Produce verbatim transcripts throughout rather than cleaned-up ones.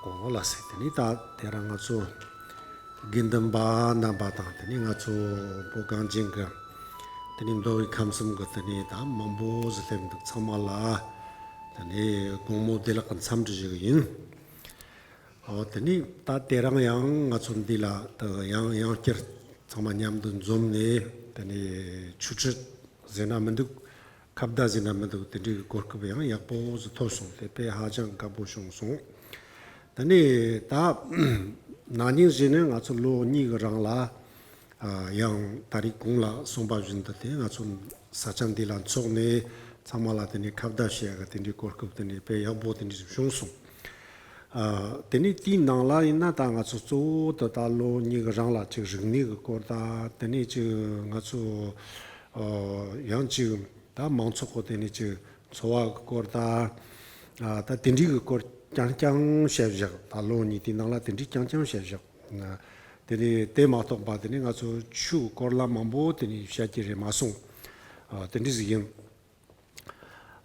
གོ་ལ་སེ། དེ་ནི་ད་དེ་རིང་ང་ཚོ་དགེ་འདུན་པ་རྣམ་པ་དང་། དེ་ནི་ང་ཚོ་བོད་གངས་ཅན་གྱི་དེ་ནི་མདོ་དབུས་ཁམས་གསུམ་གྱི་དེ་ནི་ད་མང་པོ་ཟིག་སླེབས་འདུག། ཚང་མ་ལ་དེ་ནི་དགོང་མོ་བདེ་ལེགས་ཀྱི་འཚམས་འདྲི་ཞུ་གི་ཡིན། ཨོ། དེ་ནི་ད་དེ་རིང་ཡང་ང་ཚོ་འདི་ལ་ད་ཡང་ཡང་བསྐྱར་ཚང་མ་མཉམ་དུ་འཛོམས་ནས། དེ་ནི་ཆོས་ཁྲིད་ཟེར་ན་མི་འདུག། ཁ་བརྡ་ཟེར་ན་མི་འདུག། དེ་འདྲའི་གོ་སྐབས་ཡང་ཡག་པོ་ཟིག་ཐོབ་སོང་། དེ་དཔེ་ཧ་ཅང་དགའ་པོ་བྱུང་སོང་། དེ་ནས་ད་ན་ནིང་བཞིན་ནས་ང་ཚོ་ལོ་གཉིས་ཀྱི་རིང་ལ། ཨ། ཡང་ད་རེས་གོང་ལ་གསུངས་པ་བཞིན་དུ། དེ་ང་ཚོ་ས་ཆ་འདི་ལ་འཚོགས་ནས་ཚང་མ་ལ་དེ་ནས་ཁ་བརྡ་བྱེད་ཡག་གི་དེ་འདྲའི་གོ་སྐབས་དེ་ནས་དཔེ་ཡག་པོ་དེ་འདྲ་ཞིག་བྱུང་སོང་། ཨ། དེ་ནས་དེའི་ནང་ལ་ཡིན་ན་ད་ང་ཚོ་གཙོ་བོ་དེ་ད་ལོ་གཉིས་ཀྱི་རིང་ལ་ཅིག་རིག་གནས་ཀྱི་སྐོར་དང་། དེ་ནས་ཅིག་ང་ཚོ། ཨ། ཡང་ཅིག་ད་མང་ཚོགས་ཀྱི་དེ་ནས་ཅིག་འཚོ་བ་གི་སྐོར་དང་། ཨ། ད་དེ་འདྲའི་གི་སྐོར་རྐྱང་རྐྱང་བཤད་བཞག། ད་ལོ་གཉིས་དེའི་ནང་ལ་དེ་འདྲའི་རྐྱང་རྐྱང་བཤད་བཞག། ཨ། དེ་ནས་དེ་མ་གཏོགས་པ་དེ་ནས་ང་ཚོ་ཆོས་སྐོར་ལ་མང་པོ་དེ་ནས་བཤད་ཀྱི་རེད་མ་སོང་། ཨ། དེ་འདྲ་ཟིག་ཡིན།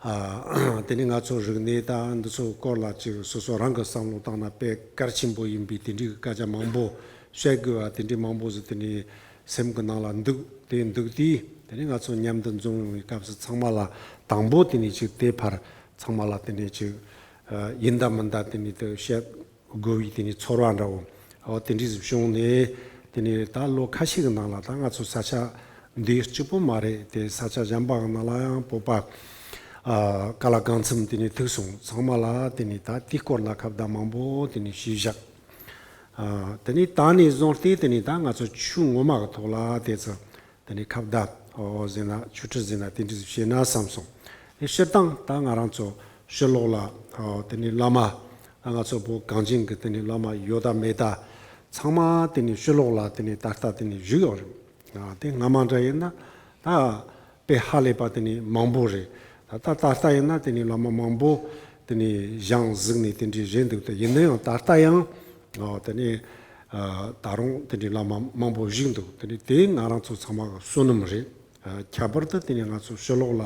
ཨ། དེ་ནས་ང་ཚོ་རིག་གནས་དང་འདི་ཚོ་སྐོར་ལ་ཅིག་སོ་སོ་རང་གི་བསམ་བློ་བཏང་ན་དཔེ་གལ་ཆེན་པོ་ཡིན་པའི་དེ་འདྲའི་གི་སྐད་ཆ་མང་པོ་བཤད་དགོས་པ་དེ་འདྲའི་མང་པོ་ཟིག་དེ་ནས་སེམས་ཀྱི་ནང་ལ་འདུག། དེ་འདུག་དུས་དེ་ནས་ང་ཚོ་མཉམ་དུ་འཛོམས་ཡོང་བའི་སྐབས་སུ་ཚང་མ་ལ་དང་པོ་དེ་ནས་ཅིག་དེ་ཕར་ཚང་མ་ལ་དེ་ནས་ཅིག། ཨ། ཡིན་ད་མིན་ད་དེ་ནས་དེ་བཤད་དགོས་པའི་དེ་ནས་ཚོར་བ་འདྲ་བོ། ཨོ། དེ་འདྲ་ཟིག་བྱུང་ནས། དེ་ནས་ད་ལོ་ཁ་ཤས་ཀྱི་ནང་ལ་ད་ང་ཚོ་ས་ཆ་འདི་གཅིག་པོ་མ་རེད། དེ་ས་ཆ་གཞན་པ་གི་ནང་ལ་ཡང་བོད་པ། ཨ། དཀའ་ལས་གང་འཚམ་དེ་ནས་ཐུག་སོང་། ཚང་མ་ལ་དེ་ནས་ད་དེའི་སྐོར་ལ་ཁ་བརྡ་མང་པོ་དེ་ནས་བྱས་བཞག། ཨ། དེ་ནས་ད་ནས་བཟུང་སྟེ་དེ་ནས་ད་ང་ཚོ་ཆོས་ངོ་མ་གི་ཐོག་ལ་དེ་ཚོ་དེ་ནས་ཁ་བརྡ། ཨོ། ཟེར་ན་ཆོས་ཁྲིད་ཟེར་ན་དེ་འདྲ་ཟིག་བྱས་ན་བསམ་སོང་། དེ་སྤྱིར་བཏང་ད་ང་རང་ཚོ་ཕྱི་ལོགས་ལ། ཨོ། དེ་ནས་བླ་མ། ད་ང་ཚོ་བོད་གངས་ཅན་གྱི་དེ་ནས་བླ་མ་ཡོད་ད་མེད་ད་ཚང་མ་དེ་ནས་ཕྱི་ལོགས་ལ་དེ་ནས་ད་ལྟ་དེ་ནས་བཞུགས་ཡོད་རེད། ཨ། དེ་སྔ་མ་འདྲ་ཡིན་ན་ད་དཔེ་ཧ་ལས་པ་དེ་ནས་མང་པོ་རེད། ད་ད་ད་ལྟ་ཡིན་ན་དེ་ནས་བླ་མ་མང་པོ་དེ་ནས་བཞེངས་བཞུགས་ནས་དེ་འདྲ་བཞུགས་འདུག། དེ་ཡིན་ན་ཡང་ད་ལྟ་ཡང་། ཨོ། དེ་ནས། ཨ། ད་རུང་དེ་འདྲའི་བླ་མ་མང་པོ་བཞུགས་འདུག། དེ་ནས་དེ་ང་རང་ཚོ་ཚང་མ་གི་བསོད་ནམས་རེད། ཨ། ཁྱད་པར་དུ་དེ་ནས་ང་ཚོ་ཕྱི་ལོགས་ལ་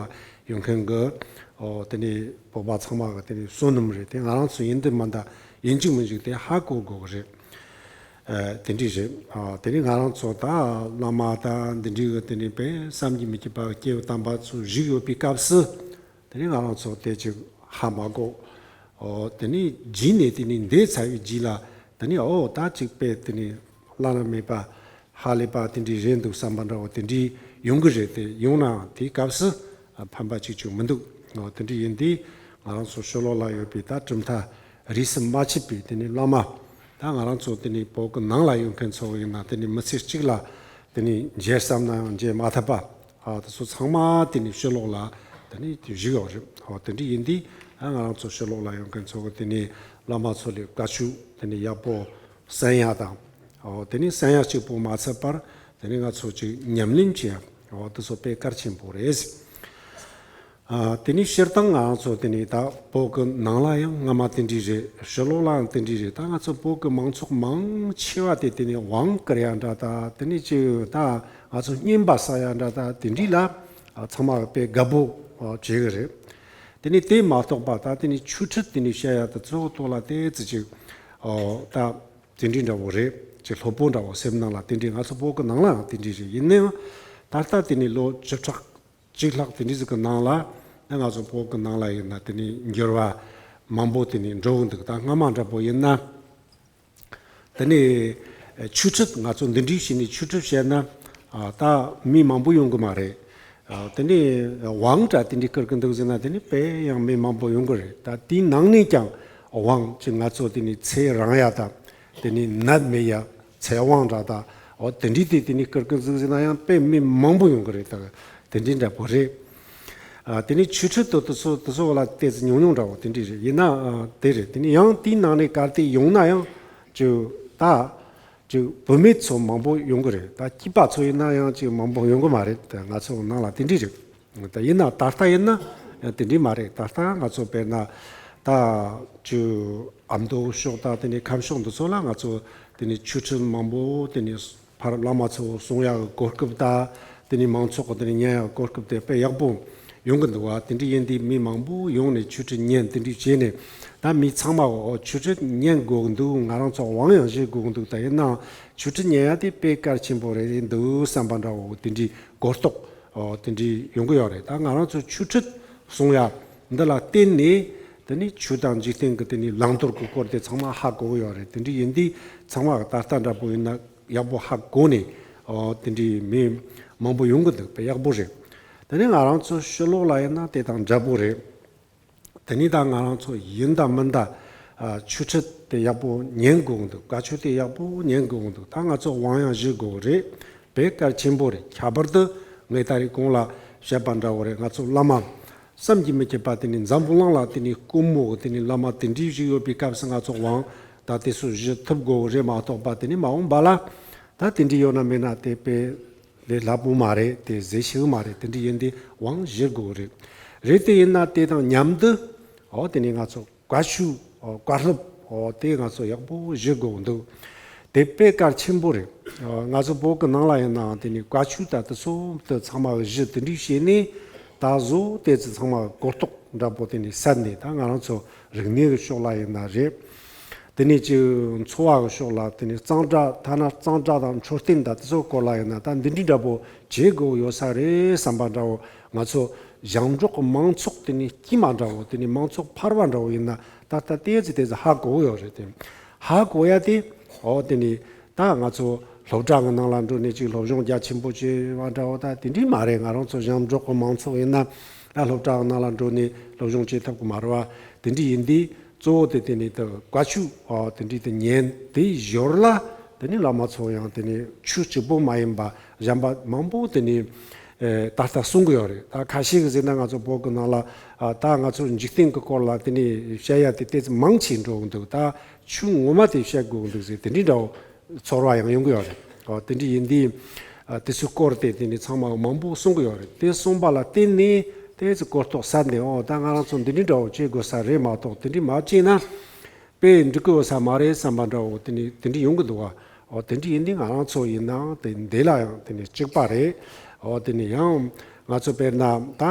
ཡོད་མཁན་གྱི། ཨོ། དེ་ནས་བོད་པ་ཚང་མ་གི་དེ་ནས་བསོད་ནམས་རེད། དེ་ང་རང་ཚོ་ཡིན་དུ་མ་ད་ཡིན་གཅིག་མིན་གཅིག་དེ་ཧ་གོ་དགོས་གི་རེད། ཨ། དེ་འདྲ་རེད། ཨ། དེ་ནས་ང་རང་ཚོ་ད་བླ་མ་ད་འདི་འདྲའི་གི་དེ་ནས་དཔེ་བསམ་གྱིས་མི་ཁྱབ་པ་གི་སྐྱེས་བུ་དམ་པ་ཚོ་བཞུགས་ཡོད་པའི་སྐབས་སུ། དེ་ནས་ང་རང་ཚོ་དེ་ཅིག་ཧ་མ་གོ། ཨོ། དེ་ནས་རྗེས་ནས་དེ་ནས་འདས་ཚར་བའི་རྗེས་ལ། དེ་ནས་ཨོ་ད་ཅིག་དཔེ་དེ་ནས་བླ་ན་མེད་པ་ཧ་ལས་པ་དེ་འདྲའི་རེད་འདུག་བསམ་པ་འདྲ་བོ་དེ་འདྲའི་ཡོང་གི་རེད། དེ་ཡོང་ནའང་དེའི་སྐབས་སུ་ཕན་པ་ཅིག་ཅིག་མི་འདུག། ཨོ། དེ་འདྲའི་ཡིན་དུས་ང་རང་ཚོ་ཕྱི་ལོགས་ལ་ཡོད་པའི་ད་གྲུབ་མཐའ་རིས་སུ་མ་ཆད་པའི་དེ་ནས་བླ་མ། ད་ང་རང་ཚོ་དེ་ནས་བོད་ཀྱི་ནང་ལ་ཡོད་མཁན་ཚོ་ཡིན་ན་དེ་ནས་མི་ཚེ་གཅིག་ལ་དེ་ནས་མཇལ་བསམ་ན་ཡང་མཇལ་མ་ཐུབ་པ། ཨ། དེ་ཚོ་ཚང་མ་དེ་ནས་ཕྱི་ལོགས་ལ་དེ་ནས་དེ་བཞུགས་ཡོད་རེད། ཨོ། དེ་འདྲ་ཡིན་དུས་ཨ་ང་རང་ཚོ་ཕྱི་ལོགས་ལ་ཡོད་མཁན་ཚོ་གི་དེ་ནས་བླ་མ་ཚོ་ལ་བཀའ་ཆོས་དེ་ནས་ཡག་པོ་གསན་ཡག་དང་། ཨོ། དེ་ནས་གསན་ཡག་གཅིག་པོ་མ་ཚད་པར་དེ་ནས་ང་ཚོ་ཅིག་ཉམས་ལེན་བྱེད་ཡག། ཨོ། དེ་ཚོ་དཔེ་གལ་ཆེན་པོ་རེད། ཨ། དེ་ནས་སྤྱིར་བཏང་ང་རང་ཚོ་དེ་ནས་ད་བོད་ཀྱི་ནང་ལ་ཡང་སྔ་མ་དེ་འདྲ་རེད། ཕྱི་ལོགས་ལའང་དེ་འདྲ་རེད། ད་ང་ཚོ་བོད་ཀྱི་མང་ཚོགས་མང་ཆེ་བ་དེ་དེ་ནས་དབང་བསྐུར་ཡ་འདྲ་ད། དེ་ནས་ཅིག་ད་ང་ཚོ་རྔན་པ་ཟ་ཡ་འདྲ་ད། དེ་འདྲ་ལ་ཨ་ཚང་མ་དཔེ་དགའ་པོ་ཨ་བྱེད་གི་རེད། དེ་ནས་དེ་མ་གཏོགས་པ་ད་དེ་ནས་ཆོས་ཁྲིད་དེ་ནས་བཤད་ཡ་ད་གཙོ་བོ་ཐོག་ལ་དེ་ཙི་ཅིག་ཨོ་ད་དེ་འདྲ་འདྲ་བོ་རེད། ཅིག་སློབ་དཔོན་འདྲ་བོ་སེམས་ནང་ལ་དེ་འདྲ། ང་ཚོ་བོད་ཀྱི་ནང་ལའང་དེ་འདྲ་རེད། ཡིན་ནའང་ད་ལྟ་དེ་ནས་ལོ་བཅུ་ཕྲག་གཅིག་ལྷག་དེ་འདྲ་ཟིག་གི་ནང་ལ་ང་ཚོ་བོད་ཀྱི་ནང་ལ་ཡིན་ན་དེ་ནས་འགྱུར་བ་མང་པོ་དེ་ནས་འགྲོ་གི་འདུག། ད་སྔ་མ་འདྲ་པོ་ཡིན་ན། དེ་ནས་ཆོས་ཁྲིད་ང་ཚོ་འདི་འདྲའི་བྱས་ནས་ཆོས་ཁྲིད་བཤད་ན། ཨ། ད་མི་མང་པོ་ཡོང་གི་མ་རེད། ཨ། དེ་ནས་དབང་འདྲ་དེ་འདྲའི་བསྐུར་གི་འདུག་ཟེར་ན་དེ་ནས་དཔེ་ཡང་མི་མང་པོ་ཡོང་གི་རེད། ད་དེའི་ནང་ནས་ཀྱང་དབང་ཅིག་ང་ཚོ་དེ་ནས་ཚེ་རིང་ཡ་ད། དེ་ནས་ནད་མེད་ཡ། ཚེ་དབང་འདྲ་ད། འོ་དེ་འདྲའི་དེ་དེ་ནས་བསྐུར་གི་འདུག་ཟེར་ན་ཡང་དཔེ་མི་མང་པོ་ཡོང་གི་རེད། ད་དེ་འདྲའི་འདྲ་པོ་རེད། ཨ། དེ་ནས་ཆོས་ཁྲིད་དུ་དེ་ཚོ་དེ་ཚོ་ལ་ཏོག་ཙམ་ཉུང་ཉུང་འདྲ་བོ་དེ་འདྲའི་རེད། ཡིན་ན་ཨ་དེ་རེད། དེ་ནས་ཡང་དེའི་ནང་ནས་གལ་ཏེ་ཡོང་ན་ཡང་ཅིག་ད་ཅིག་བུད་མེད་ཚོ་མང་པོ་ཡོང་གི་རེད། ད་སྐྱེས་པ་ཚོ་ཡིན་ན་ཡང་ཅིག་མང་པོ་ཡོང་གི་མ་རེད། ད་ང་ཚོ་ནང་ལ་དེ་འདྲའི་རེད། ད་ཡིན་ན་ད་ལྟ་ཡིན་ན་ཡང་དེ་འདྲའི་མ་རེད། ད་ལྟ་ང་ཚོ་དཔེར་ན་ད་ཅིག་ཨ་མདོ་ཕྱོགས་དང་དེ་ནས་ཁམས་ཕྱོགས་འདི་ཚོ་ལ་ང་ཚོ་དེ་ནས་ཆོས་ཁྲིད་མང་པོ་དེ་ནས་ཕར་བླ་མ་ཚོ་གསུང་ཡག་གི་གོ་སྐབས་དང་། དེ་ནས་མང་ཚོགས་ཀྱི་དེ་ནས་ཉན་ཡག་གི་གོ་སྐབས་དེ་དཔེ་ཡག་པོ་ ཡོང་གི་འདུག་བ། དེ་འདྲ་ཡིན་དུས་མི་མང་པོ་ཡོང་ནས་ཆོས་ཁྲིད་ཉན། དེ་འདྲ་བྱས་ནས་ད་མི་ཚང་མ་འོ་ཆོས་ཁྲིད་ཉན་དགོས་འདུག་ང་རང་ཚོ་དབང་ཡང་བཞེས་དགོས་འདུག་ད་ཡིན་ནའང་ཆོས་ཁྲིད་ཉན་ཡ་དེ་དཔེ་གལ་ཆེན་པོ་རེད་འདུག་བསམ་པ་འདྲ་བོ་དེ་འདྲའི་གོ་རྟོགས་འོ་དེ་འདྲའི་ཡོང་གི་ཡོད་རེད། ད་ང་རང་ཚོ་ཆོས་ཁྲིད་གསུང་ཡ་འདི་ལ་བརྟེན་ནས་དེ་ནི་ཆོས་དང་འཇིག་རྟེན་གྱི་དེ་ནི་བླང་དོར་གྱི་སྐོར་དེ་ཚང་མ་ཧ་གོ་གི་ཡོད་རེད། དེ་འདྲ་ཡིན་དུས་ཚང་མ་ད་ལྟ་འདྲ་པོ་ཡིན་ན་ཡག་པོ་ཧ་གོ་ནས་འོ་དེ་འདྲའི་མི་མང་པོ་ཡོང་གི་འདུག་དཔེ་ཡག་པོ་རེད། དེ་ནས་ང་རང་ཚོ་ཕྱི་ལོགས་ལ་ཡིན་ན་དེ་དང་འདྲ་པོ་རེད། དེ་ནས་ད་ང་རང་ཚོ་ཡིན་དང་མིན་ད་ཨ་ཆོས་ཁྲིད་དེ་ཡག་པོ་ཉན་དགོས་འདུག་བཀའ་ཆོས་དེ་ཡག་པོ་ཉན་དགོས་འདུག་ད་ང་ཚོ་དབང་ཡང་བཞེས་དགོས་རེད། དཔེ་གལ་ཆེན་པོ་རེད། ཁྱད་པར་དུ་ངས་ད་རེས་གོང་ལ་བཤད་པ་འདྲ་བོ་རེད། ང་ཚོ་བླ་མ་བསམ་གྱིས་མི་ཁྱབ་པ་དེ་ནས་འཛམ་བུ་གླིང་ལ་དེ་ནས་དཀོན་མོ་དེ་ནས་བླ་མ་དེ་འདྲའི་ཞིག་ཡོད་པའི་སྐབས་སུ་ང་ཚོ་དབང་ད་དེ་ཚོ་བཞེས་ཐུབ་དགོས་རེད་མ་གཏོགས་པ་དེ་ནས་མ་འོངས་པ་ལ་ད་དེ་འདྲའི་ཡོད་ན་མེད་ན་དེ་དཔེ་ལས་སླ་པོ་མ་རེད། དེ་ཟེར་ཤེས་གི་མ་རེད། དེ་འདྲ་ཡིན་དུས་དབང་བཞེས་དགོས་རེད། རེད་དེ་ཡིན་ན་དེ་དང་མཉམ་དུ་འོ་དེ་ནས་ང་ཚོ་བཀའ་ཆོས་འོ་བཀའ་སློབ་འོ་དེ་ང་ཚོ་ཡག་པོ་བཞེས་དགོས་འདུག་དེ་དཔེ་གལ་ཆེན་པོ་རེད། འོ་ང་ཚོ་བོད་ཀྱི་ནང་ལ་ཡིན་ནའང་དེ་ནས་བཀའ་ཆོས་ད་དེ་ཚོ་དེ་ཚང་མ་བཞེས་དེ་འདྲ་བྱས་ནས་ད་གཟོད་དེ་ཚོ་ཚང་མ་གོ་རྟོགས་འདྲ་པོ་དེ་ནས་གསལ་ནས་ད་ང་རང་ཚོ་རིག་གནས་ཀྱི་ཕྱོགས་ལ་ཡིན་ན་རེད། དེ་ནས་ཅིག་འཚོ་བ་གི་ཕྱོགས་ལ་དེ་ནས་གཙང་སྦྲ་ཐ་ན་གཙང་སྦྲ་དང་འཕྲོད་བསྟེན་དང་དེ་ཚོ་སྐོར་ལ་ཡིན་ན་ད་འདི་འདྲའི་འདྲ་པོ་བྱེད་དགོས་ཡོད་ས་རེད་བསམ་པ་འདྲ་བོ་ང་ཚོ་ཞིང་འབྲོག་གི་མང་ཚོགས་དེ་ནས་དཀྱུས་མ་འདྲ་བོ་དེ་ནས་མང་ཚོགས་ཕལ་བ་འདྲ་བོ་ཡིན་ན་ད་ལྟ་ཏོག་ཙམ་ཏོག་ཙམ་ཧ་གོ་ཡོད་རེད་དེ། ཧ་གོ་ཡ་དེ་འོ་དེ་ནས་ད་ང་ཚོ་སློབ་གྲྭ་གི་ནང་ལ་འགྲོ་ནས་ཅིག་སློབ་སྦྱོང་རྒྱ་ཆེན་པོ་བྱེད་པ་འདྲ་བོ་ད་དེ་འདྲའི་མ་རེད། ང་རང་ཚོ་ཞིང་འབྲོག་གི་མང་ཚོགས་ཡིན་ན་ད་སློབ་གྲྭ་གི་ནང་ལ་འགྲོ་ནས་སློབ་སྦྱོང་བྱེད་ཐུབ་གི་མ་རེད་བ། དེ་འདྲ་ཡིན་དུས། གཙོ་བོ་དེ་དེ་ནི་ད་བཀའ་ཆོས་ཨ་དེ་འདྲའི་དེ་ཉན་དེའི་ཞོར་ལ་དེ་ནི་བླ་མ་ཚོ་ཡང་དེ་ནི་ཆོས་གཅིག་པོ་མ་ཡིན་པ་གཞན་པ་མང་པོ་དེ་ནི་ཨེ་ད་ལྟ་གསུང་གི་ཡོད་རེད། ད་ཁ་ཤས་ཀྱིས་ཟེར་ན་ང་ཚོ་བོད་ཀྱི་ནང་ལ་ཨ་ད་ང་ཚོ་འཇིག་རྟེན་གྱི་སྐོར་ལ་དེ་ནི་བཤད་ཡ་དེ་ཏོག་ཙམ་མང་ཆེ་འགྲོ་གི་འདུག་ད་ཆོས་ངོ་མ་དེ་བཤད་དགོས་གི་འདུག་ཟེར་དེ་འདྲའི་འདྲ་བོ་ཚོར་བ་ཡང་ཡོང་གི་ཡོད་རེད། ཨོ་དེ་འདྲ་ཡིན་དུས་ཨ་དེ་ཚོའི་སྐོར་དེ་དེ་ནི་ཚང་མ་མང་པོ་གསུང་གི་ཡོད་རེད། དེ་གསུངས་པ་ལ་བརྟེན་ནས་དེ་ཚོ་གོ་རྟོགས་གསལ་ནས་ཨོ་ད་ང་རང་ཚོ་འདི་འདྲའི་འདྲ་བོ་བྱེད་དགོས་ས་རེད་མ་གཏོགས་དེ་འདྲའི་མ་བྱས་ན། དཔེ་འགྲིག་གི་ཡོད་ས་མ་རེད་བསམ་པ་འདྲ་བོ་དེ་ནི་དེ་འདྲ་ཡོང་གི་འདུག་བ། འོ་དེ་འདྲ་ཡིན་དུས་ང་རང་ཚོ་ཡིན་ནའང་དེ་འདི་ལ་ཡང་དེ་ནི་གཅིག་པ་རེད། འོ་དེ་ནི་ཡང་ང་ཚོ་དཔེར་ན་ད་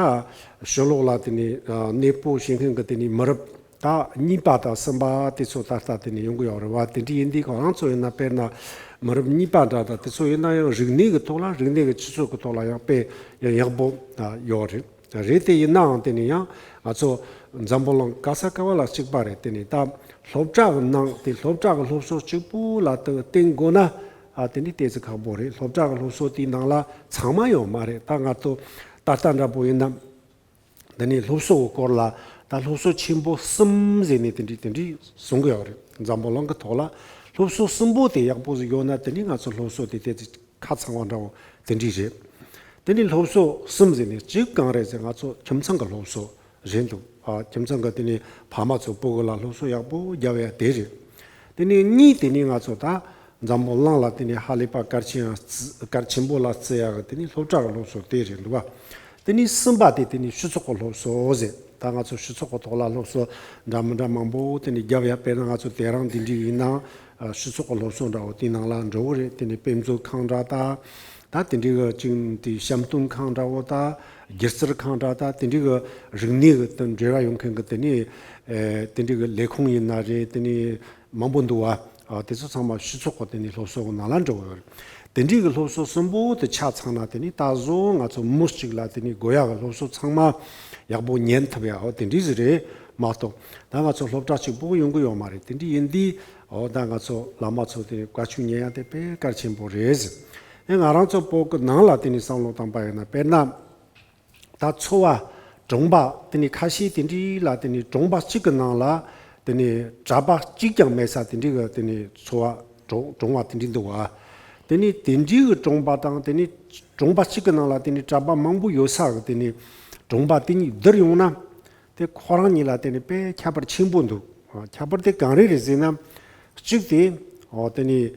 ཕྱི་ལོགས་ལ་དེ་ནི་ཨ་གནས་སྤོ་བྱེད་མཁན་གྱི་དེ་ནི་མི་རབས་ད་གཉིས་པ་དང་གསུམ་པ་དེ་ཚོ་ད་ལྟ་དེ་ནི་ཡོང་གི་ཡོད་རེད་བ། དེ་འདྲ་ཡིན་དུས་ཁོ་རང་ཚོ་ཡིན་ན་དཔེར་ན་མི་རབས་གཉིས་པ་འདྲ་ད་དེ་ཚོ་ཡིན་ན་ཡང་རིག་གནས་ཀྱི་ཐོག་ལ་རིག་གནས་ཀྱི་སྤྱི་ཚོགས་ཀྱི་ཐོག་ལ་ཡང་དཔེ་ཡང་ཡག་པོ་ཡོད་རེད། རེད་དེ་ཡིན་ནའང་དེ་ནི་ཡང་ང་ཚོ་འཛམ་བུ་གླིང་ག་ས་ག་བ་ལ་གཅིག་པ་རེད། དེ་ནི་ད་སློབ་གྲྭ་གི་ནང་དེ་སློབ་གྲྭ་གི་སློབ་གསོ་གཅིག་པུ་ལ་ད་བརྟེན་དགོས་ན་ཨ་དེ་ནི་ཏོག་ཙམ་ཁག་པོ་རེད། སློབ་གྲྭ་གི་སློབ་གསོ་དེའི་ནང་ལ་ཚང་མ་ཡོད་མ་རེད། ད་ང་ཚོ་ད་ལྟ་འདྲ་པོ་ཡིན་ན་དེ་ནི་སློབ་གསོ་གི་སྐོར་ལ་ད་སློབ་གསོ་ཆེན་པོ་གསུམ་ཟེར་ནས་དེ་འདྲའི་དེ་འདྲའི་གསུང་གི་ཡོད་རེད། འཛམ་བུ་གླིང་གི་ཐོག་ལ་སློབ་གསོ་གསུམ་པོ་དེ་ཡག་པོ་ཟིག་ཡོད་ན་དེ་ནི་ང་ཚོ་སློབ་གསོ་དེ་ཏོག་ཙམ་ཁ་ཚང་བ་འདྲ་བོ་དེ་འདྲ་རེད། དེ་ནི་སློབ་གསོ་གསུམ་ཟེར་ནས་གཅིག་གང་རེད་ཟེར་ང་ཚོ་ཁྱིམ་ཚང་གི་སློབ་གསོ་རེད་འདུག་ཨ་ཁྱིམ་ཚང་གི་དེ་ནི་ཕ་མ་ཚོ་སྤུ་གུ་ལ་སློབ་གསོ་ཡག་པོ་རྒྱབ་ཡ་དེ་རེད། དེ་ནི་གཉིས་དེ་ནི་ང་ཚོ་ད་འཛམ་བུ་གླིང་ལ་དེ་ནི་ཧ་ལས་པ་གལ་ཆེན་ཡང་བརྩི་གལ་ཆེན་པོ་ལ་བརྩི་ཡ་གི་དེ་ནི་སློབ་གྲྭ་གི་སློབ་གསོ་དེ་རེད་འདུག་བ། དེ་ནི་གསུམ་པ་དེ་དེ་ནི་སྤྱི་ཚོགས་ཀྱི་སློབ་གསོ་ཟེར། ད་ང་ཚོ་སྤྱི་ཚོགས་ཀྱི་ཐོག་ལ་སློབ་གསོ་འདྲ་མི་འདྲ་མང་པོ་དེ་ནི་རྒྱབ་ཡ། དཔེར་ན་ང་ཚོ་དེ་རིང་འདི་འདྲའི་ཡིན་ན་ཨ་སྤྱི་ཚོགས་ཀྱི་སློབ་གསོ་འདྲ་བོ་དེའི་ནང་ལ་འགྲོ་གི་རེད། དེ་ནི་དཔེ་མཛོད་ཁང་འདྲ་ད་ད་དེ་འདྲའི་གི་ཅིག་དེ་བཤམས་སྟོན་ཁང་འདྲ་བོ་ད་སྒྱུ་རྩལ་ཁང་འདྲ་ད་དེ་འདྲའི་གི་རིག་གནས་གི་དང་འབྲེལ་བ་ཡོད་མཁན་གི་དེ་ནི་ཨེ་དེ་འདྲའི་གི་ལས་ཁུངས་ཡིན་ན་རེད། དེ་ནི་མང་པོ་འདུག་བ། ཨ་དེ་ཚོ་ཚང་མ་སྤྱི་ཚོགས་ཀྱི་དེ་ནི་སློབ་གསོ་གི་ནང་ལ་འགྲོ་གི་ཡོད་རེད། དེ་འདྲའི་གི་སློབ་གསོ་གསུམ་པོ་དེ་ཆ་ཚང་ན་དེ་ནི་ད་གཟོད་ང་ཚོ་མི་གཅིག་ལ་དེ་ནི་དགོས་ཡ་གི་སློབ་གསོ་ཚང་མ་ཡག་པོ་ཉན་ཐུབ་ཡ་འོ་དེ་འདྲའི་ཟིག་རེད་མ་གཏོགས། ད་ང་ཚོ་སློབ་གྲྭ་གཅིག་པོ་ཡོང་གི་ཡོད་མ་རེད། དེ་འདྲ་ཡིན་དུས་འོ་ད་ང་ཚོ་བླ་མ་ཚོ་དེ་བཀའ་ཆོས་ཉན་ཡ་དེ་དཔེ་གལ་ཆེན་པོ་རེད་ཟེར། ཨེ་ང་རང་ཚོ་བོད་གི་ནང་ལ་དེ་ནི་བསམ་བློ་བཏང་པ་ཡིན་ན་དཔེར་ན། ད་ཚོ་བ་གྲོང་པ་དེ་ནི་ཁ་ཤས་དེ་འདྲའི་ལ་དེ་ནི་གྲོང་པ་གཅིག་གི་ནང་ལ་དེ་ནི་གྲྭ་པ་གཅིག་ཀྱང་མེད་ས་དེ་འདྲའི་གི་དེ་ནི་ཚོ་བ་གྲོང་གྲོང་བ་དེ་འདྲའི་འདུག་བ། དེ་ནི་དེ་འདྲའི་གི་གྲོང་པ་དང་དེ་ནི་གྲོང་པ་གཅིག་གི་ནང་ལ་དེ་ནི་གྲྭ་པ་མང་པོ་ཡོད་ས་གི་དེ་ནི་གྲོང་པ་དེ་གཉིས་བསྡུར་ཡོང་ན། དེ་ཁོ་རང་གཉིས་ལ་དེ་ནི་དཔེ་ཁྱད་པར་ཆེན་པོ་འདུག་ཁྱད་པར་དེ་གང་རེ་རེད་ཟེར་ན། གཅིག་དེ་འོ་དེ་ནི་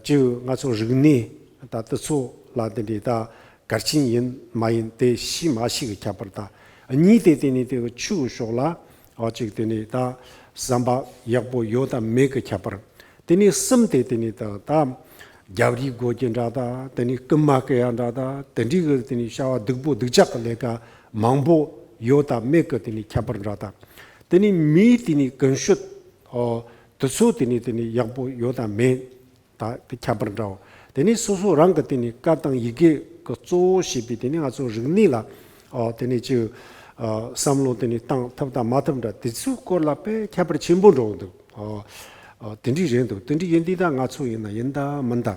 གཅིག་ང་ཚོ་རིག་གནས་ད་དེ་ཚོ་ལ་དེ་ནི་ད་གལ་ཆེན་ཡིན་མ་ཡིན་དེ་ཤེས་མ་ཤེས་ཀྱི་ཁྱད་པར་དང་། གཉིས་དེ་དེ་ནི་དེ་གི་ཆོས་ཀྱི་ཕྱོགས་ལ་འོ་གཅིག་དེ་ནི་ད་བསམ་པ་ཡག་པོ་ཡོད་དང་མེད་ཀྱི་ཁྱད་པར། དེ་ནས་གསུམ་དེ་དེ་ནས་ད་ད་རྒྱབ་རི་རྒོལ་གྱི་འདྲ་ད་དེ་ནས་རྐུན་མ་རྐུ་ཡ་འདྲ་ད་དེ་འདྲའི་གི་དེ་ནས་བྱ་བ་སྡུག་པོ་སྡུག་ཅག་གི་ལས་ཀ་ མང་པོ་ཡོད་དང་མེད་ཀྱི་དེ་ནི་ཁྱད་པར་འདྲ་དང་། དེ་ནི་མིའི་དེ་ནི་ཀུན་སྤྱོད་ཨོ་དེ་ཚོ་དེ་ནི་དེ་ནི་ཡག་པོ་ཡོད་དང་མེད་ད་དེ་ཁྱད་པར་འདྲའོ། དེ་ནི་སོ་སོ་རང་གི་དེ་ནི་སྐད་དང་ཡི་གེ་གི་གཙོ་བོ་བྱས་པའི་དེ་ནི་ང་ཚོ་རིག་གནས་ལ་ཨོ་དེ་ནི་ཅིག་ཨོ་བསམ་བློ་དེ་ནི་བཏང་ཐུབ་དང་མ་ཐུབ་འདྲ་དེ་ཚོའི་སྐོར་ལ་དཔེ་ཁྱད་པར་ཆེན་པོ་འགྲོ་འདུག་ཨོ་ཨོ་དེ་འདྲ་རེད་འདུག་དེ་འདྲ་ཡིན་དུས་ད་ང་ཚོ་ཡིན་ན་ཡིན་ད་མིན་ད་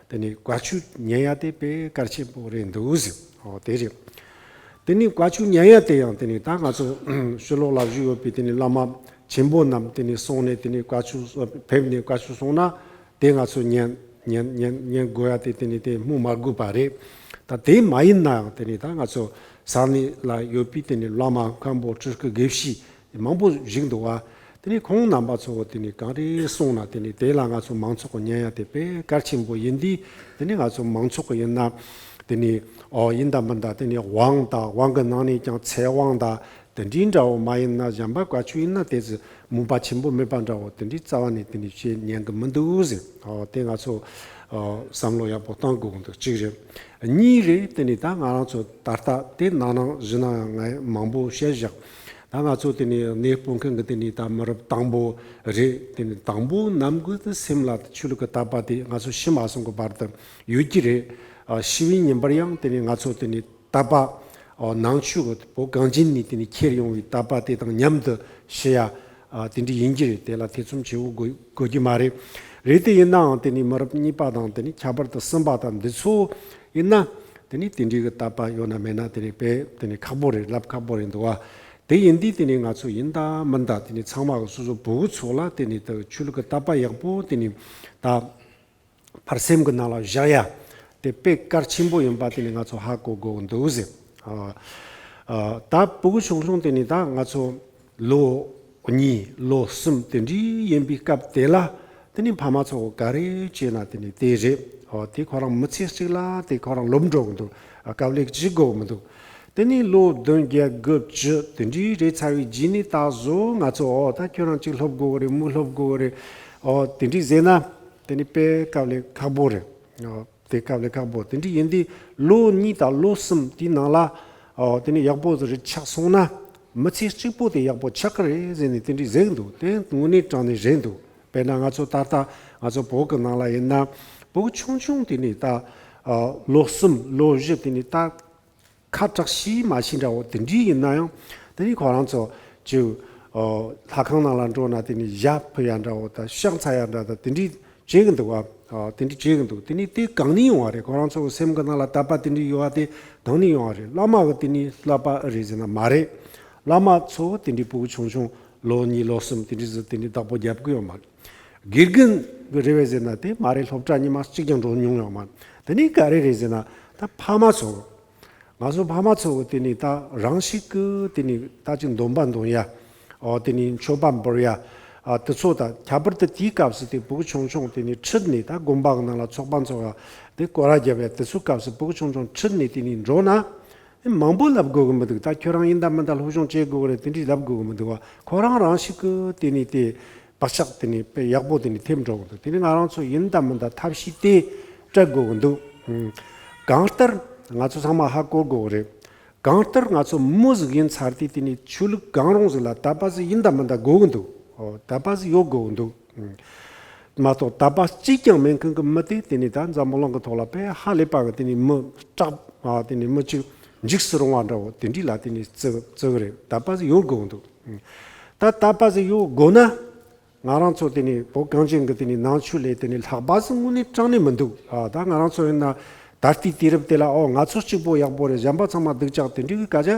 དེ་ནི་བཀའ་ཆོས་ཉན་ཡ་དེ་དཔེ་གལ་ཆེན་པོ་རེད་འདུག་ཟེར། ཨོ་དེ་རེད། དེ་ནི་བཀའ་ཆོས་ཉན་ཡ་དེ་ཡང་དེ་ནི་ད་ང་ཚོ་ཕྱི་ལོགས་ལ་བཞུགས་ཡོད་པའི་དེ་ནི་བླ་མ་ཆེན་པོ་རྣམས་དེ་ནི་སོང་ནས་དེ་ནི་བཀའ་ཆོས་ཕེབས་ནས་བཀའ་ཆོས་གསུངས་ན་དེ་ང་ཚོ་ཉན་ཉན་ཉན་ཉན་དགོས་ཡ་དེ་དེ་ནི་དེ་སྨོས་མ་དགོས་པ་རེད། ད་དེ་མ་ཡིན་ན་ཡང་དེ་ནི་ད་ང་ཚོ་ས་གནས་ལ་ཡོད་པའི་དེ་ནི་བླ་མ་མཁན་པོ་སྤྲུལ་སྐུ་དགེ་བཤེས་མང་པོ་བཞུགས་འདུག་བ། དེ་ནས་ཁོང་རྣམ་པ་ཚོ་དེ་ནས་གང་རེ་གསུངས་ན་དེ་ནས་དེ་ལ་ང་ཚོ་མང་ཚོགས་ཀྱི་ཉན་ཡ་དེ་དཔེ་གལ་ཆེན་པོ་ཡིན་དུས། དེ་ནས་ང་ཚོ་མང་ཚོགས་ཀྱི་ཡིན་ན་དེ་ནས་ཨོ་ཡིན་དང་མིན་དང་དེ་ནས་དབང་དང་དབང་གི་ནང་ནས་ཀྱང་ཚེ་དབང་དང་དེ་འདྲའི་འདྲ་བོ་མ་ཡིན་ན་གཞན་པ་བཀའ་ཆོས་ཡིན་ན་དེ་ཚོ་མོས་པ་ཆེན་པོ་མེད་པ་འདྲ་བོ་དེ་འདྲའི་རྩ་བ་ནས་དེ་ནས་བྱེད་ཉན་གི་མི་འདུག་ཟེར། ཨོ་དེ་ང་ཚོ་ཨོ་བསམ་བློ་ཡག་པོ་གཏོང་དགོས་ཀྱི་འདུག་གཅིག་རེད། གཉིས་རེད། དེ་ནས་ད་ང་རང་ཚོ་ད་ལྟ་དེ་ནང་ནང་བཞིན་ནང་ཡང་ངས་མང་པོ་བཤད་བཞག་ད་ང་ཚོ་དེ་ནས་གནས་སྤོ་མཁན་གྱི་དེ་ནས་ད་མི་རབས་དང་པོ་རེད། དེ་ནས་དང་པོ་ནམ་གི་དེ་སེམས་ལ་ཆོས་ལུགས་ཀྱི་དད་པ་དེ་ང་ཚོ་ཤི་མ་སོང་གི་བར་དུ་ཡོད་ཀྱི་རེད། ཨ་ཤི་བའི་ཉིན་པར་ཡང་དེ་ནས་ང་ཚོ་དེ་ནས་དད་པ་ཨ་ནང་ཆོས་ཀྱི་བོད་གངས་ཅན་ནས་དེ་ནས་ཁྱེར་ཡོང་བའི་དད་པ་དེ་དང་མཉམ་དུ་ཤི་ཡ་ཨ་དེ་འདྲ་ཡིན་གྱི་རེད། དེ་ལ་ཐེ་ཚོམ་ཆེ་བོ་དགོས་དགོས་ཀྱི་མ་རེད། རེད་དེ་ཡིན་ནའང་དེ་ནས་མི་རབས་གཉིས་པ་དང་དེ་ནས་ཁྱད་པར་དུ་གསུམ་པ་དང་འདི་ཚོ་ཡིན་ན། དེ་ནི་དེ་འདྲའི་གི་དད་པ་ཡོད་ན་མེད་ན་དེ་ནི་དཔེ་དེ་ནི་ཁག་པོ་རེད། ལབ་ཁག་པོ་རེད་འདུག་བ། དེ་ཡིན་དུས་དེ་ནི་ང་ཚོ་ཡིན་ད་མིན་ད་དེ་ནི་ཚང་མ་གི་སོ་སོ་བུ་གུ་ཚོ་ལ་དེ་ནི་ད་ཆོས་ལུགས་ཀྱི་དད་པ་ཡག་པོ་དེ་ནི་ད་ཕར་སེམས་ཀྱི་ནང་ལ་བཞག་ཡ་དེ་དཔེ་གལ་ཆེན་པོ་ཡིན་པ་དེ་ནི་ང་ཚོ་ཧ་གོ་དགོས་འདུག་ཟེར། ཨ་ཨ་ད་བུ་གུ་ཆུང་ཆུང་དེ་ནི་ད་ང་ཚོ་ལོ་གཉིས་ལོ་གསུམ་དེ་འདྲའི་ཡིན་པའི་སྐབས་དེ་ལ་དེ་ནི་ཕ་མ་ཚོ་ག་རེ་བྱས་ན་དེ་ནི་དེ་རེད། ཨོ་དེ་ཁོ་རང་མི་ཚེ་གཅིག་ལ་དེ་ཁོ་རང་ལོབས་འགྲོ་གི་འདུག་ཨ་དཀའ་ལས་གཅིག་དགོས་མི་འདུག་དེ་ནི་ལོ་བདུན་བརྒྱད་དགུ་བཅུ་དེ་འདྲའི་རེད་ཚར་བའི་རྗེས་ནས་ད་གཟོད་ང་ཚོ་ཨོ་ད་ཁྱོད་རང་གཅིག་སློབ་དགོས་གི་རེད། མོ་སློབ་དགོས་གི་རེད། ཨོ་དེ་འདྲའི་ཟེར་ན་དེ་ནི་དཔེ་དཀའ་ལས་ཁག་པོ་རེད། ཨོ། དེ་སྐབས་ལས་ཁག་པོ་དེ་འདྲ་ཡིན་དུས་ལོ་གཉིས་དང་ལོ་གསུམ་དེའི་ནང་ལ་ཨོ་དེ་ནི་ཡག་པོ་ཟིག་རེད་ཆགས་སོང་ན་མི་ཚེ་གཅིག་པོ་དེ་ཡག་པོ་ཆགས་ཀྱི་རེད་ཟེར་ནས་དེ་འདྲ་ཟེར་གི་འདུག་དེ་དངོས་གནས་དྲང་གནས་རེད་འདུག་དཔེར་ན་ང་ཚོ་ད་ལྟ་ང་ཚོ་བོད་ཀྱི་ནང་ལ་ཡིན་ན་བོད་ཆུང་ཆུང་དེ་ནི་ད་ཨོ་ལོ་གསུམ་ལོ་བཞི་དེ་ནི་ད་ཁ་གྲག་ཤི་མ་ཤི་འདྲ་བོ་དེ་འདྲ་ཡིན་ན་ཡང་དེ་ནི་ཁོ་རང་ཚོ་ཅིག་ཨོ་ལྷ་ཁང་ནང་ལ་འགྲོ་ན་དེ་ནི་ཞྭ་ཕུད་ཡ་འདྲ་བོ་དང་ཕྱག་འཚལ་ཡ་འདྲ་དང་དེ་འདྲ་བྱེད་གི་འདུག་བ། ཨོ་དེ་འདྲ་བྱེད་གི་འདུག་དེ་ནི་དེ་གང་ནས་ཡོང་བ་རེད། ཁོ་རང་ཚོ་གི་སེམས་གི་ནང་ལ་དད་པ་དེ་འདྲ་ཡོད་བ་དེ་གང་ནས་ཡོང་བ་རེད། བླ་མ་གི་དེ་ནི་བསླབ་པ་རེད་ཟེར་ན་མ་རེད། བླ་མ་ཚོ་དེ་འདྲའི་བུ་གུ་ཆུང་ཆུང་ལོ་གཉིས་ལོ་གསུམ་དེ་འདྲའི་ཟིག་དེ་འདྲའི་བདག་པོ་རྒྱབ་གི་ཡོད་མ་རེད། དགེ་རྒན་གི་རེད་བས་ཟེར་ན་དེ་མ་རེད། སློབ་གྲྭ་ཉི་མ་གཅིག་ཀྱང་འགྲོ་མྱོང་ཡོད་མ་རེད། དེ་ནི་ག་རེ་རེད་ཟེར་ན་ད་ཕ་མ་ཚོ། ང་ཚོ་ཕ་མ་ཚོ་གི་དེ་ནི་ད་རང་ཤུགས་ཀྱིས་དེ་ནི་ད་ཅིག་འདོན་པ་འདོན་ཡ། ཨོ་དེ་ནི་མཆོད་པ་འབུལ་ཡ། ཨ་དེ་ཚོ་ད་ཁྱད་པར་དུ་དེའི་སྐབས་སུ་དེ་བུ་གུ་ཆུང་ཆུང་དེ་ནི་ཁྲིད་ནས་ད་དགོན་པ་གི་ནང་ལ་ཚོགས་པ་འཚོགས་ཡ་དེ་སྐོར་ར་རྒྱབ་ཡ་དེ་ཚོའི་སྐབས་སུ་བུ་གུ་ཆུང་ཆུང་ཁྲིད་ནས་དེ་ནི་འགྲོ་ན། མང་པོ་ལབ་དགོས་གི་མི་འདུག་ད་ཁྱོད་རང་ཡིན་ད་མིན་ད་སློབ་སྦྱོང་བྱེད་དགོས་གི་རེད་དེ་འདྲ་ལབ་དགོས་གི་མི་འདུག་བ། ཁོ་རང་རང་ཤུགས་ཀྱིས་དེ་ནི་དེ་བག་ཆགས་དེ་ནི་དཔེ་ཡག་པོ་དེ་ནི་ཐེབས་འགྲོ་གི་འདུག་དེ་ནི་ང་རང་ཚོ་ཡིན་ད་མིན་ད་ཐབས་ཤེས་དེ་སྤྲད་དགོས་གི་འདུག་གང་ལྟར་ང་ཚོ་ཚང་མ་ཧ་གོ་དགོས་གི་རེད། གང་ལྟར་ང་ཚོ་མི་ཟིག་ཡིན་ཚར་དུས་དེ་ནི་ཆོས་ལུགས་གང་རུང་ཟིག་ལ་དད་པ་ཟིག་ཡིན་ད་མིན་ད་དགོས་གི་འདུག་ཨོ་དད་པ་ཟིག་ཡོད་དགོས་གི་འདུག་མ་གཏོགས་དད་པ་གཅིག་ཀྱང་མེད་མཁན་གྱི་མི་དེ་དེ་ནི་ད་འཛམ་བུ་གླིང་གི་ཐོག་ལ་དཔེ་ཧ་ལས་པ་གི་དེ་ནི་མི་སྐྲག་ཨ་དེ་ནི་མི་གཅིག་འཇིགས་སུ་རུང་བ་འདྲ་བོ་དེ་འདྲ་ལ་དེ་ནི་བརྩི་བརྩི་གི་རེད། དད་པ་ཟིག་ཡོད་དགོས་གི་འདུག་ད་དད་པ་ཟིག་ཡོད་དགོས་ན་ང་རང་ཚོ་དེ་ནི་བོད་གངས་ཅན་གྱི་དེ་ནི་ནང་ཆོས་ལས་དེ་ནི་ལྷག་པ་ཟིག་དངོས་གནས་དྲང་གནས་མི་འདུག་ཨ་ད་ང་རང་ཚོ་ཡིན་ན་ད་ལྟའི་དུས་རབས་དེ་ལ་ཨོ་ང་ཚོ་གཅིག་པོ་ཡག་པོ་རེད། གཞན་པ་ཚང་མ་སྡུག་ཅག་དེ་འདྲའི་གི་སྐད་ཆ་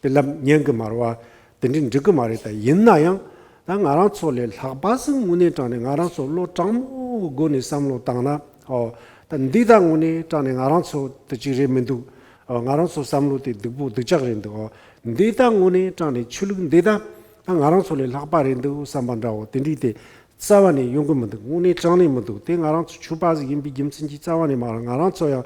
དེ་ལབ་ཉན་གི་མ་རེད་བ། དེ་འདྲའི་འགྲིག་གི་མ་རེད། ད་ཡིན་ན་ཡང་ད་ང་རང་ཚོ་ལས་ལྷག་པ་ཟིག་དངོས་གནས་དྲང་གནས་ང་རང་ཚོ་བློ་དྲང་མོ་སྒོ་ནས་བསམ་བློ་བཏང་ན་ཨོ་ད་འདི་ད་དངོས་གནས་དྲང་གནས་ང་རང་ཚོ་དེ་གཅིག་རེད་མི་འདུག་ཨོ་ང་རང་ཚོ་བསམ་བློ་དེ་སྡུག་པོ་སྡུག་ཅག་རེད་འདུག་ཨོ་འདི་ད་དངོས་གནས་དྲང་གནས་ཆོས་ལུགས་འདི་ད་ད་ང་རང་ཚོ་ལས་ལྷག་པ་རེད་འདུག་བསམ་པ་འདྲ་བོ་དེ་འདྲའི་དེ་རྩ་བ་ནས་ཡོང་གི་མི་འདུག་དངོས་གནས་དྲང་གནས་མི་འདུག་དེ་ང་རང་ཚོ་ཆོས་པ་ཟིག་ཡིན་པའི་རྒྱུ་མཚན་གྱིས་རྩ་བ་ནས་མ་རེད། ང་རང་ཚོ་ཡང་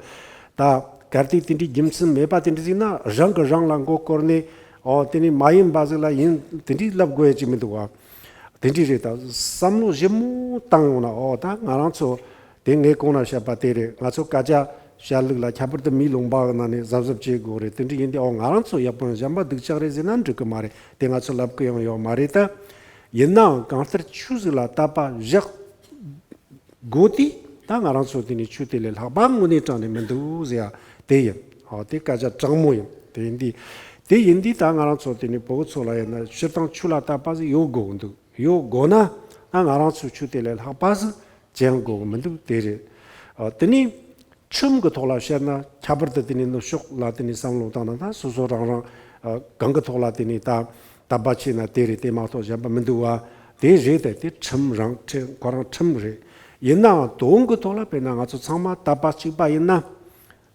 ད་གལ་ཏེ་དེ་འདྲའི་རྒྱུ་མཚན་མེད་པ་དེ་འདྲ་ཟིག་ན་རང་གིས་རང་ལ་མགོ་སྐོར་ནས་ཨོ་དེ་ནི་མ་ཡིན་པ་ཟིག་ལ་ཡིན་དེ་འདྲའི་ལབ་དགོས་ཡ་ཅིག་མི་འདུག་བ། དེ་འདྲའི་རེད། ད་བསམ་བློ་ཞིབ་མོ་བཏང་ཡོང་ན་ཨོ་ད་ང་རང་ཚོ་དེ་ངས་གོང་ན་བཤད་པ་དེ་རེད། ང་ཚོ་སྐད་ཆ་ བཤད་ལུགས་ལ་ཁྱད་པར་དུ་མིའི་ལུང་པ་གི་ནང་ནས་གཟབ་གཟབ་བྱེད་དགོས་རེད། དེ་འདྲ་ཡིན་དུས་ཨོ་ང་རང་ཚོ་ཡག་པོ་ཡང་གཞན་པ་སྡུག་ཅག་རེད་ཟེར་ན་འགྲིག་གི་མ་རེད། དེ་ང་ཚོ་ལབ་གི་ཡང་ཡོད་མ་རེད་ད། ཡིན་ནའང་གང་ལྟར་ཆོས་ཟིག་ལ་དད་པ་བཞག་དགོས་དུས་ད་ང་རང་ཚོ་དེ་ནས་ཆོས་དེ་ལས་ལྷག་པ་དངོས་གནས་དྲང་ནས་མི་འདུག་ཟེར་ཡ་དེ་ཡིན། ཨོ་དེ་སྐད་ཆ་དྲང་མོ་ཡིན། དེ་ཡིན་དུས་དེ་ཡིན་དུས་ད་ང་རང་ཚོ་དེ་ནས་བོད་ཚོ་ལ་ཡིན་ན་སྤྱིར་བཏང་ཆོས་ལ་དད་པ་ཟིག་ཡོད་དགོས་འདུག་ཡོད་དགོས་ན་ད་ང་རང་ཚོ་ཆོས་དེ་ལས་ལྷག་པ་ཟིག་ཅང་དགོས་གི་མི་འདུག་དེ་རེད། ཨ། དེ་ནས་ཁྲིམས་ཀྱི་ཐོག་ལ་བཤད་ན་ཁྱད་པར་དུ་དེ་ནས་ནུབ་ཕྱོགས་ལ་དེ་ནས་བསམ་བློ་བཏང་ན་ད་སོ་སོ་རང་རང་ཨ། གང་གི་ཐོག་ལ་དེ་ནས་ད་དད་པ་བྱས་ན་དེ་རེད། དེ་མ་གཏོགས་གཞན་པ་མི་འདུག་བ། དེ་རེད་དེ་དེ་ཁྲིམས་རང་ཁྲིམས་ཁོ་རང་ཁྲིམས་རེད། ཡིན་ནའང་དོན་གྱི་ཐོག་ལ་དཔེར་ན་ང་ཚོ་ཚང་མ་དད་པ་གཅིག་པ་ཡིན་ན།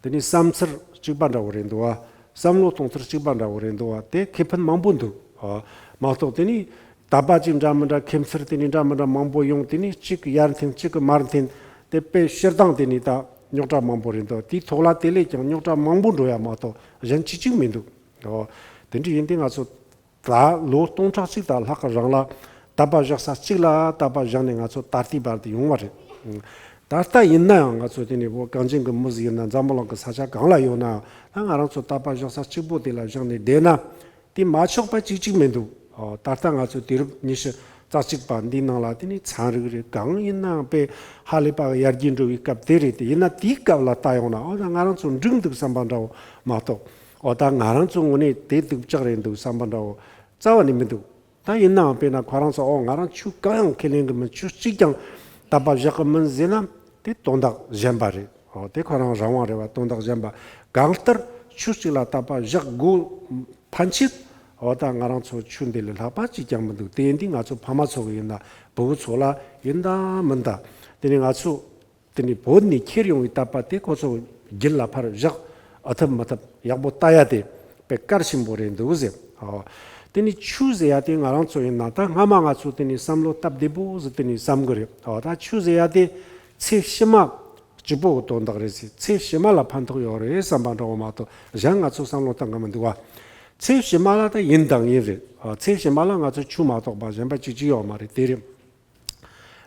དེ་ནས་བསམ་ཚུལ་གཅིག་པ་འདྲ་བོ་རེད་འདུག་བ། བསམ་བློ་གཏོང་ཚུལ་གཅིག་པ་འདྲ་བོ་རེད་འདུག་བ། དེ་ཁེ་ཕན་མང་པོ་འདུག་ཨ། མ་གཏོགས་དེ་ནས་དད་པ་གཅིག་འདྲ་མི་འདྲ་ཁེ་མཚར་དེ་ནས་འདྲ་མི་འདྲ་མང་པོ་ཡོང་། དེ་ནས་གཅིག་གི་ཡར་འཐེན་གཅིག་གི་མར་འཐེན། དེ་དཔེ་སྤྱིར་བཏང་དེ་ནས་ད་རྙོག་དྲ་མང་པོ་རེད་འདུག་དེའི་ཐོག་ལ་དེ་ལས་ཀྱང་རྙོག་དྲ་མང་པོ་འགྲོ་ཡ་མ་གཏོགས་གཞན་ཅི་གཅིག་མི་འདུག་ཨོ། དེ་འདྲ་ཡིན་དུས་ང་ཚོ་ད་ལོ་སྟོང་ཕྲག་གཅིག་དང་ལྷག་གི་རིང་ལ་དད་པ་བཞག་ས་གཅིག་ལ་དད་པ་བཞག་ནས་ང་ཚོ་ད་ལྟའི་བར་དུ་ཡོང་བ་རེད། ད་ལྟ་ཡིན་ན་ཡང་ང་ཚོ་དེ་ནས་བོད་གངས་ཅན་གྱི་མི་ཟིག་ཡིན་ན་འཛམ་བུ་གླིང་གི་ས་ཆ་གང་ལ་ཡོད་ན་ཡང་ད་ང་རང་ཚོ་དད་པ་བཞག་ས་གཅིག་པོ་དེ་ལ་བཞག་ནས་བསྡད་ན་དེ་མ་ཆོག་པ་གཅིག་གཅིག་མི་འདུག་ཨོ། ད་ལྟ་ང་ཚོ་དུས་རབས་ཉི་ཤུ་རྩ་གཅིག་པ་འདིའི་ནང་ལ་དེ་ནས་ཚན་རིག་རེད། གང་ཡིན་ནའང་དཔེ་ཧ་ལས་པ་གི་ཡར་རྒྱས་འགྲོ་བའི་སྐབས་དེ་རེད། དེ་ཡིན་ན་དེའི་སྐབས་ལ་ལྟ་ཡོང་ན་ཨོ་ད་ང་རང་ཚོ་འགྲིག་འདུག་བསམ་པ་འདྲ་བོ་མ་གཏོགས་ཨོ་ད་ང་རང་ཚོ་ངོས་ནས་དེ་སྡུག་ཅག་རེད་འདུག་བསམ་པ་འདྲ་བོ་རྩ་བ་ནས་མི་འདུག་ད་ཡིན་ནའང་དཔེར་ན་ཁོ་རང་ཚོ་ཨོ་ང་རང་ཆོས་གང་ཡང་ཁས་ལེན་གི་མིན། ཆོས་གཅིག་ཀྱང་དད་པ་བཞག་གི་མིན་ཟེར་ན་དེ་དོན་དག་གཞན་པ་རེད། ཨོ་དེ་ཁོ་རང་རང་དབང་རེད་བ། དོན་དག་གཞན་པ། གང་ལྟར་ཆོས་གཅིག་ལ་དད་པ་བཞག་དགོས་ཕན་ཆད་ཨོ་ད་ང་རང་ཚོ་ཆོས་འདི་ལས་ལྷག་པ་གཅིག་ཀྱང་མི་འདུག་དེ་ཡིན་དུས་ང་ཚོ་ཕ་མ་ཚོ་གི་ཡིན་ན་བུ་བུ་ཚོ་ལ་ཡིན་ད་མིན་ད་དེ་ནས་ང་ཚོ་དེ་ནས་བོད་ནས་ཁྱེར་ཡོང་བའི་དད་པ་དེ་ཁོ་ཚོ་རྒྱུད་ལ་ཕར་བཞག་ཨ་ཐབས་མ་ཐབས་ཡག་པོ་ལྟ་ཡ་དེ་དཔེ་གལ་ཆེན་པོ་རེད་འདུག་ཟེར། ཨོ། དེ་ནས་ཆོས་ཟེར་ཡ་དེ་ང་རང་ཚོ་ཡིན་ན་ད་སྔ་མ་ང་ཚོ་དེ་ནས་བསམ་བློ་སྟབས་བདེ་པོ་ཟིག་དེ་ནས་བསམ་གི་རེད། ཨོ་ད་ཆོས་ཟེར་ཡ་དེ་ཚེ་ཕྱི་མ་གཅིག་པོ་གི་དོན་དག་རེད་ཟེར། ཚེ་ཕྱི་མ་ལ་ཕན་ཐོགས་ཡོད་རེད་བསམ་པ་འདྲ་བོ་མ་གཏོགས་གཞན་ང་ཚོ་བསམ་བློ་བཏང་གི་མི་འདུག་བ། ཚེ་ཕྱི་མ་ལ་ད་ཡིན་དང་ཡིན་རེད། ཨོ་ཚེ་ཕྱི་མ་ལ་ང་ཚོ་ཆོས་མ་གཏོགས་པ་གཞན་པ་གཅིག་གཅིག་ཡོད་མ་རེད། དེ་རེད།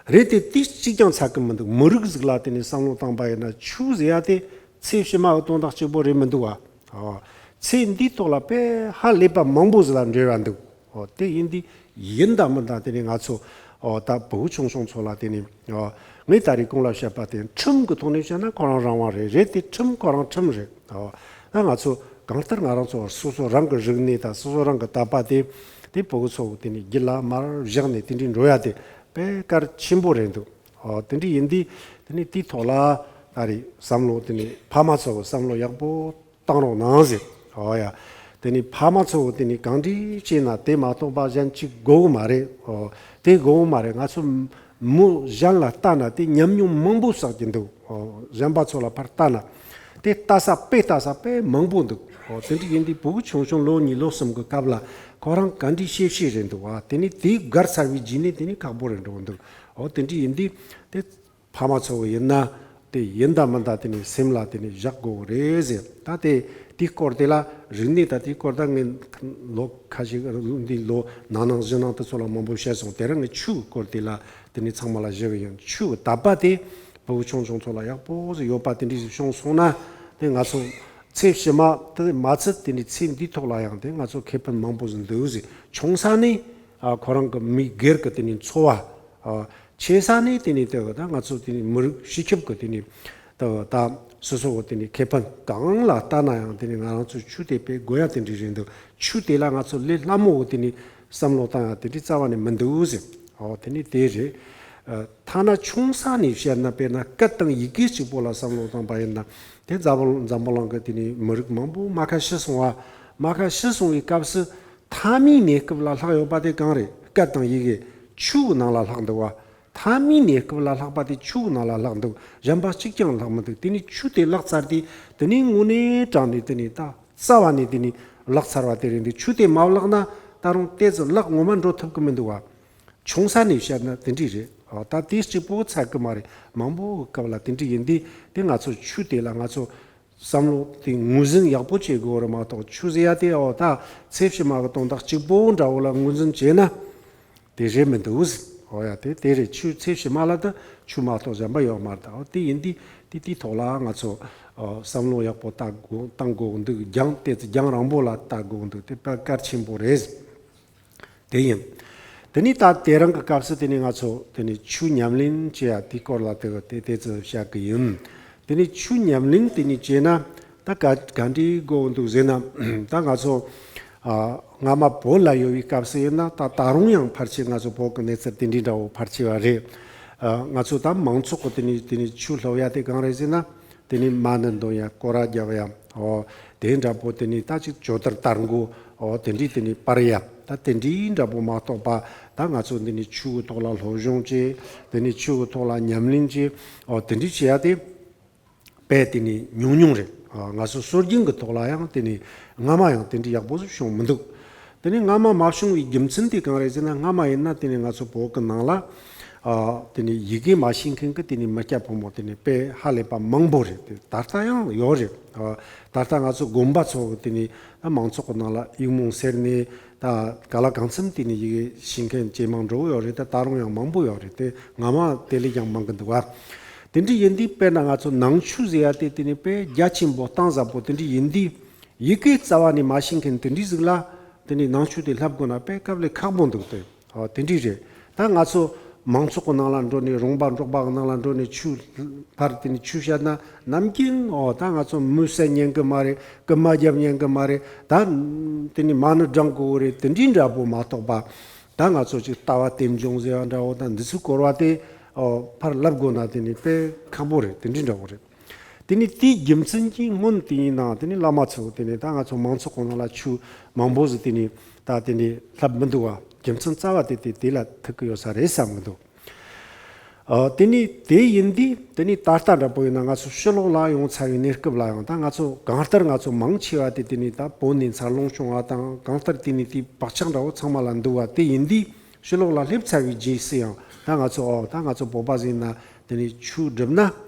རེད་དེ་དེ་གཅིག་ཀྱང་ཚར་གི་མི་འདུག་མི་རིགས་ཟིག་ལ་དེ་ནས་བསམ་བློ་བཏང་པ་ཡིན་ན་ཆོས་ཟེར་ཡ་དེ་ཚེ་ཕྱི་མ་གི་དོན་དག་གཅིག་པོ་རེད་མི་འདུག་བ། ཨོ། ཚེ་འདིའི་ཐོག་ལ་དཔེ་ཧ་ལས་པ་མང་པོ་ཟིག་ལ་འབྲེལ་བ་འདུག་ཨོ་དེ་ཡིན་དུས་ཡིན་དང་མིན་དང་དེ་ནས་ང་ཚོ་ཨོ་ད་བུ་ཆུང་ཆུང་ཚོ་ལ་དེ་ནས་ཨོ་ངས་ད་རེས་གོང་ལ་བཤད་པ་དེ་ཁྲིམས་ཀྱི་ཐོག་ནས་བཤད་ན་ཁོ་རང་རང་དབང་རེད། རེད་དེ་ཁྲིམས་ཁོ་རང་ཁྲིམས་རེད། ཨོ་ད་ང་ཚོ་གང་ལྟར་ང་རང་ཚོ་སོ་སོ་རང་གི་རིག་གནས་དང་སོ་སོ་རང་གི་དད་པ་དེ་དེ་བུ་ཚོ་དེ་ནས་རྒྱུད་ལ་མར་བཞག་ནས་དེ་འདྲའི་འགྲོ་ཡ་དེ། དཔེ་གལ་ཆེན་པོ་རེད་འདུག་ཨོ་དེ་འདྲ་ཡིན་དུས་དེ་ནས་དེའི་ཐོག་ལ་ད་རེས་བསམ་བློ་དེ་ནས་ཕ་མ་ཚོ་བསམ་བློ་ཡག་པོ་བཏང་རོགས་གནང་ཟེར། ཨོ་ཡ། དེ་ནས་ཕ་མ་ཚོ་དེ་ནས་གང་འདྲ་བྱས་ན་དེ་མ་གཏོགས་པ་གཞན་གཅིག་དགོས་གི་མ་རེད། ཨོ་དེ་དགོས་གི་མ་རེད། ང་ཚོ་མི་གཞན་ལ་ལྟ་ན་དེ་ཉམས་མྱོང་མང་པོ་བསགས་ཀྱི་འདུག་ཨོ་གཞན་པ་ཚོ་ལ་ཕར་ལྟ་ན་དེ་ལྟ་ས་དཔེ་ལྟ་ས་དཔེ་མང་པོ་འདུག་ཨོ་དེ་འདྲ་ཡིན་དུས་བུ་གུ་ཆུང་ཆུང་ལོ་གཉིས་ལོ་གསུམ་གི་སྐབས་ལ་ཁོ་རང་ག་འདྲའི་ཤེས་བྱས་རེད་འདུག་ཨ་དེ་ནས་དེ་བརྒལ་ཚར་བའི་རྗེས་ནས་དེ་ནས་ཁག་པོ་རེད་འགྲོ་གི་འདུག་ཨོ་དེ་འདྲ་ཡིན་དུས་དེ་ཕ་མ་ཚོ་གི་ཡིན་ན་དེ་ཡིན་ད་མིན་ད་དེ་ནས་སེམས་ལ་དེ་ནས་བཞག་དགོས་གི་རེད་ཟེར། ད་དེ་དེའི་སྐོར་དེ་ལ་རིག་གནས་ད་དེའི་སྐོར་ད་ངས་ལོ་ཁ་ཤས་འདི་ལོ་ན་ནིང་གཞེས་ནིང་དེ་ཚོ་ལ་མང་པོ་བཤད་སོང་། དེ་རིང་ངས་ཆོས་ཀྱི་སྐོར་དེ་ལ་དེ་ནས་ཚང་མ་ལ་ཞུ་གི་ཡིན། ཆོས་ཀྱི་དད་པ་དེ་བུ་ཆུང་ཆུང་ཚོ་ལ་ཡག་པོ་ཟིག་ཡོད་པ་དེ་འདྲ་ཞིག་བྱུང་སོང་ན་དེ་ང་ཚོ་ཚེ་ཕྱི་མ་དེ་མ་ཚད་དེ་ནས་ཚེ་འདིའི་ཐོག་ལ་ཡང་དེ་ང་ཚོ་ཁེ་ཕན་མང་པོ་ཟིག་འདུག་ཟེར། ཆུང་ས་ནས་ཨ་ཁོ་རང་གི་མི་སྒེར་གི་དེ་ནས་འཚོ་བ། ཨ་ཆེ་ས་ནས་དེ་ནས་དེ་གི་ད་ང་ཚོ་དེ་ནས་མི་རིགས་སྤྱི་ཁྱབ་ཀྱི་དེ་ནས་ད་ད་སོ་སོ་གི་དེ་ནས་ཁེ་ཕན་གང་ལ་ལྟ་ན་ཡང་དེ་ནས་ང་རང་ཚོ་ཆོས་དེ་དཔེ་དགོས་ཡ་དེ་འདྲ་རེད་འདུག་ཆོས་དེ་ལ་ང་ཚོ་ལས་སླ་མོ་གི་དེ་ནས་བསམ་བློ་བཏང་ཡ་དེ་འདྲ་རྩ་བ་ནས་མི་འདུག་ཟེར། ཨོ་དེ་ནས་དེ་རེད། ཨ་ཐ་ན་ཆུང་ས་ནས་བཤད་ན་དཔེར་ན་སྐད་དང་ཡི་གེ་གཅིག་པོ་ལ་བསམ་བློ་བཏང་པ་ཡིན་ན་དེ་འཛམ་བུ་འཛམ་བུ་གླིང་གི་དེ་ནས་མི་རིགས་མང་པོ་རྨ་ཁ་ཤི་སོང་བ། རྨ་ཁ་ཤི་སོང་བའི་སྐབས་སུ་མཐའ་མའི་གནས་སྐབས་ལ་ལྷག་ཡོད་པ་དེ་གང་རེད། སྐད་དང་ཡི་གེ་ཆོས་ནང་ལ་ལྷག་འདུག་བ། མཐའ་མའི་གནས་སྐབས་ལ་ལྷག་པ་དེ་ཆོས་ནང་ལ་ལྷག་འདུག་གཞན་པ་གཅིག་ཀྱང་ལྷག་མི་འདུག་དེ་ནས་ཆོས་དེ་བརླག་ཚར་དུས་དེ་ནས་དངོས་གནས་དྲང་ནས་དེ་ནས་ད་རྩ་བ་ནས་དེ་ནས་བརླག་ཚར་བ་དེ་རེད་འདུག་ཆོས་དེ་མ་བརླག་ན་ད་རུང་ཏོག་ཙམ་བརླག་ངོ་མ་འགྲོ་ཐུབ་ཀྱི་མི་འདུག་བ། ཆུང་ས་ནས་བཤད་ན་དེ་འདྲ་རེད། ཨ་ད་དེ་གཅིག་པོ་ཚར་གི་མ་རེད། མང་པོ་གི་སྐབས་ལ་དེ་འདྲ་ཡིན་དུས་དེ་ང་ཚོ་ཆོས་དེ་ལ་ང་ཚོ་བསམ་བློ་དེ་ངོས་འཛིན་ཡག་པོ་བྱེད་དགོས་རེད་མ་གཏོགས་ཆོས་ཟེར་ཡ་དེ་ཨོ་ད་ཚེ་ཕྱི་མ་གི་དོན་དག་གཅིག་པོ་འདྲ་བོ་ལ་ངོས་འཛིན་བྱས་ན་དེ་རེད་མི་འདུག་ཟེར། ཨོ་ཡ་དེ་དེ་རེད། ཆོས་ཚེ་ཕྱི་མ་ལ་ད་ཆོས་མ་གཏོགས་གཞན་པ་ཡོད་མ་རེད། ཨོ་དེ་ཡིན་དུས་དེ་དེའི་ཐོག་ལ་ང་ཚོ་ བསམ་བློ་ཡག་པོ་བཏང་དགོས་བཏང་དགོས་འདུག་རྒྱང་དེ་ཚོ་རྒྱང་རིང་པོ་ལ་བལྟ་དགོས་འདུག་དེ་དཔེ་གལ་ཆེན་པོ་རེད། དེ་ཡིན། དེ་ནས་ད་དེ་རིང་གི་སྐབས་སུ་དེ་ནས་ང་ཚོ་དེ་ནས་ཆོས་ཉམས་ལེན་བྱེད་ཡ་དེའི་སྐོར་ལ་དེ་དེ་དེ་ཚོ་བཤད་གི་ཡིན། དེ་ནས་ཆོས་ཉམས་ལེན་དེ་ནས་བྱས་ན་ད་ག་ག་འདྲའི་དགོས་འདུག་ཟེར་ན། ད་ང་ཚོ་ཨ་སྔ་མ་བོད་ལ་ཡོད་པའི་སྐབས་སུ་ཡིན་ན། ད་ད་རུང་ཡང་ཕལ་ཆེར་ང་ཚོ་བོད་ཀྱི་གནས་ཚུལ་དེ་འདྲའི་འདྲ་བོ་ཕལ་ཆེ་བ་རེད། ཨ་ང་ཚོ་ད་མང་ཚོགས་ཀྱི་དེ་ནས་དེ་ནས་ཆོས་སློབ་ཡ་དེ་གང་རེད་ཟེར་ན། དེ་ནས་མ་ཎི་འདོན་ཡ། སྐོར་ར་རྒྱབ་ཡ། འོ་དེ་འདྲ་པོ་དེ་ནས་ད་ཅིག་ཇོ་དར་དར་མགོ། འོ་དེ་འདྲའི་དེ་ནས་སྤར་ཡ། ད་དེ་འདྲའི་འདྲ་པོ་མ་གཏོགས་པ། ད་ང་ཚོ་འདི་ནས་ཆོས་གི་ཐོག་ལ་སློབ་སྦྱོང་བྱེད། དེ་ནས་ཆོས་གི་ཐོག་ལ་ཉམས་ལེན་བྱེད། འོ་དེ་འདྲའི་བྱེད་ཡ་དེ་དཔེ་དེ་ནས་ཉུང་ཉུང་རེད། ཨ་ང་ཚོ་སྲོལ་རྒྱུན་གྱི་ཐོག་ལ་ཡང་དེ་ནས་སྔ་མ་ཡང་དེ་འདྲའི་ཡག་པོ་ཞིག་བྱུང་མི་འདུག་དེ་ནས་སྔ་མ་མ་བྱུང་བའི་རྒྱུ་མཚན་དེ་གང་རེད་ཟེར་ན། སྔ་མ་ཡིན་ན་དེ་ནས་ང་ཚོ་བོད་ཀྱི་ནང་ལ་ཨ་དེ་ནས་ཡི་གེ་མ་ཤེས་མཁན་གྱི་དེ་ནས་མི་སྐྱ་ཕོ་མོ་དེ་ནས་དཔེ་ཧ་ལས་པ་མང་པོ་རེད། དེ་ད་ལྟ་ཡང་ཡོད་རེད། ཨ་ད་ལྟ་ང་ཚོ་དགོན་པ་ཚོ་གི་དེ་ནས་ད་མང་ཚོགས་ཀྱི་ནང་ལ་ཡིག་རྨོངས་སེལ་ནས། ད་ག་ལ་གང་འཚམ་དེ་ནས་ཡི་གེ་ཤེས་མཁན་ཇེ་མང་འགྲོ་གི་ཡོད་རེད། ད་ད་རུང་ཡང་མང་པོ་ཡོད་རེད། དེ་སྔ་མ་དེ་ལས་ཀྱང་མང་གི་འདུག་བ། དེ་འདྲ་ཡིན་དུས་དཔེར་ན་ང་ཚོ་ནང་ཆོས་ཟེར་ཡ་དེ་དེ་ནས་དཔེ་རྒྱ་ཆེན་པོ་གཏིང་ཟབ་པོ་དེ་འདྲ་ཡིན་དུས། ཡི་གེ་རྩ་བ་ནས་མ་ཤེས་མཁན་དེ་འདྲའི་ཟིག་ལ་དེ་ནས་ནང་ཆོས་དེ་བསླབ་དགོས་ན་དཔེ་སྐབས་ལས་ཁག་པོ་འདུག་སྟེ། ཨོ་དེ་འདྲའི་རེད། ད་ང་ཚོ་མང་ཚོགས་ཀྱི་ནང་ལ་འགྲོ་ནས། རོང་པ་འབྲོག་པ་གི་ནང་ལ་འགྲོ་ནས་ཆོས་ཕར་དེ་ནས་ཆོས་བཤད་ན། ནམ་རྒྱུན་ཨོ་ད་ང་ཚོ་མོས་གསན་ཉན་གི་མ་རེད། རྐུན་མ་རྒྱབ་ཉན་གི་མ་རེད། ད་དེ་ནས་མ་ཎི་བགྲང་དགོས་རེད། དེ་འདྲའི་འདྲ་པོ་མ་གཏོགས་པ། ད་ང་ཚོ་ཅིག་ལྟ་བ་རྟེན་འབྱུང་ཟེར་བ་འདྲ་བོ་དང་། འདི་ཚོའི་སྐོར་བ་དེ་ཨོ་ཕར་བསླབ་དགོས་ན་དེ་ནས་དཔེ་ཁག་པོ་རེད། དེ་འདྲའི་འདྲ་བོ་རེད། དེ་ནས་དེའི་རྒྱུ་མཚན་གྱིས་སྔོན་དེ་ཡིན་ནའང་དེ་ནས་བླ་མ་ཚོ་དེ་ནས་ད་ང་ཚོ་མང་ཚོགས་ཀྱི་ནང་ལ་ཆོས་མང་པོ་ཟིག་དེ་ནས་ད་དེ་ནས་བསླབ་མི་འདུག་བ། རྒྱུ་མཚན་རྩ་བ་དེ་དེ་དེ་ལ་ཐུག་གི་ཡོད་ས་རེད་བསམ་གི་འདུག་ཨ་དེ་ནས་དེ་ཡིན་དུས་དེ་ནས་ད་ལྟ་འདྲ་པོ་ཡིན་ན། ང་ཚོ་ཕྱི་ལོགས་ལ་ཡོང་ཚར་བའི་གནས་སྐབས་ལ་ཡང་། ད་ང་ཚོ་གང་ལྟར་ང་ཚོ་མང་ཆེ་བ་དེ་དེ་ནས་ད་བོད་ནས་འཚར་ལོངས་བྱུང་བ་དང་། གང་ལྟར་དེ་ནས་དེའི་བག་ཆགས་འདྲ་བོ་ཚང་མ་ལ་འདུག་བ། དེ་ཡིན་དུས་ཕྱི་ལོགས་ལ་སླེབས་ཚར་བའི་རྗེས་སུ་ཡང་། ད་ང་ཚོ་ཨོ་ད་ང་ཚོ་བོད་པ་ཟིག་ཡིན་ན་དེ་ནས་ཆོས་སྒྲུབ་ན་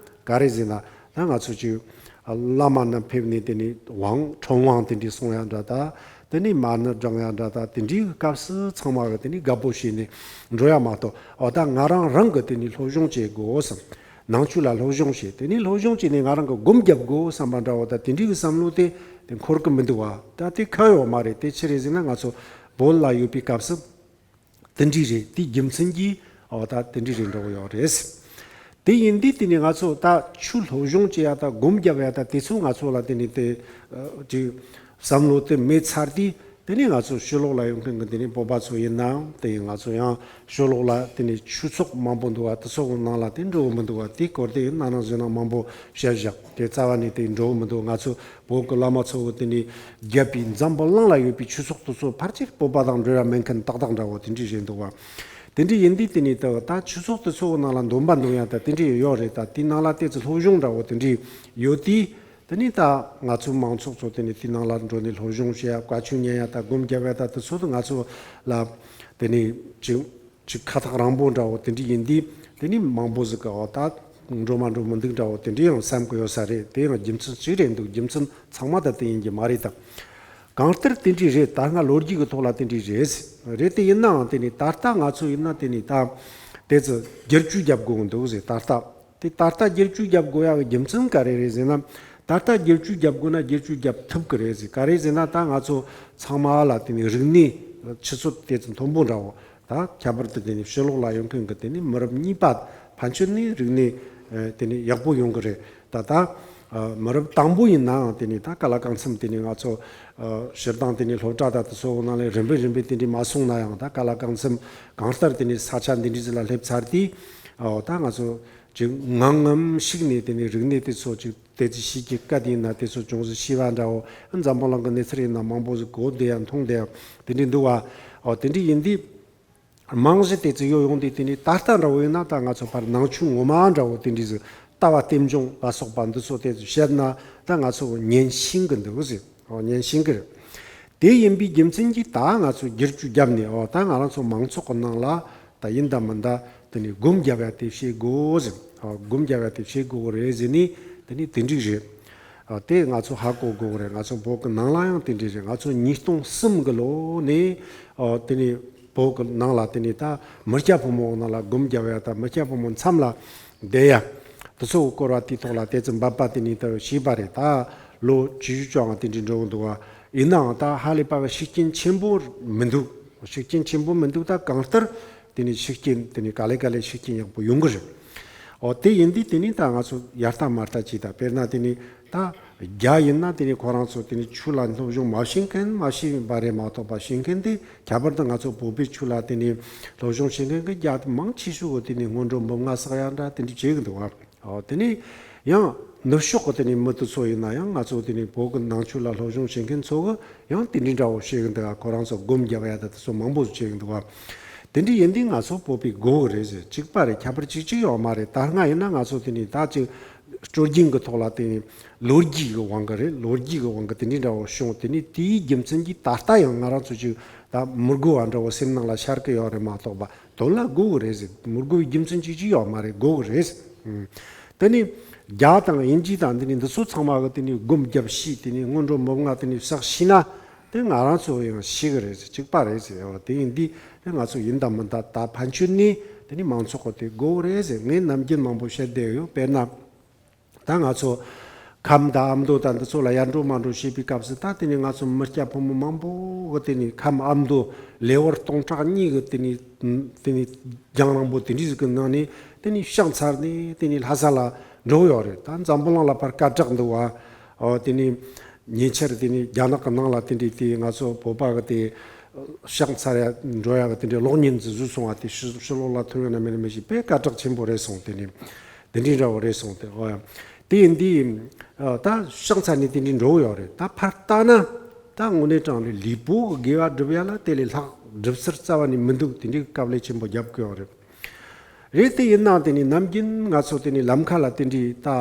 ག་རེ་ཟེར་ན། ད་ང་ཚོ་ཅིག་བླ་མ་རྣམས་ཕེབས་ནས་དེ་ནས་དབང་ཁྲོམ་དབང་དེ་འདྲའི་གསུང་ཡ་འདྲ། ད་དེ་ནས་མ་ཎི་བགྲང་ཡ་འདྲ། ད་དེ་འདྲའི་སྐབས་སུ་ཚང་མ་གི་དེ་ནས་དགའ་པོ་བྱས་ནས་འགྲོ་ཡ་མ་གཏོགས། ཨོ་ད་ང་རང་རང་གི་དེ་ནས་སློབ་སྦྱོང་བྱེད་དགོས་བསམ། ནང་ཆོས་ལ་སློབ་སྦྱོང་བྱེད། དེ་ནས་སློབ་སྦྱོང་བྱས་ནས་ང་རང་གི་སྒོམ་རྒྱབ་དགོས་བསམ་པ་འདྲ་བོ། ད་དེ་འདྲའི་གི་བསམ་བློ་དེ་དེ་འཁོར་གི་མི་འདུག་བ། ད་དེ་ཁག་ཡོད་མ་རེད། དེ་ཆི་རེད་ཟེར་ན། ང་ཚོ་བོད་ལ་ཡོད་པའི་སྐབས་སུ་དེ་འདྲའི་རེད། དེའི་རྒྱུ་མཚན་གྱིས་ཨོ་ད་དེ་འདྲའི་རེད་འདྲ་བོ་ཡོད་རེད། དེ་ཡིན་དུས་དེ་ནས་ང་ཚོ་ད་ཆོས་སློབ་སྦྱོང་བྱེད་ཡ་ད་སྒོམ་རྒྱབ་ཡ་ད་དེ་ཚོ་ང་ཚོ་ལ་དེ་ནས་དེ་ཨ་ཅིག་བསམ་བློ་དེ་མེད་ཚར་དུས། དེ་ནས་ང་ཚོ་ཕྱི་ལོགས་ལ་ཡོང་མཁན་གྱི་དེ་ནས་བོད་པ་ཚོ་ཡིན་ནའང་། དེ་ཡིན་ང་ཚོ་ཡང་ཕྱི་ལོགས་ལ་དེ་ནས་ཆོས་ཚོགས་མང་པོ་འདུག་བ། དེ་ཚོ་གི་ནང་ལ་དེ་འགྲོ་གི་མི་འདུག་བ། དེའི་སྐོར་དེ་ཡིན་ན་ནང་བཞིན་ན་མང་པོ་བཤད་བཞག་དེ་རྩ་བ་ནས་དེ་འགྲོ་གི་མི་འདུག་ང་ཚོ་བོད་ཀྱི་བླ་མ་ཚོ་གི་དེ་ནས་བརྒྱབ་པའི་འཛམ་བུ་གླིང་ལ་ཡོད་པའི་ཆོས་ཚོགས་དེ་ཚོ་ཕལ་ཆེར་བོད་པ་དང་འབྲེལ་བ་མེད་མཁན་ཏག་ཏག་འདྲ་བོ་དེ་འདྲའི་རེད་འདུག་བ། དེ་འདྲའི་ཡིན་དུས་དེ་ནས་ད་ད་ཆོས་ཚོགས་དེ་ཚོ་གི་ནང་ལ་འདོན་པ་འདོན་ཡ་ད་དེ་འདྲའི་ཡོད་རེད། ད་དེའི་ནང་ལ་དེ་ཚོ་སློབ་སྦྱོང་འདྲ་བོ་དེ་འདྲའི་ཡོད་དུས། དེ་ནས་ད་ང་ཚོའི་མང་ཚོགས་ཚོ་དེ་ནས་དེའི་ནང་ལ་འགྲོ་ནས་སློབ་སྦྱོང་བྱེད་ཡ། བཀའ་ཆོས་ཉན་ཡ། ད་སྒོམ་རྒྱབ་ཡ་ད་དེ་ཚོ་དེ་ང་ཚོ་ལ་དེ་ནས་ཅིག་ཅིག་ཁ་ཐག་རིང་པོ་འདྲ་བོ་དེ་འདྲ་ཡིན་དུས། དེ་ནས་མང་པོ་ཟིག་གི་ཨོ་ད་འགྲོ་མ་འགྲོ་མི་འདུག་འདྲ་བོ་དེ་འདྲ་ཡང་བསམ་གི་ཡོད་ས་རེད། དེ་ཡང་རྒྱུ་མཚན་གཅིག་རེད་འདུག་རྒྱུ་མཚན་ཚང་མ་ད་དེ་ཡིན་གྱི་མ་རེད་ད། གང་ལྟར་དེ་འདྲ་རེད། ད་སྔ་ལོ་རྒྱུས་ཀྱི་ཐོག་ལ་དེ་འདྲ་རེད། རེད་དེ་ཡིན་ནའང་དེ་ནས་ད་ལྟ་ང་ཚོ་ཡིན་ན་དེ་ནས་ད་དེ་ཚོ་བསྒྱུར་བཅོས་རྒྱབ་དགོས་འདུག་ཟེར། ད་ལྟ། དེ་ད་ལྟ་བསྒྱུར་བཅོས་རྒྱབ་དགོས་ཡག་གི་རྒྱུ་མཚན་ག་རེ་རེད་ཟེར་ན། ད་ལྟ་བསྒྱུར་བཅོས་རྒྱབ་དགོས་ན་བསྒྱུར་བཅོས་རྒྱབ་ཐུབ་ཀྱི་རེད་ཟེར། ག་རེ་ཟེར་ན། ད་ང་ཚོ་ཚང་མ་ལ་དེ་ནས་རིག་གནས་ཆུ་ཚད་དེ་ཚོ་མཐོན་པོ་འདྲ་བོ། ད་ཁྱད་པར་དུ་དེ་ནས་ཕྱི་ལོགས་ལ་ཡོང་མཁན་གྱི་དེ་ནས་མི་རབས་གཉིས་པ་ཕན་ཆད་ནས་རིག་གནས་ཨ་དེ་ནས་ཡག་པོ་ཡོང་གི་རེད། ད་ལྟ་ཨ་མི་རབས་དང་པོ་ཡིན་ནའང་དེ་ནས་ད་ག་ལ་གང་འཚམ་དེ་ནས་ང་ཚོ་ཨ་སྤྱིར་བཏང་དེ་ནས་སློབ་གྲྭ་ད་དེ་ཚོ་ནང་ལ་རིམ་པས་རིམ་པས་དེ་འདྲ་མ་སོང་ན་ཡང་། ད་ག་ལ་གང་འཚམ་གང་ལྟར་དེ་ནས་ས་ཆ་འདི་འདྲ་ཟིག་ལ་སླེབས་ཚར་དུས། ཨོ་ད་ང་ཚོ་ཅིག་ངང་ངམ་ཤུགས་ནས་དེ་ནས་རིག་གནས་དེ་ཚོ་ཅིག་དེ་ཚོ་ཤེས་ཀྱི་སྐད་ཡིན་ན་དེ་ཚོ་ཅུང་ཟད་ཤེས་པ་འདྲ་བོ། འཛམ་བུ་གླིང་གི་གནས་ཚུལ་ཡིན་ན་མང་པོ་ཟིག་གོ་བདེ་ཡང་མཐོང་བདེ་ཡང་དེ་འདྲ་འདུག་བ། ཨོ་དེ་འདྲ་ཡིན་དུས། རྨང་གཞི་དེ་ཚོ་ཡོད་ཡོང་དུས། དེ་ནས་ད་ལྟ་འདྲ་བོ་ཡིན་ན་ད་ང་ཚོ་ཕར་ནང་ཆོས་ངོ་མ་འདྲ་བོ་དེ་འདྲ་ཟིག་ལྟ་བ་རྟེན་འབྱུང་ལ་སོགས་པ་འདི་ཚོ་དེ་ཚོ་བཤད་ན་ད་ང་ཚོ་ཉན་ཤེས་གི་འདུག་ཟེར། ཨོ་ཉན་ཤེས་གི་རེད། དེ་ཡིན་པའི་རྒྱུ་མཚན་གྱིས་ད་ང་ཚོ་བསྒྱུར་བཅོས་བརྒྱབ་ནས། ཨོ་ད་ང་རང་ཚོ་མང་ཚོགས་ཀྱི་ནང་ལ་ད་ཡིན་ད་མིན་ད་དེ་ནས་སྒོམ་རྒྱབ་ཡ་དེ་བྱེད་དགོས་ཟེར། ཨོ་སྒོམ་རྒྱབ་ཡ་དེ་བྱེད་དགོས་རེད་ཟེར་ནས། དེ་ནས་དེ་འགྲིག་རེད། ཨ་དེ་ང་ཚོ་ཧ་གོ་དགོས་རེད། ང་ཚོ་བོད་ཀྱི་ནང་ལ་ཡང་དེ་འདྲ་རེད། ང་ཚོ་ཉིས་སྟོང་གསུམ་གྱི་ལོ་ནས་ཨ་དེ་ནས་བོད་ཀྱི་ནང་ལ་དེ་ནས་ད་མི་སྐྱ་ཕོ་མོ་ནང་ལ་སྒོམ་རྒྱབ་ཡ། ད་མི་སྐྱ་ཕོ་མོ་མཚམས་ལ་བསྡད་ཡ། ད་ དེ་ཚོ་སྐོར་བ་དེའི་ཐོག་ལ་དེ་ཙམ་འབད་པ་དེ་ནས་ད་བྱས་པ་རེད། ད་ལོ་བཅུ་བཅོ་ལྔ་དེ་འདྲའི་འགྲོ་གི་འདུག་བ། ཡིན་ནའང་ད་ཧ་ལས་པ་གི་ཤུགས་རྐྱེན་ཆེན་པོ་མི་འདུག་ཤུགས་རྐྱེན་ཆེན་པོ་མི་འདུག་ད་གང་ལྟར་དེ་ནས་ཤུགས་རྐྱེན་དེ་ནས་ག་ལེ་ག་ལེ་ཤུགས་རྐྱེན་ཡག་པོ་ཡོང་གི་རེད། ཨོ་དེ་ཡིན་དུས་དེ་ནས་ད་ང་ཚོ་ཡར་ལྟ་མར་ལྟ་བྱས། ད་དཔེར་ན་དེ་ནས་ད་རྒྱ་ཡིན་ན་དེ་ནས་ཁོ་རང་ཚོ་དེ་ནས་ཆོས་ལ་སློབ་སྦྱོང་མ་བྱེད་མཁན་མ་བྱས་པ་རེད་མ་གཏོགས་པ། བྱེད་མཁན་དེ་ཁྱད་པར་དུ་ང་ཚོ་བོད་པའི་ཆོས་ལ་དེ་ནས་སློབ་སྦྱོང་བྱེད་མཁན་གྱི་རྒྱ་དེ་མང་ཆེ་ཤོས་གི་དེ་ནས་སྔོན་འགྲོ་འབུམ་ལྔ་བསགས་ཡ་འདྲ་དེ་འདྲ་བྱེད་གི་འདུག་བ། ཨོ་དེ་ནས་ཡང་ནུབ་ཕྱོགས་ཀྱི་དེ་ནས་མི་དེ་ཚོ་ཡིན་ན་ཡང་ང་ཚོ་དེ་ནས་བོད་ཀྱི་ནང་ཆོས་ལ་སློབ་སྦྱོང་བྱེད་མཁན་ཚོ་གི་ཡང་དེ་འདྲའི་འདྲ་བོ་བྱེད་གི་འདུག་ཁོ་རང་ཚོ་སྒོམ་རྒྱབ་ཡ་ད་དེ་ཚོ་མང་པོ་བྱེད་གི་འདུག་བ། དེ་འདྲ་ཡིན་དུས་ང་ཚོ་བོད་པའི་དགོས་གི་རེད་ཟེར། གཅིག་པ་རེད། ཁྱད་པར་གཅིག་གཅིག་ཡོད་མ་རེད། ད་སྔ་ཡིན་ན་ང་ཚོ་དེ་ནས་ད་ཅིག་སྲོལ་རྒྱུན་གྱི་ཐོག་ལ་དེ་ནས་ལོ་རྒྱུས་ཀྱི་དབང་གིས་རེད། ལོ་རྒྱུས་ཀྱི་དབང་གིས་དེ་འདྲའི་འདྲ་བོ་བྱུང་། དེ་ནས་དེའི་རྒྱུ་མཚན་གྱིས་ད་ལྟ་ཡང་ང་རང་ཚོ་ཅིག་ད་མི་དགོས་པ་འདྲ་བོ་སེམས་ནང་ལ་ཤར་གི་ཡོད་རེད་མ་གཏོགས་པ། དོན་ལ་དགོས་གི་རེད་ཟེར། མི་དགོས་པའི་རྒྱུ་མཚན་གཅིག་གཅིག་ཡོད་མ་རེད། དགོས་གི་རེད། ཨང་། དེ་ནས་རྒྱ་དང་དབྱིན་ཇི་དང་དེ་ནས་འདི་ཚོ་ཚང་མ་གི་དེ་ནས་སྒོམ་རྒྱབ་ཤེས། དེ་ནས་སྔོན་འགྲོ་འབུམ་ལྔ་དེ་ནས་བསགས་ཤེས་ན་དེ་ང་རང་ཚོ་ཡང་ཤེས་གི་རེད་ཟེར། གཅིག་པ་རེད་ཟེར། ཨོ་དེ་ཡིན་དུས་དེ་ང་ཚོ་ཡིན་དང་མིན་དང་ད་ཕན་ཆོད་ནས་དེ་ནས་མང་ཚོགས་གི་དེ་དགོས་གི་རེད་ཟེར། ངས་ནམ་རྒྱུན་མང་པོ་བཤད་བསྡད་ཡོད། དཔེར་ན། ད་ང་ཚོ་ཁམས་དང་ཨ་མདོ་དང་འདི་ཚོ་ལ་ཡར་འགྲོ་མར་འགྲོ་བྱེད་པའི་སྐབས་སུ་ད་དེ་ནས་ང་ཚོ་མི་སྐྱ་ཕོ་མོ་མང་པོ་གི་དེ་ནས་ཁམས་ཨ་མདོ་ལེ་དབར་སྟོང་ཕྲག་གཉིས་ཀྱི་དེ་ནས་དེ་ནས་རྒྱང་རིང་པོ་དེ་འདྲའི་ཟིག་གི་ནང་ནས་དེ་ནས་ཕྱག་འཚལ་ནས་དེ་ནས་ལྷ་ས་ལ་འགྲོ་ཡོད་རེད། ད་འཛམ་བུ་གླིང་ལ་ཕར་སྐད་གྲགས་འདུག་བ། ཨོ་དེ་ནས་ཉེ་ཆར་དེ་ནས་རྒྱ་ནག་གི་ནང་ལ་དེ་འདྲའི་དེ་ང་ཚོ་བོད་པ་གི་དེ་ཕྱག་འཚལ་ཡ་འགྲོ་ཡ་གི་དེ་འདྲའི་གློག་བརྙན་ཟིག་བཟོས་སོང་བ་དེ་ཕྱི་ཕྱི་ལོགས་ལ་ཐོན་ཡོད་ན་མེད་ན་མི་ཤེས། དཔེ་སྐད་གྲགས་ཆེན་པོ་རེད་སོང་། དེ་ནས། དེ་འདྲའི་འདྲ་བོ་རེད་སོང་སྟེ། ཨོ་ཡ། དེ་ཡིན་དུས་ཨ་ད་ཕྱག་འཚལ་ནས་དེ་འདྲའི་འགྲོ་གི་ཡོད་རེད། ད་ཕར་ལྟ་ན་ད་དངོས་གནས་དྲང་གནས་ལུས་པོ་གི་དགེ་བ་སྒྲུབ་ཡ་ལ་དེ་ལས་ལྷག་སྒྲུབ་ཚུལ་རྩ་བ་ནས་མི་འདུག་དེ་འདྲའི་དཀའ་ལས་ཆེན་པོ་རྒྱབ་གི་ཡོད་རེད། རེད། དེ་ཡིན་ནའང་དེ་ནས་ནམ་རྒྱུན་ང་ཚོ་དེ་ནས་ལམ་ཁ་ལ་དེ་འདྲའི་ད་ཨ་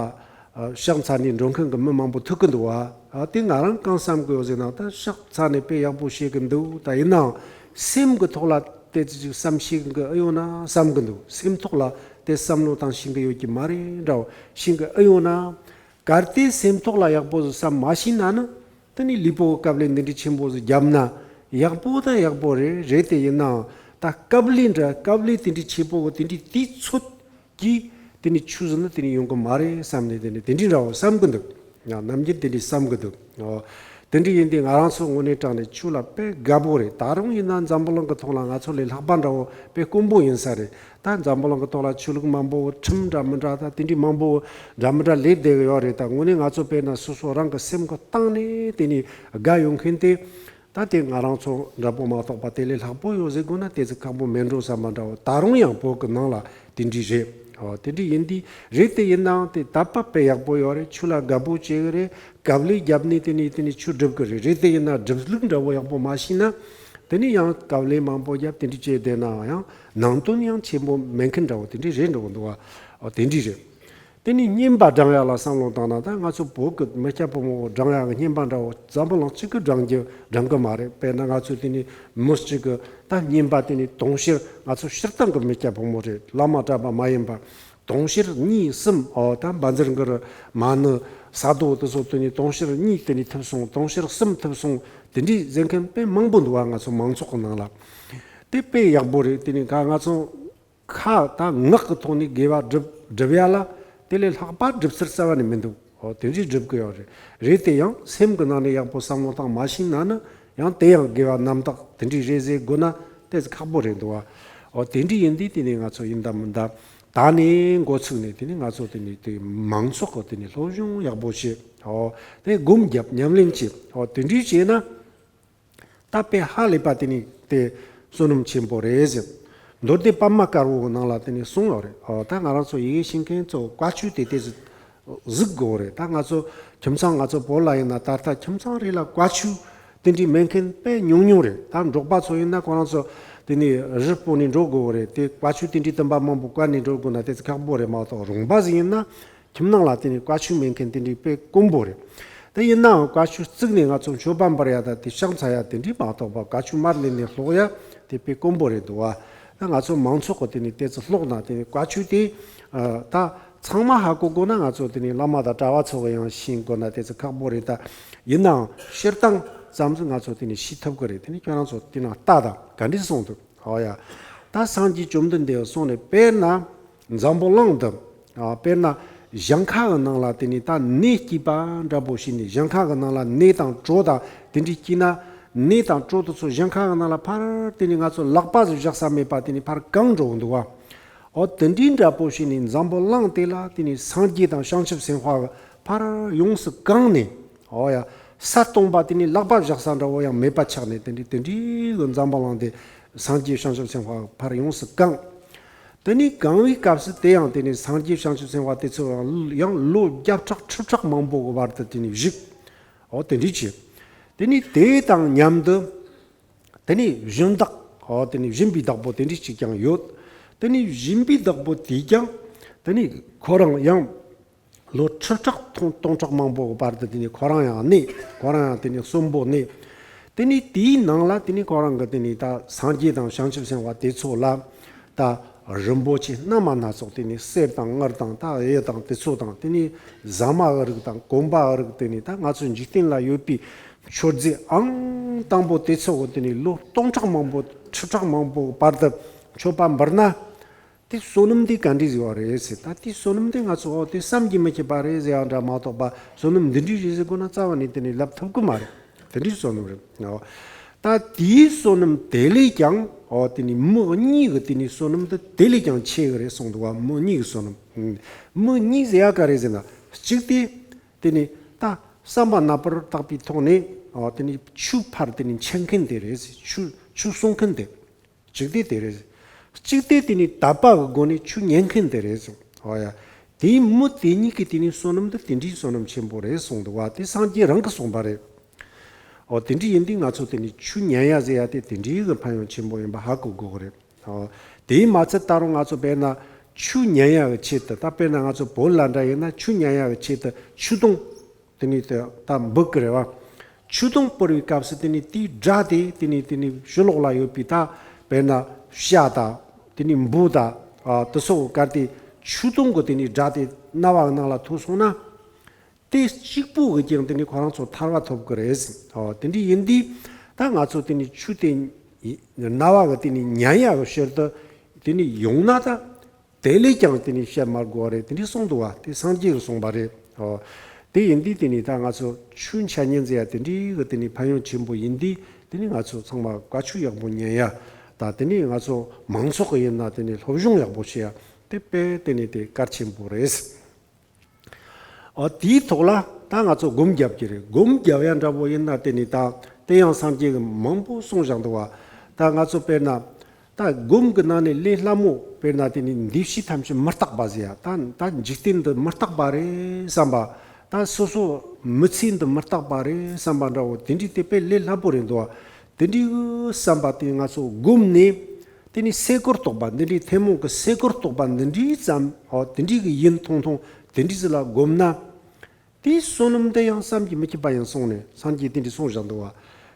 ཕྱག་འཚལ་ནས་འགྲོ་མཁན་གི་མི་མང་པོ་ཐུག་གི་འདུག་བ། ཨ་དེ་ང་རང་གང་བསམ་གི་ཡོད་ཟེར་ན། ད་ཕྱག་འཚལ་ནས་དཔེ་ཡག་པོ་བྱེད་གི་འདུག་ད་ཡིན་ནའང་སེམས་གི་ཐོག་ལ་དེ་ཅིག་བསམ་ཤེས་གི་ཨེ་ཡོད་ན་བསམ་གི་འདུག་སེམས་ཐོག་ལ་དེ་བསམ་བློ་བཏང་ཤེས་གི་ཡོད་ཀྱི་མ་རེད་འདྲ་བོ་ཤེས་གི་ཨེ་ཡོད་ན། གལ་ཏེ་སེམས་ཐོག་ལ་ཡག་པོ་བསམ་མ་ཤེས་ན་ནི། དེ་ནི་ལུས་པོ་གི་དཀའ་ལས་འདི་འདྲའི་ཆེན་པོ་ཟིག་བརྒྱབ་ན་ཡག་པོ་ད་ཡག་པོ་རེད། རེད་དེ་ཡིན་ནའང་ད་དཀའ་ལས་འདྲ་དཀའ་ལས་དེ་འདྲའི་ཆེ་པོ་གི་དེ་འདྲའི་དུས་ཚོད་ཀྱི་དེ་ནི་ཆོས་ཟིག་ནི་དེ་ནི་ཡོང་གི་མ་རེད་བསམ་ནས། དེ་ནི་དེ་འདྲའི་འདྲ་བོ་བསམ་གི་འདུག་ཡང་ནམ་རྒྱུན་དེ་འདྲའི་བསམ་གི་འདུག་ཨོ། དེ་འདྲའི་ཡིན་དུས་ང་རང་ཚོ་དངོས་གནས་དྲང་གནས་ཆོས་ལ་དཔེ་དགའ་པོ་རེད། ད་རུང་ཡིན་ན་འཛམ་བུ་གླིང་གི་ཐོག་ལ་ང་ཚོ་ལས་ལྷག་པ་འདྲ་བོ་དཔེ་དཀོན་པོ་ཡིན་ས་རེད། ད་འཛམ་བུ་གླིང་གི་ཐོག་ལ་ཆོས་ལུགས་མང་པོ་ཁྲིམས་འདྲ་མི་འདྲ་ད་དེ་འདྲའི་མང་པོ་འདྲ་མི་འདྲ་ལས་བསྡད་གི་ཡོད་རེད། ད་དངོས་གནས་ང་ཚོ་དཔེར་ན་སོ་སོ་རང་གི་སེམས་ཀྱི་གཏིང་ནས་དེ་ནས་དགའ་ཡོང་མཁན་དེ། ད་དེ་ང་རང་ཚོ་འདྲ་པོ་མ་གཏོགས་པ་དེ་ལས་ལྷག་པོ་ཡོད་ཟེར་དགོས་ན་དེ་ཚོ་ཁག་པོ་མེད་འགྲོ་བསམ་པ་འདྲ་བོ། ད་རུང་ཡང་བོད་ཀྱི་ནང་ལ་དེ་འདྲའི་རེད། ཨོ་དེ་འདྲའི་ཡིན་དུས་རེད་དེ་ཡིན་ནའང་དེ་དད་པ་དཔེ་ཡག་པོ་ཡོད་རེད། ཆོས་ལ་དགའ་པོ་བྱེད་གི་རེད། དཀའ་ལས་བརྒྱབ་ནས་དེ་ནས་དེ་ནས་ཆོས་སྒྲུབ་གི་རེད། རེད་དེ་ཡིན་ན་སྒྲུབ་ལུགས་འདྲ་བོ་ཡག་པོ་མ་ཤེས་ན། དེ་ནས་ཡང་དཀའ་ལས་མང་པོ་བརྒྱབ་དེ་འདྲའི་བྱས་བསྡད་ནའང་ཡང་ནང་དོན་ཡང་ཆེན་པོ་མེད་མཁན་འདྲ་བོ་དེ་འདྲའི་རེད་འགྲོ་གི་འདུག་བ། ཨོ་དེ་འདྲའི་རེད། དེ་ནས་རྔན་པ་བགྲང་ཡ་ལ་བསམ་བློ་བཏང་ན། ད་ང་ཚོ་བོད་ཀྱི་མི་སྐྱ་ཕོ་མོ་བགྲང་ཡ་གི་རྔན་པ་འདྲ་བོ་འཛམ་བུ་གླིང་གཅིག་གི་བགྲང་རྒྱུ་བགྲང་གི་མ་རེད། དཔེར་ན་ང་ཚོ་དེ་ནས་མི་གཅིག་གི་ད་རྔན་པ་དེ་ནས་དུང་ཕྱུར། ང་ཚོ་སྤྱིར་བཏང་གི་མི་སྐྱ་ཕོ་མོ་རེད། བླ་མ་གྲྭ་པ་མ་ཡིན་པ། དུང་ཕྱུར་གཉིས་གསུམ། ཨོ་ད་བཛྲ་གུ་རུ་མ་ཎི་ས་རྡོ་དེ་ཚོ་དེ་ནས་དུང་ཕྱུར་གཉིས་དེ་ནས་ཐུབ་སོང་། དུང་ཕྱུར་གསུམ་ཐུབ་སོང་། དེ་འདྲའི་ཟེར་མཁན་དཔེ་མང་པོ་འདུག་བ། ང་ཚོ་མང་ཚོགས་ཀྱི་ནང་ལ་དེ་དཔེ་ཡག་པོ་རེད། དེ་ནས་ག་ང་ཚོ་ཁ་དང་ངག་གི་ཐོག་ནས་དགེ་བ་སྒྲུབ་སྒྲུབ་ཡ་ལ་དེ་ལས་ལྷག་པ་སྒྲུབ་ཚུལ་རྩ་བ་ནས་མི་འདུག་ཨོ་དེ་འདྲའི་སྒྲུབ་གི་ཡོད་རེད། རེད་དེ་ཡང་སེམས་ཀྱི་ནང་ནས་ཡག་པོ་བསམ་བློ་བཏང་མ་ཤེས་ན་ནི་ཡང་དེ་ཡང་དགེ་བ་རྣམ་དག་དེ་འདྲའི་རེད་ཟེར་དགོས་ན་དེ་ཚོ་ཁག་པོ་རེད་འདུག་བ། ཨོ་དེ་འདྲའི་ཡིན་དུས་དེ་ནས་ང་ཚོ་ཡིན་དང་མིན་དང་ད་ནས་འགོ་ཚུགས་ནས་དེ་ནས་ང་ཚོ་དེ་ནས་དེ་མང་ཚོགས་ཀྱི་དེ་ནས་སློབ་སྦྱོང་ཡག་པོ་བྱེད། ཨོ་དེ་སྒོམ་རྒྱབ་ཉམས་ལེན་བྱེད། ཨོ་དེ་འདྲའི་བྱས་ན། ད་དཔེ་ཧ་ལས་པ་དེ་ནི་དེ་བསོད་ནམས་ཆེན་པོ་རེད་ཟེར། མདོ་སྡེ་པདྨ་དཀར་པོ་གི་ནང་ལ་དེ་ནི་གསུངས་ཡོད་རེད། ཨོ་ད་ང་རང་ཚོ་ཡི་གེ་ཤེས་མཁན་ཚོ་བཀའ་ཆོས་དེ་དེ་གཟིགས་དགོས་རེད། ད་ང་ཚོ་ཁྱིམ་ཚང་ང་ཚོ་བོད་ལ་ཡིན་ན་ད་ལྟ་ཁྱིམ་ཚང་རེ་ལ་བཀའ་ཆོས་དེ་འདྲའི་མེད་མཁན་དཔེ་ཉུང་ཉུང་རེད། ད་འབྲོག་པ་ཚོ་ཡིན་ན་ཁོ་རང་ཚོ་དེ་ནི་རི་སྤོ་ནས་འགྲོ་དགོས་རེད། དེ་བཀའ་ཆོས་དེ་འདྲའི་དུམ་པ་མང་པོ་བཀལ་ནས་འགྲོ་དགོས་ན་དེ་ཚོ་ཁག་པོ་རེད་མ་གཏོགས། རོང་པ་ཟིག་ཡིན་ན། ཁྱིམ་ནང་ལ་དེ་ནི་བཀའ་ཆོས་མེད་མཁན་དེ་འདྲའི་དཔེ་དཀོན་པོ་རེད། དེ་ཡིན་ནའང་བཀའ་ཆོས་བརྩིགས་ནས་ང་ཚོ་མཆོད་པ་འབུལ་ཡ་དང་དེ་ཕྱག་འཚལ་ཡ་དེ་འདྲའི་མ་གཏོགས་པ་བཀའ་ཆོས་མར་ལེན་ནས་ཀློག་ཡ་དེ་དཔེ་དཀོན་པོ་རེད་འདུག་བ། ད་ང་ཚོ་མང་ཚོགས་ཀྱི་དེ་ནི་དེ་ཚོ་ཀློག་ན་དེ་ནི་བཀའ་ཆོས་དེ་ད་ཚང་མ་ཧ་གོ་དགོས་ན་ང་ཚོ་དེ་ནི་བླ་མ་དང་གྲྭ་བ་ཚོ་གི་ཡང་ཤེས་དགོས་ན་དེ་ཚོ་ཁག་པོ་རེད། ད་ཡིན་ནའང་སྤྱིར་བཏང་ཙམ་ཟིག་ང་ཚོ་དེ་ནི་ཤེས་ཐུབ་ཀྱི་རེད། དེ་ནི་ཁྱོད་རང་ཚོ་དེ་ནང་ལྟ་དང་ག་འདྲས་གསུངས་འདུག་ཨོ་ཡ། ད་སངས་རྒྱས་བཅོམ་ལྡན་འདས་གསུངས་ནས་དཔེར་ན་འཛམ་བུ་གླིང་འདི། ཨ་དཔེར་ན་ ཞིང་ཁ་གི་ནང་ལ་དེ་ནས་ད་ནས་སྐྱེས་པ་འདྲ་པོ་བྱས་ནས། ཞིང་ཁ་གི་ནང་ལ་ནས་དང་གྲོ་དང་དེ་འདྲའི་སྐྱེས་ན། ནས་དང་གྲོ་དེ་ཚོ་ཞིང་ཁ་གི་ནང་ལ་ཕར་དེ་ནས་ང་ཚོ་ལག་པ་ཟིག་བཞག་ས་མེད་པ་དེ་ནས་ཕར་གང་འགྲོ་འདུག་བ། འོ་དེ་འདྲའི་འདྲ་པོ་བྱས་ནས་འཛམ་བུ་གླིང་དེ་ལ་དེ་ནས་སངས་རྒྱས་དང་བྱང་ཆུབ་སེམས་དཔའ་གི་ཕར་ཡོངས་སུ་གང་ནས། འོ་ཡ། ས་སྟོང་པ་དེ་ནས་ལག་པ་བཞག་ས་འདྲ་བོ་ཡང་མེད་པ་ཆགས་ནས། དེ་འདྲའི་དེ་འདྲའི་གི་འཛམ་བུ་གླིང་དེ་སངས་རྒྱས་བྱང་ཆུབ་སེམས་དཔའ་ཕར་ཡོངས་སུ་གང་། དེ་ནས་གང་བའི་སྐབས་སུ་དེ་ཡང་དེ་ནས་སངས་རྒྱས་བྱང་ཆུབ་སེམས་དཔའ་དེ་ཚོ་ཡང་ལོ་བརྒྱ་ཕྲག་ཁྲི་ཕྲག་མང་པོ་གི་བར་དུ་དེ་ནས་བཞུགས། འོ་དེ་འདྲའི་བྱས། དེ་ནས་དེ་དང་མཉམ་དུ་དེ་ནས་སྦྱིན་བདག་འོ་དེ་ནས་སྦྱིན་པའི་བདག་པོ་དེ་འདྲའི་ཅིག་ཀྱང་ཡོད། དེ་ནས་སྦྱིན་པའི་བདག་པོ་དེས་ཀྱང་དེ་ནས་ཁོ་རང་ཡང་ལོ་ཁྲི་ཕྲག་སྟོང་ཕྲག་མང་པོ་གི་བར་དུ་དེ་ནས་ཁོ་རང་ཡང་གནས། ཁོ་རང་ཡང་དེ་ནས་གསོན་པོ་གནས། དེ་ནས་དེའི་ནང་ལ་དེ་ནས་ཁོ་རང་གི་དེ་ནས་ད་སངས་རྒྱས་དང་བྱང་ཆུབ་སེམས་དཔའ་དེ་ཚོ་ལ་ད་རིན་པོ་ཆེ་སྣ་མ་སྣ་ཚོགས། དེ་ནས་གསེར་དང་དངུལ་དང་ད་གཡུ་དང་དེ་ཚོ་དང་། དེ་ནས་ཟ་མ་གི་རིགས་དང་གོན་པ་གི་རིགས། དེ་ནས་ད་ང་ཚོའི་འཇིག་རྟེན་ལ་ཡོད་པའི་མཆོད་རྫས་ཨང་དང་པོ་དེ་ཚོ་གི་དེ་ནས་ལོ་སྟོང་ཕྲག་མང་པོ་ཁྲི་ཕྲག་མང་པོ་བར་དུ་མཆོད་པ་འབུལ་ན། དེ་བསོད་ནམས་དེ་ག་འདྲས་ཟེར་བ་རེད་ཟེར། ད་དེ་བསོད་ནམས་དེ་ང་ཚོ་འོ་དེ་བསམ་གྱིས་མི་ཁྱབ་པ་རེད་ཟེར་ཡང་འདྲ་མ་གཏོགས་པ། བསོད་ནམས་འདི་འདྲས་རེད་ཟེར་དགོས་ན་རྩ་བ་ནས་དེ་ནས་ལབ་ཐུབ་ཀྱི་མ་རེད། དེ་འདྲའི་བསོད་ནམས་རེད། འོ་ད་དེའི་བསོད་ནམས་དེ་ལས་ཀྱང་འོ་དེ་ནས་མི་གཉིས་ཀྱི་དེ་ནས་བསོད་ནམས་དེ་དེ་ལས་ཀྱང་ཆེ་གི་རེད་གསུངས་འདུག་བ། མི་གཉིས་ཀྱི་བསོད་ནམས། མི་གཉིས་ཟེར་ཡ་ག་རེ་ཟེར་ན། གཅིག་དེ་དེ་ནས་ད་བསམ་པ་ནག་པོར་བཏགས་པའི་ཐོག་ནས་འོ་དེ་ནས་ཆོས་ཕར་དེ་ནས་འཆད་མཁན་དེ་རེད་ཟེར། ཆོས་ཆོས་གསུང་མཁན་དེ། གཅིག་དེ་དེ་རེད། གཅིག་དེ་དེ་ནི་དད་པ་གི་སྒོ་ནས་ཆོས་ཉན་མཁན་དེ་རེད་གསུངས། འོ་ཡ། དེའི་མི་དེ་གཉིས་ཀྱི་དེ་ནི་བསོད་ནམས་དེ་དེ་འདྲའི་བསོད་ནམས་ཆེན་པོ་རེད་གསུངས་འདུག་བ། དེ་སངས་རྒྱས་རང་གིས་གསུངས་པ་རེད། འོ་དེ་འདྲའི་ཡིན་དུས་ང་ཚོ་དེ་ནི་ཆོས་ཉན་ཡ་ཟེར་ཡ་དེ་དེ་འདྲའི་གི་ཕན་ཡོན་ཆེན་པོ་ཡིན་པ་ཧ་གོ་དགོས་གི་རེད། འོ་དེའི་མ་ཚད་ད་རུང་ང་ཚོ་དཔེར་ན་ཆོས་ཉན་ཡ་གི་ཆེད་དུ། ད་དཔེར་ན་ང་ཚོ་བོད་ལ་འདྲ་ཡིན་ན་ཆོས་ཉན་ཡ་གི་ཆེད་དུ་ཆོས་དུང་དེ་ནས་དེ་ད་འབུད་ཀྱི་རེད་བ། ཆོས་དུང་སྤོར་བའི་སྐབས་སུ་དེ་ནས་དེའི་སྒྲ་དེ་དེ་ནས་དེ་ནས་ཕྱི་ལོགས་ལ་ཡོད་པའི་ད་དཔེར་ན་བྱ་དང་དེ་ནས་འབུ་དང་ཨ་དེ་སོགས་གར་དེ་ཆོས་དུང་གི་དེ་ནས་སྒྲ་དེ་རྣ་བ་ནང་ལ་ཐོས་སོང་ན། དེ་གཅིག་པུ་གིས་ཀྱང་དེ་ནས་ཁོ་རང་ཚོ་ཐར་བ་ཐོབ་ཀྱི་རེད། ཨོ་དེ་འདྲ་ཡིན་དུས་ད་ང་ཚོ་དེ་ནས་ཆོས་དེ་རྣ་བ་གིས་དེ་ནས་ཉན་ཡ་གི་ཕྱིར་དུ་དེ་ནས་ཡོང་ན་ད། དེ་ལས་ཀྱང་དེ་ནས་བཤད་མ་དགོས་པ་རེད། དེ་འདྲའི་གསུངས་འདུག་བ། དེ་སངས་རྒྱས་ཀྱིས་གསུངས་པ་རེད། ཨོ། དེ་ཡིན་དུས་དེ་ནས་ད་ང་ཚོ་ཆོས་འཆད་ཉན་ཟེར་ཡ་དེ་འདྲའི་གི་དེ་ནས་ཕན་ཡོན་ཆེན་པོ་ཡིན་དུས། དེ་ནས་ང་ཚོ་ཚང་མ་བཀའ་ཆོས་ཡག་པོ་ཉན་ཡ་དང་། དེ་ནས་ང་ཚོ་མང་ཚོགས་ཀྱི་ཡིན་ན་དེ་ནས་སློབ་སྦྱོང་ཡག་པོ་བྱེད་ཡ་དེ་དཔེ་དེ་ནས་དེ་གལ་ཆེན་པོ་རེད། ཨོ་དེའི་ཐོག་ལ་ད་ང་ཚོ་སྒོམ་རྒྱབ་ཀྱི་རེད། སྒོམ་རྒྱབ་ཡ་འདྲ་པོ་ཡིན་ན་དེ་ནས་ད་དེ་ཡང་སངས་རྒྱས་ཀྱིས་མང་པོ་གསུངས་བཞག་འདུག་བ། ད་ང་ཚོ་དཔེར་ན་ད་སྒོམ་གྱི་ནང་ནས་ལས་སླ་མོ་དཔེར་ན་དེ་ནས་འདུས་བྱས་ཐམས་ཅད་མི་རྟག་པ་ཟེར་ཡ། ད་ད་འཇིག་རྟེན་འདི་མི་རྟག་པ་རེད་བསམ་པ། ད་སོ་སོ་མི་ཚེ་འདི་མི་རྟག་པ་རེད་བསམ་པ་འདྲ་བོ་དེ་འདྲའི་དེ་དཔེ་ལས་སླ་པོ་རེད་འདུག་བ། དེ་འདྲའི་བསམ་པ་དེ་ང་ཚོ་སྒོམ་ནས། དེ་ནས་སའི་གོ་རྟོགས་པ་འདི་འདྲའི་ཐུན་མོང་གི་སའི་གོ་རྟོགས་པ་འདི་འདྲའི་ཙམ། ཨོ་དེ་འདྲའི་གི་ཡིན་ཐུང་ཐུང་དེ་འདྲའི་ཟིག་ལ་སྒོམ་ན། དེའི་བསོད་ནམས་དེ་ཡང་བསམ་གྱིས་མི་ཁྱབ་པ་ཡིན་གསུངས་ནས་སངས་རྒྱས་དེ་འདྲའི་གསུངས་བཞག་འདུག་བ།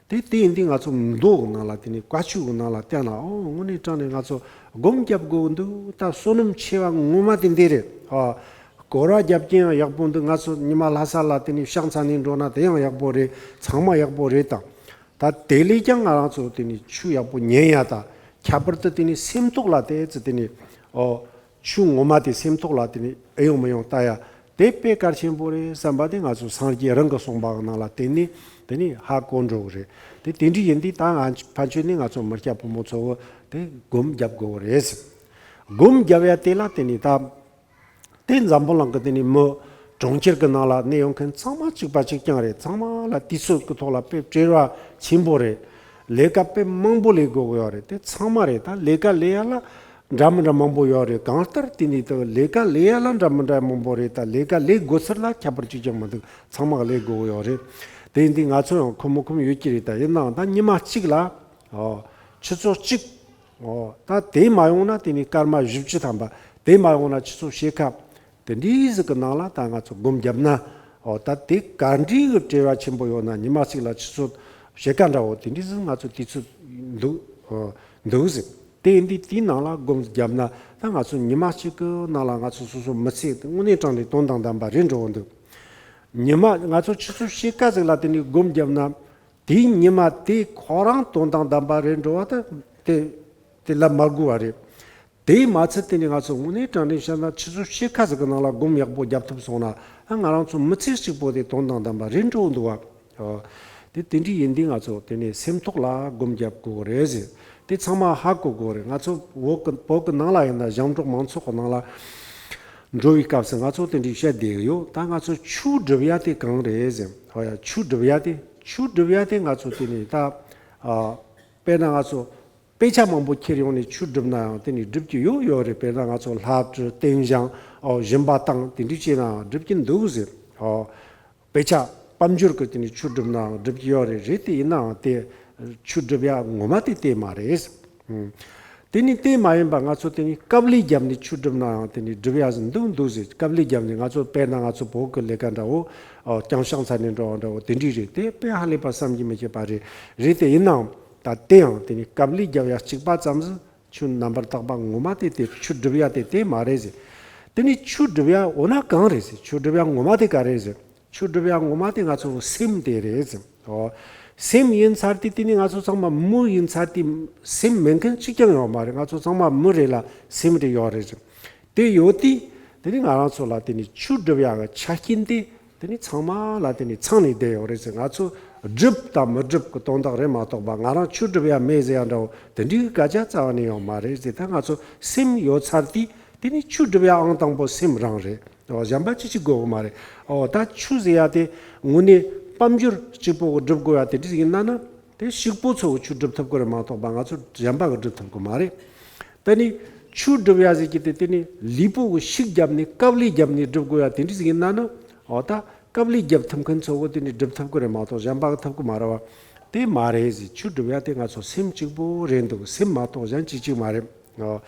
དེ་དེ་ཡིན་དུས་ང་ཚོ་མདོ་གི་ནང་ལ་དེ་ནས་བཀའ་ཆོས་གི་ནང་ལ་བལྟས་ན། ཨོ་དངོས་གནས་དྲང་ནས་ང་ཚོ་སྒོམ་རྒྱབ་དགོས་འདུག་ད་བསོད་ནམས་ཆེ་བ་ངོ་མ་དེ་འདི་རེད། ཨོ་སྐོར་བ་རྒྱབ་ཀྱི་ཡང་ཡག་པོ་འདུག་ང་ཚོ་ཉི་མ་ལྷ་ས་ལ་དེ་ནས་ཕྱག་འཚལ་ནས་འགྲོ་ན་དེ་ཡང་ཡག་པོ་རེད། ཚང་མ་ཡག་པོ་རེད་དང་། ད་དེ་ལས་ཀྱང་ང་རང་ཚོ་དེ་ནས་ཆོས་ཡག་པོ་ཉན་ཡ་དང་། ཁྱད་པར་དུ་དེ་ནས་སེམས་ཐོག་ལ་དེ་ཚོ་དེ་ནས་ཨོ་ཆོས་ངོ་མ་དེ་སེམས་ཐོག་ལ་དེ་ནས་ཨེ་ཡོང་མི་ཡོང་ལྟ་ཡ་དེ་དཔེ་གལ་ཆེན་པོ་རེད་བསམ་པ་དེ་ང་ཚོ་སངས་རྒྱས་རང་གི་གསུངས་པ་གི་ནང་ལ་དེ་ནས་དེ་ནས་ཧ་གོ་འགྲོ་གི་རེད། དེ་དེ་འདྲ་ཡིན་དུས་ད་ང་ཕན་ཆོད་ནས་ང་ཚོ་མི་སྐྱ་ཕོ་མོ་ཚོ་གི་དེ་སྒོམ་རྒྱབ་དགོས་གི་རེད། སྒོམ་རྒྱབ་ཡ་དེ་ལ་དེ་ནས་ད། དེ་འཛམ་བུ་གླིང་གི་དེ་ནས་མི་གྲོང་ཁྱེར་གྱི་ནང་ལ་གནས་ཡོང་མཁན་ཚང་མ་གཅིག་པ་གཅིག་རྐྱང་རེད། ཚང་མ་ལ་དུས་ཚོད་ཀྱི་ཐོག་ལ་དཔེ་བྲེལ་བ་ཆེན་པོ་རེད། ལས་ཀ་དཔེ་མང་པོ་ལས་དགོས་ཀྱི་ཡོད་རེད། དེ་ཚང་མ་རེད། ད་ལས་ཀ་ལས་ཡ་ལ་འདྲ་མི་འདྲ་མང་པོ་ཡོད་རེད། གང་ལྟར་དེ་ནས་ད་ལས་ཀ་ལས་ཡ་ལ་འདྲ་མི་འདྲ་མང་པོ་རེད། ད་ལས་ཀ་ལས་དགོས་ཚུལ་ལ་ཁྱད་པར་གཅིག་ཀྱང་མི་འདུག་ཚང་མ་ལས་དགོས་ཀྱི་ཡོད་རེད། དེ་ཡིན་དུས་ང་ཚོ་ཡང་ཁོམ་མི་ཁོམ་ཡོད་ཀྱི་རེད། ད་ཡིན་ནའང་ད་ཉི་མ་གཅིག་ལ་ཨོ་ཆུ་ཚོད་གཅིག་ཨོ་ད་དེ་མ་ཡོང་ན་དེ་ནས་སྐར་མ་བཞི་བཅུ་ཐམ་པ། དེ་མ་ཡོང་ན་ཆུ་ཚོད་ཕྱེད་ཀ། དེ་འདྲའི་ཟིག་གི་ནང་ལ་ད་ང་ཚོ་སྒོམ་བརྒྱབ་ན། ཨོ་ད་དེ་ག་འདྲའི་གི་བྲེལ་བ་ཆེན་པོ་ཡོད་ན། ཉི་མ་གཅིག་ལ་ཆུ་ཚོད་ཕྱེད་ཀ་འདྲ་བོ་དེ་འདྲའི་ཟིག་ང་ཚོ་དུས་ཚོད་འདུག་ཨོ་འདུག་ཟིག་དེ་ཡིན་དུས་དེའི་ནང་ལ་སྒོམ་བརྒྱབ་ན་ད་ང་ཚོ་ཉི་མ་གཅིག་གི་ནང་ལ་ང་ཚོ་སོ་སོ་མི་ཚེ་དངོས་གནས་དྲང་གནས་དོན་དང་ལྡན་པ་རེད་འགྲོ་གི་འདུག་ཉི་མ་ང་ཚོ་ཆུ་ཚོད་ཕྱེད་ཀ་ཟིག་ལ་དེ་ནས་སྒོམ་བརྒྱབ་ན། དེའི་ཉི་མ་དེ་ཁོ་རང་དོན་དང་ལྡན་པ་རེད་འགྲོ་བ་ད་དེ་དེ་ལབ་མ་དགོས་པ་རེད། དེས་མ་ཚད་དེ་ནི་ང་ཚོ་དངོས་གནས་དྲང་གནས་བཤད་ན་ཆུ་ཚོད་ཕྱེད་ཀ་ཟིག་གི་ནང་ལ་སྒོམ་ཡག་པོ་རྒྱབ་ཐུབ་སོང་ན་ང་རང་ཚོ་མི་ཚེ་གཅིག་པོ་དེ་དོན་དང་ལྡན་པ་རེད་འགྲོ་འདུག་བ། དེ་དེ་འདྲའི་ཡིན་དུས་ང་ཚོ་དེ་ནས་སེམས་ཐོག་ལ་སྒོམ་རྒྱབ་དགོས་རེད་ཟེར། དེ་ཚང་མ་ཧ་གོ་དགོས་རེད། ང་ཚོ་བོད་ཀྱི་བོད་ཀྱི་ནང་ལ་ཡིན་ན་ཞིང་འབྲོག་མང་ཚོགས་ཀྱི་ནང་ལ་འགྲོ་བའི་སྐབས་སུ་ང་ཚོ་དེ་འདྲའི་བཤད་བསྡད་ཡོད། ད་ང་ཚོ་ཆུ་སྒྲུབ་ཡ་དེ་གང་རེད་ཟེར། ཧོ་ཡ། ཆུ་སྒྲུབ་ཡ་དེ་ཆུ་སྒྲུབ་ཡ་དེ་ང་ཚོ་དེ་ནས་ད་ཨ། དཔེར་ན་ང་ཚོ་དཔེ་ཆ་མང་པོ་ཁྱེར་ཡོང་ནས་ཆུ་སྒྲུབ་ན་ཡང་དེ་ནས་སྒྲུབ་ཀྱི་ཡོད་ཡོད་རེད། དཔེར་ན་ང་ཚོ་ལྷ་བྲིས་རྟེན་བཞེངས་ཨོ་སྦྱིན་པ་བཏང་དེ་འདྲ་བྱས་ན་ཡང་སྒྲུབ་ཀྱི་འདུག་ཟེར། ཨོ་དཔེ་ཆ་དཔལ་འབྱོར་གྱི་དེ་ནས་ཆུ་སྒྲུབ་ན་ཡང་སྒྲུབ་ཀྱི་ཡོད་རེད། རེད་དེ་ཡིན་ནའང་དེ་ཆུ་སྒྲུབ་ཡ་ངོ་མ་དེ་དེ་མ་རེད། ཨུམ། དེ་ནི་དེ་མ་ཡིན་པ་ང་ཚོ་དེ་ནི་དཀའ་ལས་བརྒྱབ་ནས་ཆུ་སྒྲུབ་ན་ཡང་དེ་ནི་སྒྲུབ་ཡ་ཟིན་འདུག་འདུག་ཟེར། དཀའ་ལས་བརྒྱབ་ནས་ང་ཚོ་དཔེར་ན་ང་ཚོ་བོད་ཀྱི་ལས་ཀ་འདྲ་བོ་ཨོ་རྐྱང་ཕྱག་འཚལ་ནས་འགྲོ་བ་འདྲ་བོ་དེ་འདྲ་རེད། དེ་དཔེ་ཧ་ལས་པ་བསམ་གྱིས་མི་ཁྱབ་པ་རེད། རེད་དེ་ཡིན་ནའང་ད་དེ་ཡང་དེ་ནི་དཀའ་ལས་བརྒྱབ་ཡ་གཅིག་པ་ཙམ་ཟིག་ཆུ་རྣམ་པར་དག་པ་ངོ་མ་དེ་དེ་ཆུ་སྒྲུབ་ཡ་དེ་དེ་མ་རེད་ཟེར། དེ་ནི་ཆུ་སྒྲུབ་ཡ་འོ་ན་གང་རེད་ཟེར། ཆུ་སྒྲུབ་ཡ་ངོ་མ་དེ་ག་རེད་ཟེར། ཆུ་སྒྲུབ་ཡ་ངོ་མ་དེ་ང་ཚོ་སེམས་དེ་རེད་ཟེར། ཨོ། སེམས་ཡིན་ཚར་དུས་དེ་ནི་ང་ཚོ་ཚང་མ་མི་ཡིན་ཚར་དུས་སེམས་མེད་མཁན་གཅིག་ཀྱང་ཡོད་མ་རེད། ང་ཚོ་ཚང་མ་མི་རེད་ལ་སེམས་རེ་ཡོད་རེད་ཟེར། དེ་ཡོད་དུས་དེ་ནི་ང་རང་ཚོ་ལ་དེ་ནི་ཆུ་སྒྲུབ་ཡ་གི་ཆ་རྐྱེན་དེ་དེ་ནི་ཚང་མ་ལ་དེ་ནི་ཚང་ནས་བསྡད་ཡོད་རེད་ཟེར། ང་ཚོ་སྒྲུབ་དང་མི་སྒྲུབ་ཀྱི་དོན་དག་རེད་མ་གཏོགས་པ་ང་རང་ཆུ་སྒྲུབ་ཡ་མེད་ཟེར་ཡ་འདྲ་བོ་དེ་འདྲའི་སྐད་ཆ་རྩ་བ་ནས་ཡོད་མ་རེད་ཟེར། ད་ང་ཚོ་སེམས་ཡོད་ཚར་དུས་དེ་ནི་ཆུ་སྒྲུབ་ཡ་ཨང་དང་པོ་སེམས་རང་རེད། ཨོ། གཞན་པ་ཅི་ཞིག་དགོས་གི་མ་རེད། ཨོ། ད་ཆུ་ཟེར་ཡ་དེ་དངོས་གནས་དཔལ་འབྱོར་གཅིག་པོ་གི་སྒྲུབ་དགོས་ཡ་དེ་འདྲ་ཡིན་ན་ན་དེ་ཕྱུག་པོ་ཚོ་གི་ཆུ་སྒྲུབ་ཐུབ་ཀྱི་རེད་མ་གཏོགས་པ་ང་ཚོ་གཞན་པ་གི་སྒྲུབ་ཐུབ་ཀྱི་མ་རེད། དེ་ནི་ཆུ་སྒྲུབ་ཡ་ཟེར་གྱི་དེ་དེ་ནི་ལུས་པོ་གི་ཤུགས་བརྒྱབ་ནས་དཀའ་ལས་བརྒྱབ་ནས་སྒྲུབ་དགོས་ཡ་དེ་འདྲ་ཡིན་ན་ན་ཨོ་ད་དཀའ་ལས་བརྒྱབ་ཐུབ་མཁན་ཚོ་གི་དེ་ནི་སྒྲུབ་ཐུབ་ཀྱི་རེད་མ་གཏོགས་གཞན་པ་གི་ཐུབ་ཀྱི་མ་རེད་བ། དེ་མ་རེད་ཟེར། ཆུ་སྒྲུབ་ཡ་དེ་ང་ཚོ་སེམས་གཅིག་པོ་རེད་འདུག་སེམས་མ་གཏོགས་གཞན་ཅི་གཅིག་མ་རེད། ཨོ།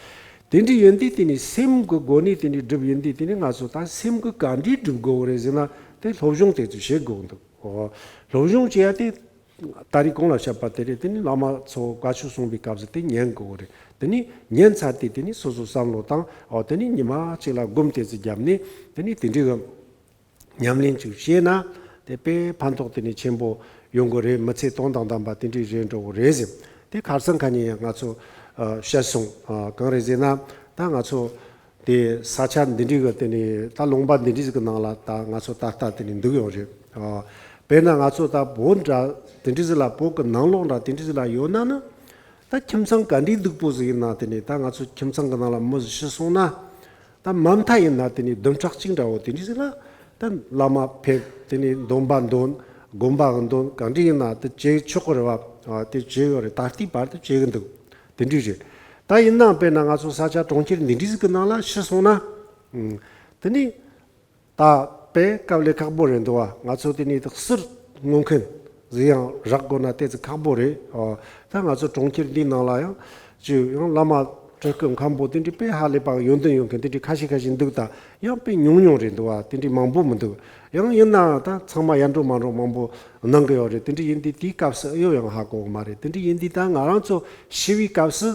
དེ་འདྲ་ཡིན་དུས་དེ་ནི་སེམས་ཀྱི་སྒོ་ནས་དེ་འདྲ་སྒྲུབ་ཡིན་དུས་དེ་ནི་ང་ཚོ་ད་སེམས་ཀྱི་ག་འདྲས་སྒྲུབ་དགོས་རེད་ཟེར་ན་དེ་སློབ་སྦྱོང་དེ་ཚོ་བྱེད་དགོས་འདུག་ཨོ། སློབ་སྦྱོང་བྱེད་ཡ་དེ་ད་རེས་གོང་ལ་བཤད་པ་དེ་རེད། དེ་ནི་བླ་མ་ཚོ་བཀའ་ཆོས་གསུངས་པའི་སྐབས་སུ་དེ་ཉན་དགོས་རེད། དེ་ནི་ཉན་ཚར་དུས་དེ་ནི་སོ་སོ་བསམ་བློ་བཏང་། ཨོ། དེ་ནི་ཉི་མ་གཅིག་ལ་སྒོམ་དེ་ཚོ་བརྒྱབ་ནས་དེ་ནི་དེ་འདྲའི་གི་ཉམས་ལེན་ཅིག་བྱས་ན་དེ་དཔེ་ཕན་ཐོགས་དེ་ནི་ཆེན་པོ་ཡོང་གི་རེད། མི་ཚེ་དོན་དང་ལྡན་པ་དེ་འདྲའི་རེད་འགྲོ་གི་རེད་ཟེར། དེ་ཁ་སང་ཁ་ཉིན་ཡང་ང་ཚོ་ཨ་བཤད་སོང་། ཨ་གང་རེད་ཟེར་ན་ད་ང་ཚོ་དེ་ས་ཆ་འདི་འདྲའི་གི་དེ་ནི་ད་ལུང་པ་འདི་འདྲའི་ཟིག་གི་ནང་ལ་ད་ང་ཚོ་ད་ལྟ་དེ་ནི་འདུག་ཡོད་རེད། ཨ་དཔེར་ན་ང་ཚོ་ད་བོད་འདྲ་དེ་འདྲའི་ཟིག་ལ་བོད་གི་ནང་ལོགས་འདྲ་དེ་འདྲའི་ཟིག་ལ་ཡོད་ན་ནི། ད་ཁྱིམ་ཚང་ག་འདྲའི་སྡུག་པོ་ཟིག་ཡིན་ན་དེ་ནས་ད་ང་ཚོ་ཁྱིམ་ཚང་གི་ནང་ལ་མི་ཟིག་ཤི་སོང་ན། ད་མ་མཐའ་ཡིན་ན་དེ་ནས་བདུན་ཕྲག་གཅིག་འདྲ་བོ་དེ་འདྲའི་ཟིག་ལ་ད་བླ་མ་ཕེབས། དེ་ནས་འདོན་པ་འདོན། དགོན་པ་གི་འདོན་ག་འདྲ་ཡིན་ན་དེ་བྱེད་ཆོག་གི་རེད་བ། ཨ་དེ་བྱེད་ཡོད་རེད། ད་ལྟའི་བར་དུ་བྱེད་གི་འདུག་དེ་འདྲའི་རེད། ད་ཡིན་ནའང་དཔེར་ན་ང་ཚོ་ས་ཆ་གྲོང་ཁྱེར་འདི་འདྲའི་ཟིག་གི་ནང་ལ་ཤི་སོང་ན། ཨང་། དེ་ནས། ད་དཔེ་དཀའ་ལས་ཁག་པོ་རེད་འདུག་བ། ང་ཚོ་དེ་ནས་གསེར་བསྔོ་མཁན་ཟིག་ཡང་རག་དགོས་ན་དེ་ཚོ་ཁག་པོ་རེད། ཨོ། ད་ང་ཚོ་གྲོང་ཁྱེར་འདིའི་ནང་ལ་ཡང་ཅིག་ཡང་བླ་མ་སྤྲུལ་སྐུ་མཁན་པོ་དེ་འདྲའི་དཔེ་ཧ་ལས་པ་ཡོན་ཏན་ཡོད་མཁན་དེ་འདྲའི་ཁ་ཤས་ཁ་ཤས་འདུག་ད་ཡང་དཔེ་ཉུང་ཉུང་རེད་འདུག་བ། དེ་འདྲའི་མང་པོ་མི་འདུག་ཡང་ཡིན་ནའང་ད་ཚང་མ་ཡར་འགྲོ་མར་འགྲོ་མང་པོ་གནང་གི་ཡོད་རེད། དེ་འདྲ་ཡིན་དུས་དེའི་སྐབས་སུ་ཨེ་ཡོད་ཡང་ཧ་གོ་གི་མ་རེད། དེ་འདྲ་ཡིན་དུས་ད་ང་རང་ཚོ་ཤི་བའི་སྐབས་སུ།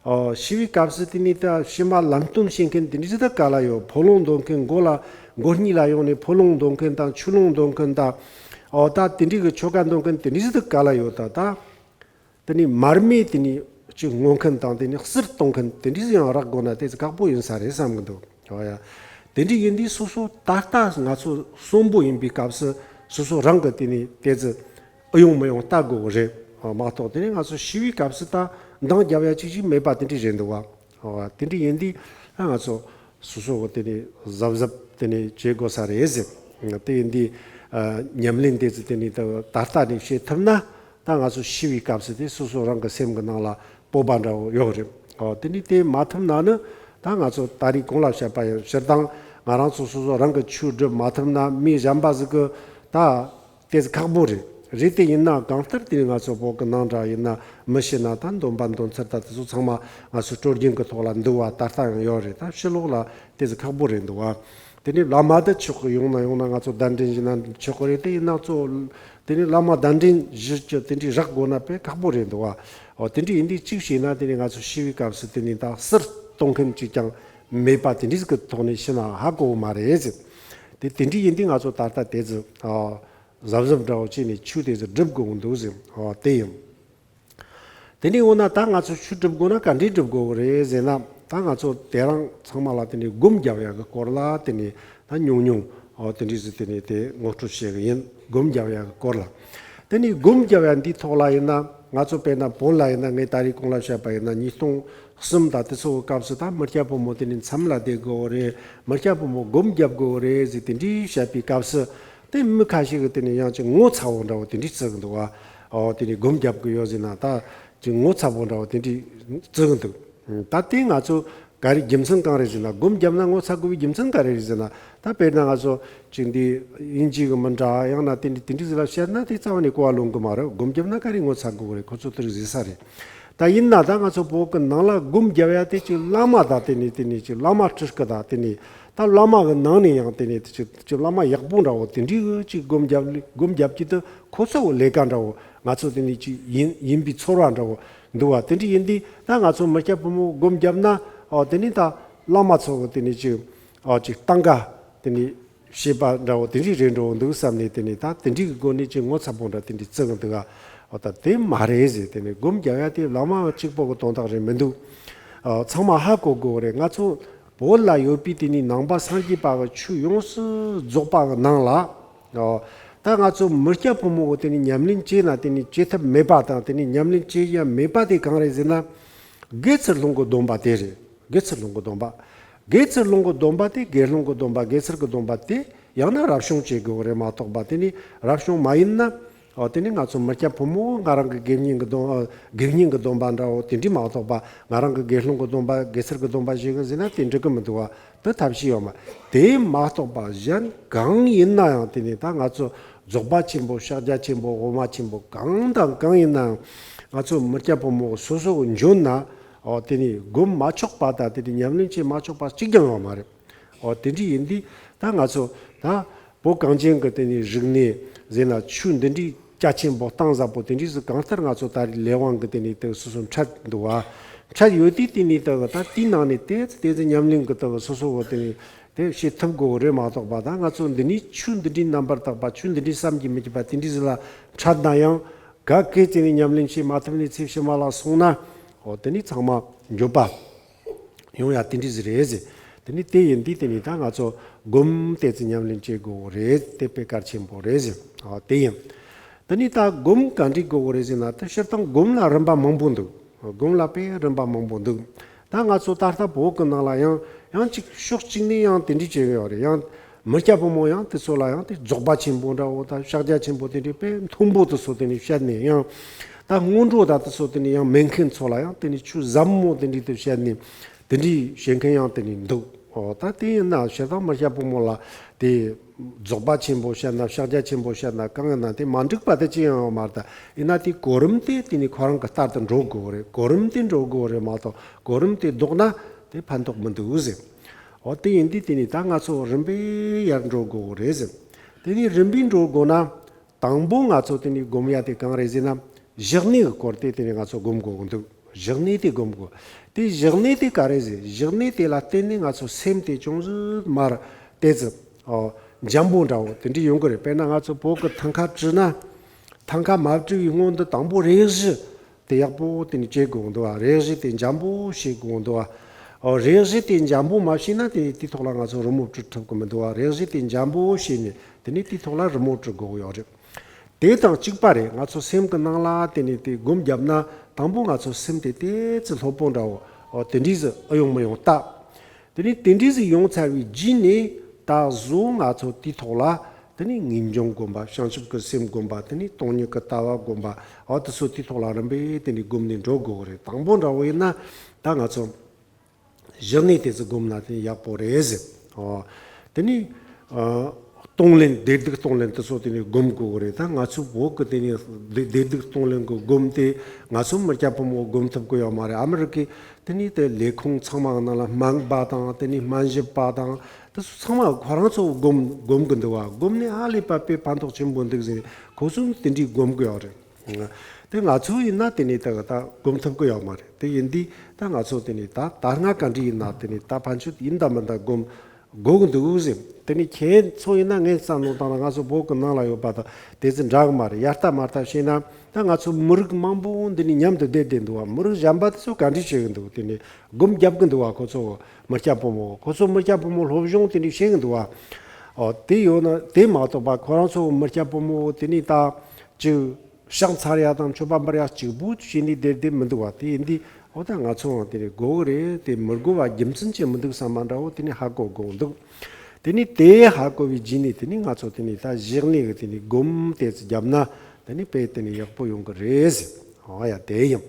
ཨོ། ཤི་བའི་སྐབས་སུ་དེ་ནས་ད་ཕྱི་མ་ལམ་སྟོན་བྱེད་མཁན་དེ་འདྲ་ཟིག་ད་ག་ལ་ཡོད། ཕོ་ལོང་འདོན་མཁན། མགོ་ལ་མགོ་སྙིང་ལ་ཡོང་ནས་ཕོ་ལོང་འདོན་མཁན་དང་ཆུ་ལོང་འདོན་མཁན་དང་། ཨོ། ད་དེ་འདྲའི་གི་ཆོ་ག་འདོན་མཁན་དེ་འདྲ་ཟིག་ད་ག་ལ་ཡོད། ད་ད་དེ་ནས་མར་མེ་དེ་ནས་ཅིག་བསྔོ་མཁན་དང་དེ་ནས་གསེར་གཏོང་མཁན་དེ་འདྲ་ཟིག་ཡང་རག་དགོས་ན་དེ་ཚོ་ཁག་པོ་ཡིན་ས་རེད་བསམ་གི་འདུག་ཨོ་ཡ། དེ་འདྲ་ཡིན་དུས་སོ་སོ་ད་ལྟ་ང་ཚོ་གསོན་པོ་ཡིན་པའི་སྐབས་སུ་སོ་སོ་རང་གི་དེ་ནས་དེ་ཚོ། ཨེ་ཡོང་མི་ཡོང་ལྟ་དགོས་རེད། ཨ་མ་གཏོགས་དེ་ནས་ང་ཚོ་ཤི་བའི་སྐབས་སུ་ད་འདང་རྒྱབ་ཡ་གཅིག་ཅིག་མེད་པ་དེ་འདྲ་རེད་འདུག་བ། ཨོ། དེ་འདྲ་ཡིན་དུས་ཨ་ང་ཚོ་སོ་སོ་གི་དེ་ནས་གཟབ་གཟབ་དེ་ནས་བྱེད་དགོས་ས་རེད་ཟེར། དེ་ཡིན་དུས་ཨ་ཉམས་ལེན་དེ་ཚོ་དེ་ནས་ད་ད་ལྟ་ནས་བྱེད་ཐུབ་ན་ད་ང་ཚོ་ཤི་བའི་སྐབས་སུ་དེ་སོ་སོ་རང་གི་སེམས་ཀྱི་ནང་ལ་སྤོབས་པ་འདྲ་བོ་ཡོད་རེད། ཨོ། དེ་འདྲ་དེ་མ་ཐུབ་ན་ནི་ད་ང་ཚོ་ད་རེས་གོང་ལ་བཤད་པ་ཡང་སྤྱིར་བཏང་ང་རང་ཚོ་སོ་སོ་རང་གི་ཆོས་སྒྲུབ་མ་ཐུབ་ན་མི་གཞན་པ་ཟིག་གི་ད། དེ་ཁག་པོ་རེད། རེད་དེ་ཡིན་ན་གང་ལྟར་དེ་ང་ཚོ་བོད་ཀྱི་ནང་འདྲ་ཡིན་ན་མི་ཤི་ན་ད་འདོན་པ་འདོན་ཚུལ་ད་དེ་ཚོ་ཚང་མ་ང་ཚོ་སྲོལ་རྒྱུན་གྱི་ཐོག་ལ་འདུག་བ། ད་ལྟ་ཡང་ཡོད་རེད། ད་ཕྱི་ལོགས་ལ་དེ་ཚོ་ཁག་པོ་རེད་འདུག་བ། དེ་ནས་བླ་མ་དེ་ཆོག་གི་ཡོང་ན་ཡོང་ན་ང་ཚོ་གདན་འདྲེན་བྱས་ན་ཆོག་གི་རེད། དེ་ཡིན་ན་གཙོ་བོ་དེ་ནས་བླ་མ་གདན་འདྲེན་ཞུ་རྒྱུ་དེ་འདྲའི་རག་དགོས་ན་དཔེ་ཁག་པོ་རེད་འདུག་བ། འོ། དེ་འདྲ་ཡིན་དུས་གཅིག་བྱས་ན་དེ་ནས་ང་ཚོ་ཤི་བའི་སྐབས་སུ་དེ་ནས་ད་གསེར་གཏོང་མཁན་གཅིག་ཀྱང་མེད་པ་དེ་འདྲ་ཟིག་གི་ཐོག་ནས་ཤི་ན་ཧ་གོ་བ་མ་རེད་ཟེར། དེ་དེ་འདྲ་ཡིན་དུས་ང་ཚོ་ད་ལྟ་དེ་ཚོ། ཨ། གཟབ་གཟབ་འདྲ་བོ་བྱས་ནས་ཆོས་དེ་ཚོ་སྒྲུབ་དགོས་འདུག་ཟེར། ཨོ། དེ་ཡིན། དེ་ནས་འོ་ན་ད་ང་ཚོ་ཆོས་སྒྲུབ་དགོས་ན་ག་འདྲས་སྒྲུབ་དགོས་རེད་ཟེར་ན། ད་ང་ཚོ་དེ་རིང་ཚང་མ་ལ་དེ་ནས་སྒོམ་རྒྱབ་ཡག་གི་སྐོར་ལ་དེ་ནས་ད་ཉུང་ཉུང་ཨོ་དེ་འདྲས་ཟིག་དེ་ནས་དེ་ངོ་སྤྲོད་བྱེད་གི་ཡིན། སྒོམ་རྒྱབ་ཡག་གི་སྐོར་ལ། དེ་ནས་སྒོམ་རྒྱབ་ཡག་འདིའི་ཐོག་ལ་ཡིན་ན། ང་ཚོ་དཔེར་ན་བོད་ལ་ཡིན་ན། ངས་ད་རེས་གོང་ལ་བཤད་པ་ཡིན་ན། ཉིས་སྟོང་གསུམ་དང་དེ་ཚོ་གི་སྐབས་སུ་ད་མི་སྐྱ་ཕོ་མོ་དེ་ནས་མཚམས་ལ་བསྡད་དགོས་རེད། མི་སྐྱ་ཕོ་མོ་སྒོམ་རྒྱབ་དགོས་རེད་ཟེར་དེ་འདྲས་བཤད་པའི་སྐབས་སུ། དེ་མི་ཁ་ཤས་ཀྱིས་དེ་ནས་ཡང་ཅིག་ངོ་ཚ་བོ་འདྲ་བོ་དེ་འདྲས་བརྩི་གི་འདུག་བ། ཨོ་དེ་ནས་སྒོམ་རྒྱབ་གི་ཡོད་ཟེར་ན་ད་ཅིག་ངོ་ཚ་བོ་འདྲ་བོ་དེ་འདྲས་བརྩི་གི་འདུག་ད་དེ་ང་ཚོ་ག་རེ་རྒྱུ་མཚན་གང་རེད་ཟེར་ན། སྒོམ་རྒྱབ་ན་ངོ་ཚ་དགོས་པའི་རྒྱུ་མཚན་ག་རེ་རེད་ཟེར་ན། ད་དཔེར་ན་ང་ཚོ་ཅིག་འདི་དབྱིན་ཇི་གི་མི་འདྲ་ཡང་ན་དེ་འདྲས་དེ་འདྲས་ཟིག་ལ་བཤད་ན། དེ་རྩ་བ་ནས་གོ་བ་ལོན་གི་མ་རེད། སྒོམ་རྒྱབ་ན་ག་རེ་ངོ་ཚ་དགོས་རེད། ཁོ་ཚོ་དེ་རིགས་ཟེར་ས་རེད། ད་ཡིན་ན་ད་ང་ཚོ་བོད་གི་ནང་ལ་སྒོམ་རྒྱབ་ཡ་དེ་ཅིག་བླ་མ་དང་དེ་ནས་དེ་ནས་ཅིག་བླ་མ་སྤྲུལ་སྐུ་དང་། དེ་ནས་ད་བླ་མ་གི་ནང་ནས་ཡང་དེ་ནས་ཅིག་ཅིག་བླ་མ་ཡག་པོ་འདྲ་བོ་དེ་འདྲའི་གི་ཅིག་སྒོམ་རྒྱབ་སྒོམ་རྒྱབ་ཀྱི་དེ་ཁོ་ཚོ་གི་ལས་ཀ་འདྲ་བོ། ང་ཚོ་དེ་ནས་ཅིག་ཡིན་ཡིན་པའི་ཚོར་བ་འདྲ་བོ་འདུག་བ། དེ་འདྲ་ཡིན་དུས་ད་ང་ཚོ་མི་སྐྱ་ཕོ་མོ་སྒོམ་རྒྱབ་ན། ཨོ་དེ་ནས་ད་བླ་མ་ཚོ་གི་དེ་ནས་ཅིག་ཨོ་ཅིག་སྟངས་ཀ་དེ་ནས་བྱེད་པ་འདྲ་བོ་དེ་འདྲ་རེད་འགྲོ་འདུག་བསམ་ནས། དེ་ནས་ད་དེ་འདྲའི་གི་སྒོ་ནས་ཅིག་ངོ་ཚ་པོ་འདྲ་དེ་འདྲ་བརྩི་གི་འདུག་ག་ཨོ་ད་དེ་མ་རེད་ཟེར། དེ་ནས་སྒོམ་རྒྱག་ཡ་དེ་བླ་མ་གཅིག་པོ་གི་དོན་དག་རེད་མི་འདུག་ཨོ་ཚང་མ་ཧ་གོ་དགོས་རེད། ང་ཚོ་བོད་ལ་ཡོད་པའི་དེ་ནས་ནང་པ་སངས་རྒྱས་པ་གི་ཆོས་ཡོངས་སུ་རྫོགས་པ་གི་ནང་ལ། ཨོ་ད་ང་ཚོ་མི་སྐྱ་ཕོ་མོ་གི་དེ་ནས་ཉམས་ལེན་བྱས་ན་དེ་ནས་བྱེད་ཐབས་མེད་པ་དང་། དེ་ནས་ཉམས་ལེན་བྱེད་ཡ་མེད་པ་དེ་གང་རེད་ཟེར་ན། དགེ་ཚུལ་སློང་གི་སྡོམ་པ་དེ་རེད། དགེ་ཚུལ་སློང་གི་སྡོམ་པ། དགེ་ཚུལ་སློང་གི་སྡོམ་པ་དེ། དགེ་སློང་གི་སྡོམ་པ། དགེ་ཚུལ་གྱི་སྡོམ་པ་དེ་ཡང་ན་རབ་བྱུང་བྱེད་དགོས་རེད་མ་གཏོགས་པ། དེ་ནས་རབ་བྱུང་མ་ཡིན་ན། ཨོ་དེ་ནས་ང་ཚོ་མི་སྐྱ་ཕོ་མོ་ང་རང་གི་དགེ་བསྙེན་གྱི་སྡོམ་ཨ་དགེ་བསྙེན་གྱི་སྡོམ་པ་འདྲ་བོ་དེ་འདྲ་མ་གཏོགས་པ། ང་རང་གི་དགེ་སློང་གི་སྡོམ་པ། དགེ་ཚུལ་གྱི་སྡོམ་པ་བྱེད་གི་ཟེར་ན་དེ་འགྲིག་གི་མི་འདུག་བ། དེ་ཐབས་ཤེས་ཡོད་མ་རེད། དེ་མ་གཏོགས་པ་གཞན་གང་ཡིན་ན་ཡང་། དེ་ནས་ད་ང་ཚོ་རྫོགས་པ་ཆེན་པོ། ཕྱག་རྒྱ་ཆེན་པོ། དབུ་མ་ཆེན་པོ། གང་དང་གང་ཡིན་ན་ཡང་། ང་ཚོ་མི་སྐྱ་ཕོ་མོ་སོ་སོ་གི་འཇོན་ན། ཨོ་དེ་ནས་སྒོམ་མ་ཆོག་པ་དང་། དེ་ནས་ཉམས་ལེན་བྱེད་མ་ཆོག་པ་གཅིག་ཀྱང་ཡོད་མ་རེད། ཨོ་དེ་འདྲ་ཡིན་དུས་ད་ང་ཚོ་ད་བོད་གངས་ཅན་གྱི་དེ་ནས་རིག་གནས་ཟེར་ན། ཆོས་འདི་འདྲའི་རྒྱ་ཆེན་པོ་གཏིང་ཟབ་པོ་དེ་འདྲ་ཟིག་གང་ལྟར་ང་ཚོ་ད་རེས་ལས་དབང་གིས་དེ་ནས་དེ་སོ་སོ་འཕྲད་འདུག་བ། འཕྲད་ཡོད་དུས་དེ་ནས་དེ་ད་དེའི་ནང་ནས་དེ་ཚོ་དེ་ཚོ་ཉམས་ལེན་གྱི་དེ་སོ་སོ་གི་དེ་ནས་དེ་བྱེད་ཐུབ་དགོས་རེད་མ་གཏོགས་པ། ད་ང་ཚོ་འདི་ནས་ཆོས་འདི་འདྲའི་རྣམ་པར་དག་པ། ཆོས་འདི་འདྲའི་བསམ་གྱིས་མི་ཁྱབ་པ་དེ་འདྲ་ཟིག་ལ་འཕྲད་ན་ཡང་། ག་གེ་དེ་ནས་ཉམས་ལེན་བྱེད་མ་ཐུབ་ནས་ཚེ་ཕྱི་མ་ལ་སོང་ན། ཨོ་དེ་ནས་ཚང་མ་འགྱོད་པ་ཡོང་ཡ་དེ་འདྲ་ཟིག་རེད་ཟེར། དེ་ནས་དེ་ཡིན་དུས་དེ་ནས་ད་ང་ཚོ་སྒོམ་དེ་ཚོ་ཉམས་ལེན་བྱེད་དགོས་རེད། དེ་དཔེ་གལ་ཆེན་པོ་རེད་ཟེར། ཨ་དེ་ཡིན། དེ་ནས་ད་སྒོམ་ག་འདྲ་དགོས་རེད་ཟེར་ན། ད་སྤྱིར་བཏང་སྒོམ་ལ་རིམ་པ་མང་པོ་འདུག་སྒོམ་ལ་དཔེ་རིམ་པ་མང་པོ་འདུག་ད་ང་ཚོ་ད་ལྟ་བོད་གི་ནང་ལ་ཡང་ཡང་ཅིག་ཕྱོགས་གཅིག་ནས་ཡང་དེ་འདྲ་བྱེད་ཀྱི་ཡོད་རེད། ཡང་མི་སྐྱ་ཕོ་མོ་ཡང་དེ་ཚོ་ལ་ཡང་དེ་རྫོགས་པ་ཆེན་པོ་འདྲ་བོ་དང་། ཕྱག་རྒྱ་ཆེན་པོ་དེ་འདྲའི་དཔེ་མཐོན་པོ་དེ་ཚོ་དེ་ནས་བཤད་ནས། ཡང་ད་སྔོན་འགྲོ་དང་དེ་ཚོ་དེ་ནས་ཡང་མེད་མཁན་ཚོ་ལ་ཡང་དེ་ནས་ཆོས་ཟབ་མོ་དེ་འདྲའི་དེ་བཤད་ནས། དེ་འདྲའི་བྱེད་མཁན་ཡང་དེ་ནས་འདུག་ཨོ་ད་དེ་ཡིན་ན་སྤྱིར་བཏང་མི་སྐྱ་ཕོ་མོ་ལ་དེ་རྫོགས་པ་ཆེན་པོ་བཤད་ན། ཕྱག་རྒྱ་ཆེན་པོ་བཤད་ན། གང་ཡིན་ན་དེ་མ་འགྲིག་པ་དེ་ཅི་ཡང་ཡོད་མ་རེད། ད་ཡིན་ན་དེ་གོ་རིམ་དེ་དེ་ནས་ཁོ་རང་གི་ལྟར་དུ་འགྲོ་དགོས་རེད། གོ་རིམ་དེ་འགྲོ་དགོས་རེད་མ་གཏོགས། གོ་རིམ་དེ་ལྡོག་ན་དེ་ཕན་ཐོགས་མི་འདུག་ཟེར། ཨོ་དེ་ཡིན་དུས་དེ་ནས་ད་ང་ཚོ་རིམ་པས་ཡར་འགྲོ་དགོས་རེད་ཟེར། དེ་ནས་རིམ་པས་འགྲོ་དགོས་ན། དང་པོ་ང་ཚོ་དེ་ནས་སྒོམ་ཡ་དེ་གང་རེད་ཟེར་ན། བཞག་གནས་ཀྱི་སྐོར་དེ་དེ་ནས་ང་ཚོ་སྒོམ་དགོས་ཀྱི་འདུག་བཞག་གནས་དེ་སྒོམ་དགོས། དེ་བཞག་གནས་དེ་ག་རེ་ཟེར། བཞག་གནས་དེ་ལ་བརྟེན་ནས་ང་ཚོ་སེམས་དེ་ཅུང་ཟད་མར་ཏོག་ཙམ་ཨོ་འཇམ་པོ་འདྲ་བོ་དེ་འདྲ་ཡོང་གི་རེད། དཔེར་ན་ང་ཚོ་བོད་ཀྱི་ཐང་ཁ་བཀྲུས་ན། ཐང་ཁ་མ་བཀྲུས་པའི་སྔོན་དུ་དང་པོ་རས་གཞི་དེ་ཡག་པོ་དེ་ནས་བྱེད་དགོས་འདུག་བ། རས་གཞི་དེ་འཇམ་པོ་བྱེད་དགོས་འདུག་བ། ཨོ་རས་གཞི་དེ་འཇམ་པོ་མ་བྱས་ན་དེ་ནས་དེའི་ཐོག་ལ་ང་ཚོ་རི་མོ་བྲི་ཐུབ་ཀྱི་མི་འདུག་བ། རས་གཞི་དེ་འཇམ་པོ་བྱས་ནས་དེ་ནས་དེའི་ཐོག་ལ་རི་མོ་བྲི་དགོས་ཡོད་རེད། དེ་དང་གཅིག་པ་རེད། ང་ཚོ་སེམས་ཀྱི་ནང་ལ་དེ་ནས་དེ་སྒོམ་བརྒྱབ་ན། དང་པོ་ང་ཚོ་སེམས་དེ་ཏོག་ཙམ་སློབ་པོ་འདྲ་བོ། ཨོ་དེ་འདྲས་ཟིག་ཨེ་ཡོང་མི་ཡོང་ལྟ། དེ་ནས་དེ་འདྲས་ཟིག་ཡོང་ཚར་བའི་རྗེས་ནས་ད་གཟོད་ང་ཚོ་དེའི་ཐོག་ལ་དེ་ནས་ངེས་འབྱུང་སྒོམ་པ། བྱང་ཆུབ་ཀྱི་སེམས་སྒོམ་པ། དེ་ནས་སྟོང་ཉིད་ཀྱི་ལྟ་བ་སྒོམ་པ། ཨོ་དེ་ཚོ་དེའི་ཐོག་ལ་རིམ་པས་དེ་ནས་སྒོམ་ནས་འགྲོ་དགོས་རེད། དང་པོ་འདྲ་བོ་ཡིན་ན་ད་ང་ཚོ་བཞག་གནས་དེ་ཚོ་སྒོམ་ན་དེ་ཡག་པོ་རེད་ཟེར། ཨོ། དེ་ནས་ཨ་གཏོང་ལེན། བདེ་སྡུག་གཏོང་ལེན་དེ་ཚོ་དེ་ནས་སྒོམ་དགོས་རེད། ད་ང་ཚོ་བོད་ཀྱི་དེ་ནས་བདེ་བདེ་སྡུག་གཏོང་ལེན་གྱི་སྒོམ་དེ་ང་ཚོ་མི་སྐྱ་ཕོ་མོ་སྒོམ་ཐུབ་ཀྱི་ཡོད་མ་རེད། ཨ་མི་རི་ཀའི་དེ་ནས་དེ་ལས་ཁུངས་ཚང་མ་ནང་ལ་སྨན་པ་དང་། དེ་ནས་སྨན་ཞབས་པ་དང་། དེ་ཚོ་ཚང་མ་ཁོ་རང་ཚོ་སྒོམ་སྒོམ་གི་འདུག་བ། སྒོམ་ནས་ཧ་ལས་པ་དཔེ་ཕན་ཐོགས་ཆེན་པོ་འདུག་ཟེར། ཁོ་ཚོ་དེ་འདྲའི་སྒོམ་གི་ཡོད་རེད། དེ་ང་ཚོ་ཡིན་ན་དེ་ནས་ད་ད་སྒོམ་ཐུབ་ཀྱི་ཡོད་མ་རེད། དེ་ཡིན་དུས་ད་ང་ཚོ་དེ་ནས་ད་ད་སྔ་ག་འདྲ་ཡིན་ན་དེ་ནས་ད་ཕན་ཆོད་ཡིན་ད་མིན་ད་སྒོམ་ དགོས་ཀྱི་འདུག་ཟེར། དེ་ནི་ཁྱེད་ཚོ་ཡིན་ན་ངས་བསམ་བློ་བཏང་ན་ང་ཚོ་བོད་ཀྱི་ནང་ལ་ཡོད་པ་དང་དེ་ཚོ་འདྲ་གི་མ་རེད། ཡར་ལྟ་མར་ལྟ་བྱས་ན་ད་ང་ཚོ་མི་རིགས་མང་པོ་འདི་ནི་མཉམ་དུ་བསྡད་བསྡད་འདུག་བ། མི་རིགས་གཞན་པ་དེ་ཚོ་ག་འདྲ་བྱེད་ཀྱི་འདུག་དེ་ནི་སྒོམ་རྒྱབ་ཀྱི་འདུག་བ། ཁོ་ཚོ་མི་སྐྱ་ཕོ་མོ་ཁོ་ཚོ་མི་སྐྱ་ཕོ་མོ་སློབ་སྦྱོང་དེ་འདྲ་བྱེད་ཀྱི་འདུག་བ། ཨོ་དེ་ཡོད་ན་དེ་མ་གཏོགས་པ་ཁོ་རང་ཚོ་མི་སྐྱ་ཕོ་མོ་དེ་ནི་ད་ཅིག་ཕྱག་འཚལ་ཡ་དང་མཆོད་པ་འབུལ་ཡ་གཅིག་པུ་བྱས་ནས་བསྡད་བསྡད་མི་འདུག་བ། དེ་ཡིན་དུས་ཨོ་ད་ང་ཚོའང་དེ་རེད་དགོས་གི་རེད། དེ་མི་དགོས་པ་རྒྱུ་མཚན་ཅིག་མི་འདུག་བསམ་པ་འདྲ་བོ་དེ་ནི་ཧ་གོ་དགོས་འདུག་དེ་ནི་དེ་ཧ་གོ་བའི་རྗེས་ནས་དེ་ནི་ང་ཚོ་དེ་ནི་ད་གཞི་གནས་གི་དེ་ནི་སྒོམ་དེ་ཚོ་བརྒྱབ་ན་དེ་ནི་དཔེ་དེ་ནི་ཡག་པོ་ཡོང་གི་རེད་ཟེར། ཨོ་ཡ་དེ་ཡིན།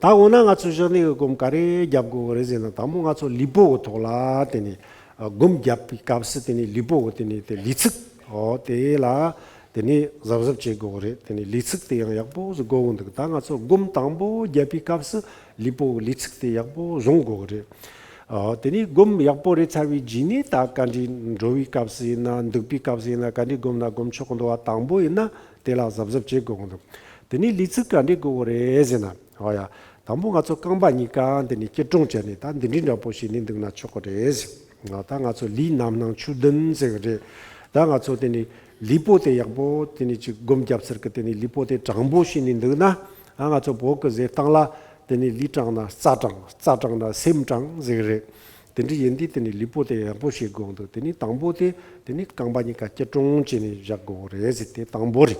ད་འོ་ན་ང་ཚོ་གཞི་གནས་ཀྱི་སྒོམ་ག་རེ་རྒྱབ་དགོས་རེད་ཟེར་ན། དང་པོ་ང་ཚོ་ལུས་པོ་གི་ཐོག་ལ་དེ་ནི་སྒོམ་རྒྱབ་པའི་སྐབས་སུ་དེ་ནི་ལུས་པོ་གི་དེ་ནི་དེ་ལུས་ཚིགས་ཨོ་དེ་ལ་དེ་ནི་གཟབ་གཟབ་བྱེད་དགོས་རེད། དེ་ནི་ལུས་ཚིགས་དེ་ཡང་ཡག་པོ་བཟོ་དགོས་འདུག་ད་ང་ཚོ་སྒོམ་དང་པོ་རྒྱབ་པའི་སྐབས་སུ་ལུས་པོ་གི་ལུས་ཚིགས་དེ་ཡག་པོ་བཟུང་དགོས་རེད། ཨོ་དེ་ནི་སྒོམ་ཡག་པོ་རེད་ཚར་བའི་རྗེས་ནས་ད་ག་འདྲའི་འགྲོ་བའི་སྐབས་སུ་ཡིན་ན་འདུག་པའི་སྐབས་སུ་ཡིན་ན་ག་འདྲའི་སྒོམ་ན་སྒོམ་ཆོག་གི་འདུག་བ། དང་པོ་ཡིན་ན་དེ་ལ་གཟབ་གཟབ་བྱེད་དགོས་འདུག་དེ་ནི་ལུས་ཚིགས་ག་འདྲའི་དགོས་རེད་ཟེར་ན། ཨོ་ཡ། དང་པོ་ང་ཚོ་རྐང་པ་གཉིས་ཀ་འདི་ནི་སྐྱིལ་ཀྲུང་བྱས་ནས་ད་འདི་འདྲའི་འདྲ་པོ་བྱས་ནས་འདུག་ན་ཆོག་གི་རེད། ད་ང་ཚོ་ལུས་རྣམ་སྣང་ཆོས་བདུན་ཟེར་གི་རེད། ད་ང་ཚོ་དེ་ནི་ལུས་པོ་དེ་ཡག་པོ་དེ་ནི་ཅིག་སྒོམ་རྒྱབ་ཚར་གི་དེ་ནི་ལུས་པོ་དེ་དྲང་པོ་བྱས་ནས་འདུག་ན། ཨ་ང་ཚོ་བོད་གི་ཟེར་སྟངས་ལ་དེ་ནི་ལུས་དྲང་ན་རྩ་དྲང་། རྩ་དྲང་ན་སེམས་དྲང་ཟེར་གི་རེད། དེ་འདྲ་ཡིན་དུས་དེ་ནི་ལུས་པོ་དེ་ཡག་པོ་བྱེད་དགོས་འདུག་དེ་ནི་དང་པོ་དེ་དེ་ནི་རྐང་པ་གཉིས་ཀ་སྐྱིལ་ཀྲུང་བྱས་ནས་བཞག་དགོས་རེད་ཟེར། དེ་དང་པོ་རེད།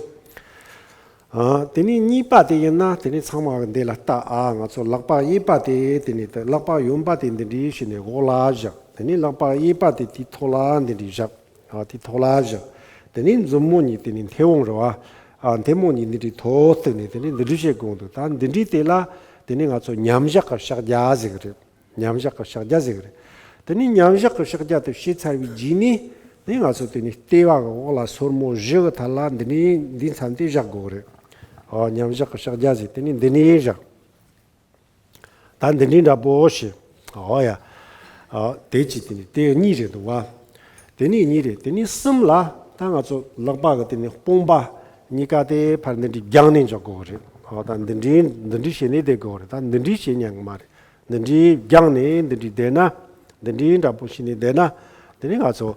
ཨ། དེ་ནས་གཉིས་པ་དེ་ཡིན་ན་དེ་ནས་ཚང་མ་གི་འདི་ལ་ལྟ་ཨ། ང་ཚོ་ལག་པ་གཡས་པ་དེ་དེ་ནས་དེ་ལག་པ་གཡོན་པ་དེ་འདི་འདྲའི་བྱས་ནས་འོག་ལ་བཞག་དེ་ནས་ལག་པ་གཡས་པ་དེ་དེའི་ཐོག་ལ་འདི་འདྲའི་བཞག་ཨ། དེའི་ཐོག་ལ་བཞག་དེ་ནས་མཛུབ་མོ་གཉིས་དེ་ནས་མཐེ་བོང་རེད་བ། ཨ། མཐེ་མོ་གཉིས་འདི་འདྲའི་ཐོག་བཏུགས་ནས་དེ་ནས་འདི་འདྲའི་བྱེད་དགོས་འདུག་ད་འདི་འདྲའི་དེ་ལ་དེ་ནས་ང་ཚོ་མཉམ་བཞག་གི་ཕྱག་རྒྱ་ཟེར་གི་རེད། མཉམ་བཞག་གི་ཕྱག་རྒྱ་ཟེར་གི་རེད། དེ་ནས་མཉམ་བཞག་གི་ཕྱག་རྒྱ་དེ་བྱས་ཚར་བའི་རྗེས་ནས་ནི་ང་ཚོ་དེ་ནས་ལྟེ་བ་གི་འོག་ལ་སོར་མོ་བཞི་གི་ཐད་ལ་འདི་ནས་འདི་མཚམས་དེ་བཞག་དགོས་གི་རེད། ཨོ། མཉམ་བཞག་གི་ཕྱག་རྒྱ་ཟེར་དེ་ནས་འདི་ནས་བཞག་ད་འདི་འདྲའི་འདྲ་པོ་ཞིག་ཨོ་ཡ། ཨོ། དེ་གཅིག་དེ་ནས་དེ་གཉིས་རེད་འདུག་བ། དེ་ནས་གཉིས་རེད། དེ་ནས་གསུམ་ལ་ད་ང་ཚོ་ལག་པ་གི་དེ་ནས་དཔུང་པ་གཉིས་ཀ་དེ་ཕར་འདི་འདྲའི་བརྒྱངས་ནས་འཇོག་དགོས་གི་རེད། ཨོ། ད་འདི་འདྲའི་འདི་འདྲའི་བྱས་ནས་བསྡད་དགོས་གི་རེད། ད་འདི་འདྲའི་བྱེད་ཉན་གི་མ་རེད། འདི་འདྲའི་བརྒྱངས་ནས་འདི་འདྲའི་བསྡད་ན། འདི་འདྲའི་འདྲ་པོ་བྱས་ནས་བསྡད་ན། དེ་ནས་ང་ཚོ།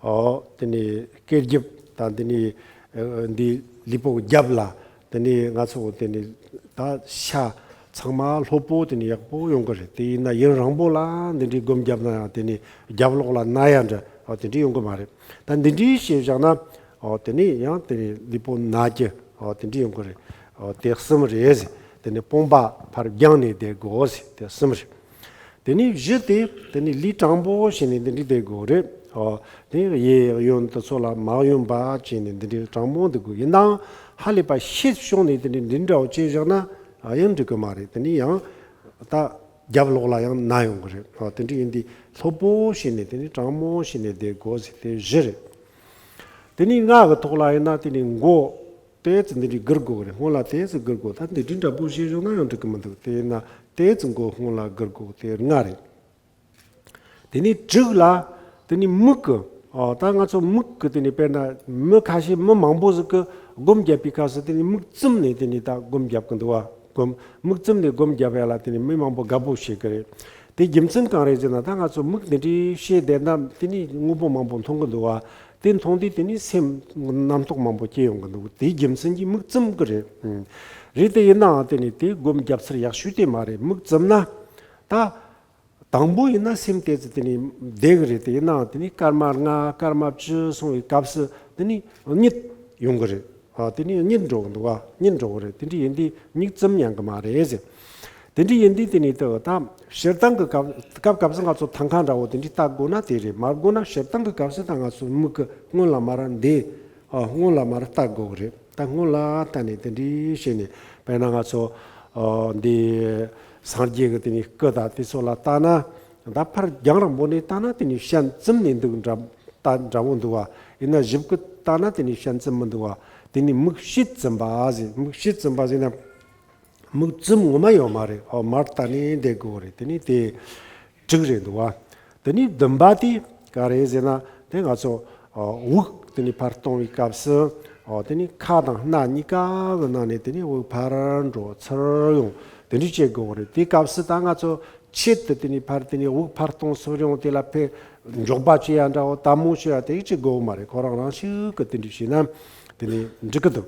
ཨོ། དེ་ནས་སྐེ་རྒྱབ་དང་དེ་ནས་ཨ་འདི་ལུས་པོ་རྒྱབ་ལ་དེ་ནས་ང་ཚོ་དེ་ནས་ད་ཤ་ཚང་མ་ལྷོད་པོ་དེ་ནས་ཡག་པོ་ཡོང་གི་རེད། དེ་ཡིན་ན་ཡུན་རིང་པོ་ལ་འདི་འདྲའི་སྒོམ་རྒྱབ་ན་ཡང་དེ་ནས་རྒྱབ་ལོགས་ལ་ན་ཡ་འདྲ། ཨོ། དེ་འདྲའི་ཡོང་གི་མ་རེད། ད་འདི་འདྲའི་བྱས་བཞག་ན། ཨོ། དེ་ནས་ཡང་དེ་ནས་ལུས་པོ་ན་རྒྱུ། ཨོ། དེ་འདྲའི་ཡོང་གི་རེད། ཨོ། དེ་གསུམ་རེད་ཟེར། དེ་ནས་དཔུང་པ་ཕར་བརྒྱངས་ནས་བསྡད་དགོས་ཟེར། དེ་གསུམ་རེད། དེ་ནས་བཞི་དེ་དེ་ནས་ལུས་དྲང་པོ་བྱས་ནས་འདི་འདྲའི་བསྡད་དགོས་རེད། ཨོ། དེ་གཡས་གཡོན་དེ་ཚོ་ལ་མ་གཡོན་པ་བྱས་ནས་འདི་འདྲའི་དྲང་པོ་འདུག་དགོས། ཡིན་ནའང་ཧ་ལས་པ་ཤེད་ཤོང་ནས་དེ་འདྲའི་འདི་འདྲ་བོ་བྱས་བཞག་ན་ཡང་འགྲིག་གི་མ་རེད། དེ་ནས་ཡང་ད་རྒྱབ་ལོགས་ལ་ཡང་ན་ཡོང་གི་རེད། ཨོ། དེ་འདྲ་ཡིན་དུས་ལྷོད་པོ་བྱས་ནས་དེ་ནས་དྲང་མོ་བྱས་ནས་བསྡད་དགོས་ཟེར། དེ་བཞི་རེད། དེ་ནས་ལྔ་གི་ཐོག་ལ་ཡིན་ན་དེ་ནས་མགོ་ཏོག་ཙམ་འདི་འདྲའི་སྒུར་དགོས་རེད། སྔོན་ལ་ཏོག་ཙམ་སྒུར་དགོས། ད་འདི་འདྲའི་འདྲ་པོ་བྱས་བཞག་ན་ཡང་འགྲིག་གི་མི་འདུག་དེ་ཡིན་ན་ཏོག་ཙམ་མགོ་སྔོན་ལ་སྒུར་དགོས། དེ་ལྔ་རེད། དེ་ནས་དྲུག་ལ་དེ་ནས་མིག་གི། ཨོ། ད་ང་ཚོ་མིག་གི་དེ་ནས་དཔེར་ན་མི་ཁ་ཤས་མི་མང་པོ་ཟིག་གི་སྒོམ་རྒྱབ་པའི་སྐབས་སུ་དེ་ནས་མིག་བཙུམ་ནས་དེ་ནས་ད་སྒོམ་རྒྱབ་གི་འདུག་བ། སྒོམ། མིག་བཙུམ་ནས་སྒོམ་རྒྱབ་ཡ་ལ་དེ་ནས་མི་མང་པོ་དགའ་པོ་བྱེད་གི་རེད། དེ་རྒྱུ་མཚན་གང་རེད་ཟེར་ན། ད་ང་ཚོ་མིག་འདི་འདྲའི་ཕྱེ་བསྡད་ན་དེ་ནས་དངོས་པོ་མང་པོ་མཐོང་གི་འདུག་བ། དེ་མཐོང་དུས་དེ་ནས་སེམས་རྣམ་རྟོག་མང་པོ་སྐྱེ་ཡོང་གི་འདུག་དེའི་རྒྱུ་མཚན་གྱིས་མིག་བཙུམ་གི་རེད། ཨང་། རེད། དེ་ཡིན་ནའང་དེ་ནས་དེ་སྒོམ་རྒྱབ་ཚུལ་ཡག་ཤོས་དེ་མ་རེད། མིག་བཙུམ་ན་ད། དང་པོ་ཡིན་ན་སེམས་དེ་ཚོ་དེ་ནས་བསྡད་གི་རེད། དེ་ཡིན་ནའང་དེ་ནས་སྐར་མ་ལྔ་སྐར་མ་བཅུ་སོང་བའི་སྐབས་སུ་དེ་ནས་གཉིད་ཡོང་གི་རེད། ཨ། དེ་ནས་གཉིད་འགྲོ་གི་འདུག་བ། གཉིད་འགྲོ་གི་རེད། དེ་འདྲ་ཡིན་དུས་མིག་བཙུམ་ཉན་གི་མ་རེད་ཟེར། དེ་འདྲ་ཡིན་དུས་དེ་ནས་དེ་ད་སྤྱིར་བཏང་གི་སྐབས་སྐབས་སྐབས་སུ་ང་ཚོ་ཐང་ཁ་འདྲ་བོ་དེ་འདྲ་ལྟ་དགོས་ན་དེ་རེད། མ་དགོས་ན་སྤྱིར་བཏང་གི་སྐབས་སུ་ད་ང་ཚོ་མིག་གི་སྔོན་ལ་མར་འདི། ཨ། སྔོན་ལ་མར་ལྟ་དགོས་གི་རེད། ད་སྔོན་ལ་ལྟ་ནས་དེ་འདྲའི་བྱས་ནས། དཔེར་ན་ང་ཚོ། ཨ། འདི་སངས་རྒྱས་ཀྱི་དེ་ནས་སྐུ་དང་དེ་ཚོ་ལ་ལྟ་ན། ད་ཕར་རྒྱང་རིང་པོ་ནས་ལྟ་ན་དེ་ནས་ཞལ་བཙུམ་ནས་འདུག་འདྲ་ལྟ་འདྲ་བོ་འདུག་བ། ཡིན་ན་ཞིབ་ཀྱི་ལྟ་ན་དེ་ནས་ཞལ་བཙུམ་མི་འདུག་བ། དེ་ནས་མིག་ཕྱེད་བཙུམ་པ་ཟེར། མིག་ཕྱེད་བཙུམ་པ་ཟེར་ན། མིག་བཙུམ་ངོ་མ་ཡོད་མ་རེད། ཨོ། མར་ལྟ་ནས་བསྡད་དགོས་རེད། དེ་ནས་དེ་དྲུག་རེད་འདུག་བ། དེ་ནས་བདུན་པ་དེ་ག་རེ་ཟེར་ན། དེ་ང་ཚོ། ཨོ། དབུགས་དེ་ནས་ཕར་གཏོང་བའི་སྐབས་སུ། ཨོ། དེ་ནས་ཁ་དང་སྣ་གཉིས་ཀ་གི་ནང་ནས་དེ་ནས་དབུགས་ཕར་འགྲོ་ཚུར་ཡོང་དེ་འདྲ་བྱེད་དགོས་རེད། དེའི་སྐབས་སུ་ད་ང་ཚོ་ ཆེད་དུ་དེ་ནས་ཕར་དེ་ནས་དབུགས་ཕར་གཏོང་ཚུར་ཡོང་དེ་ལ་ཕར་འཇོག་པ་བྱེད་ཡ་འདྲ་བོ་དལ་མོ་བྱེད་ཡ་དེ་ཅིག་དགོས་མ་རེད། ཁོ་རང་རང་ཤུགས་ཀྱིས་དེ་འདྲ་བྱས་ན་དེ་ནས་འགྲིག་གི་འདུག་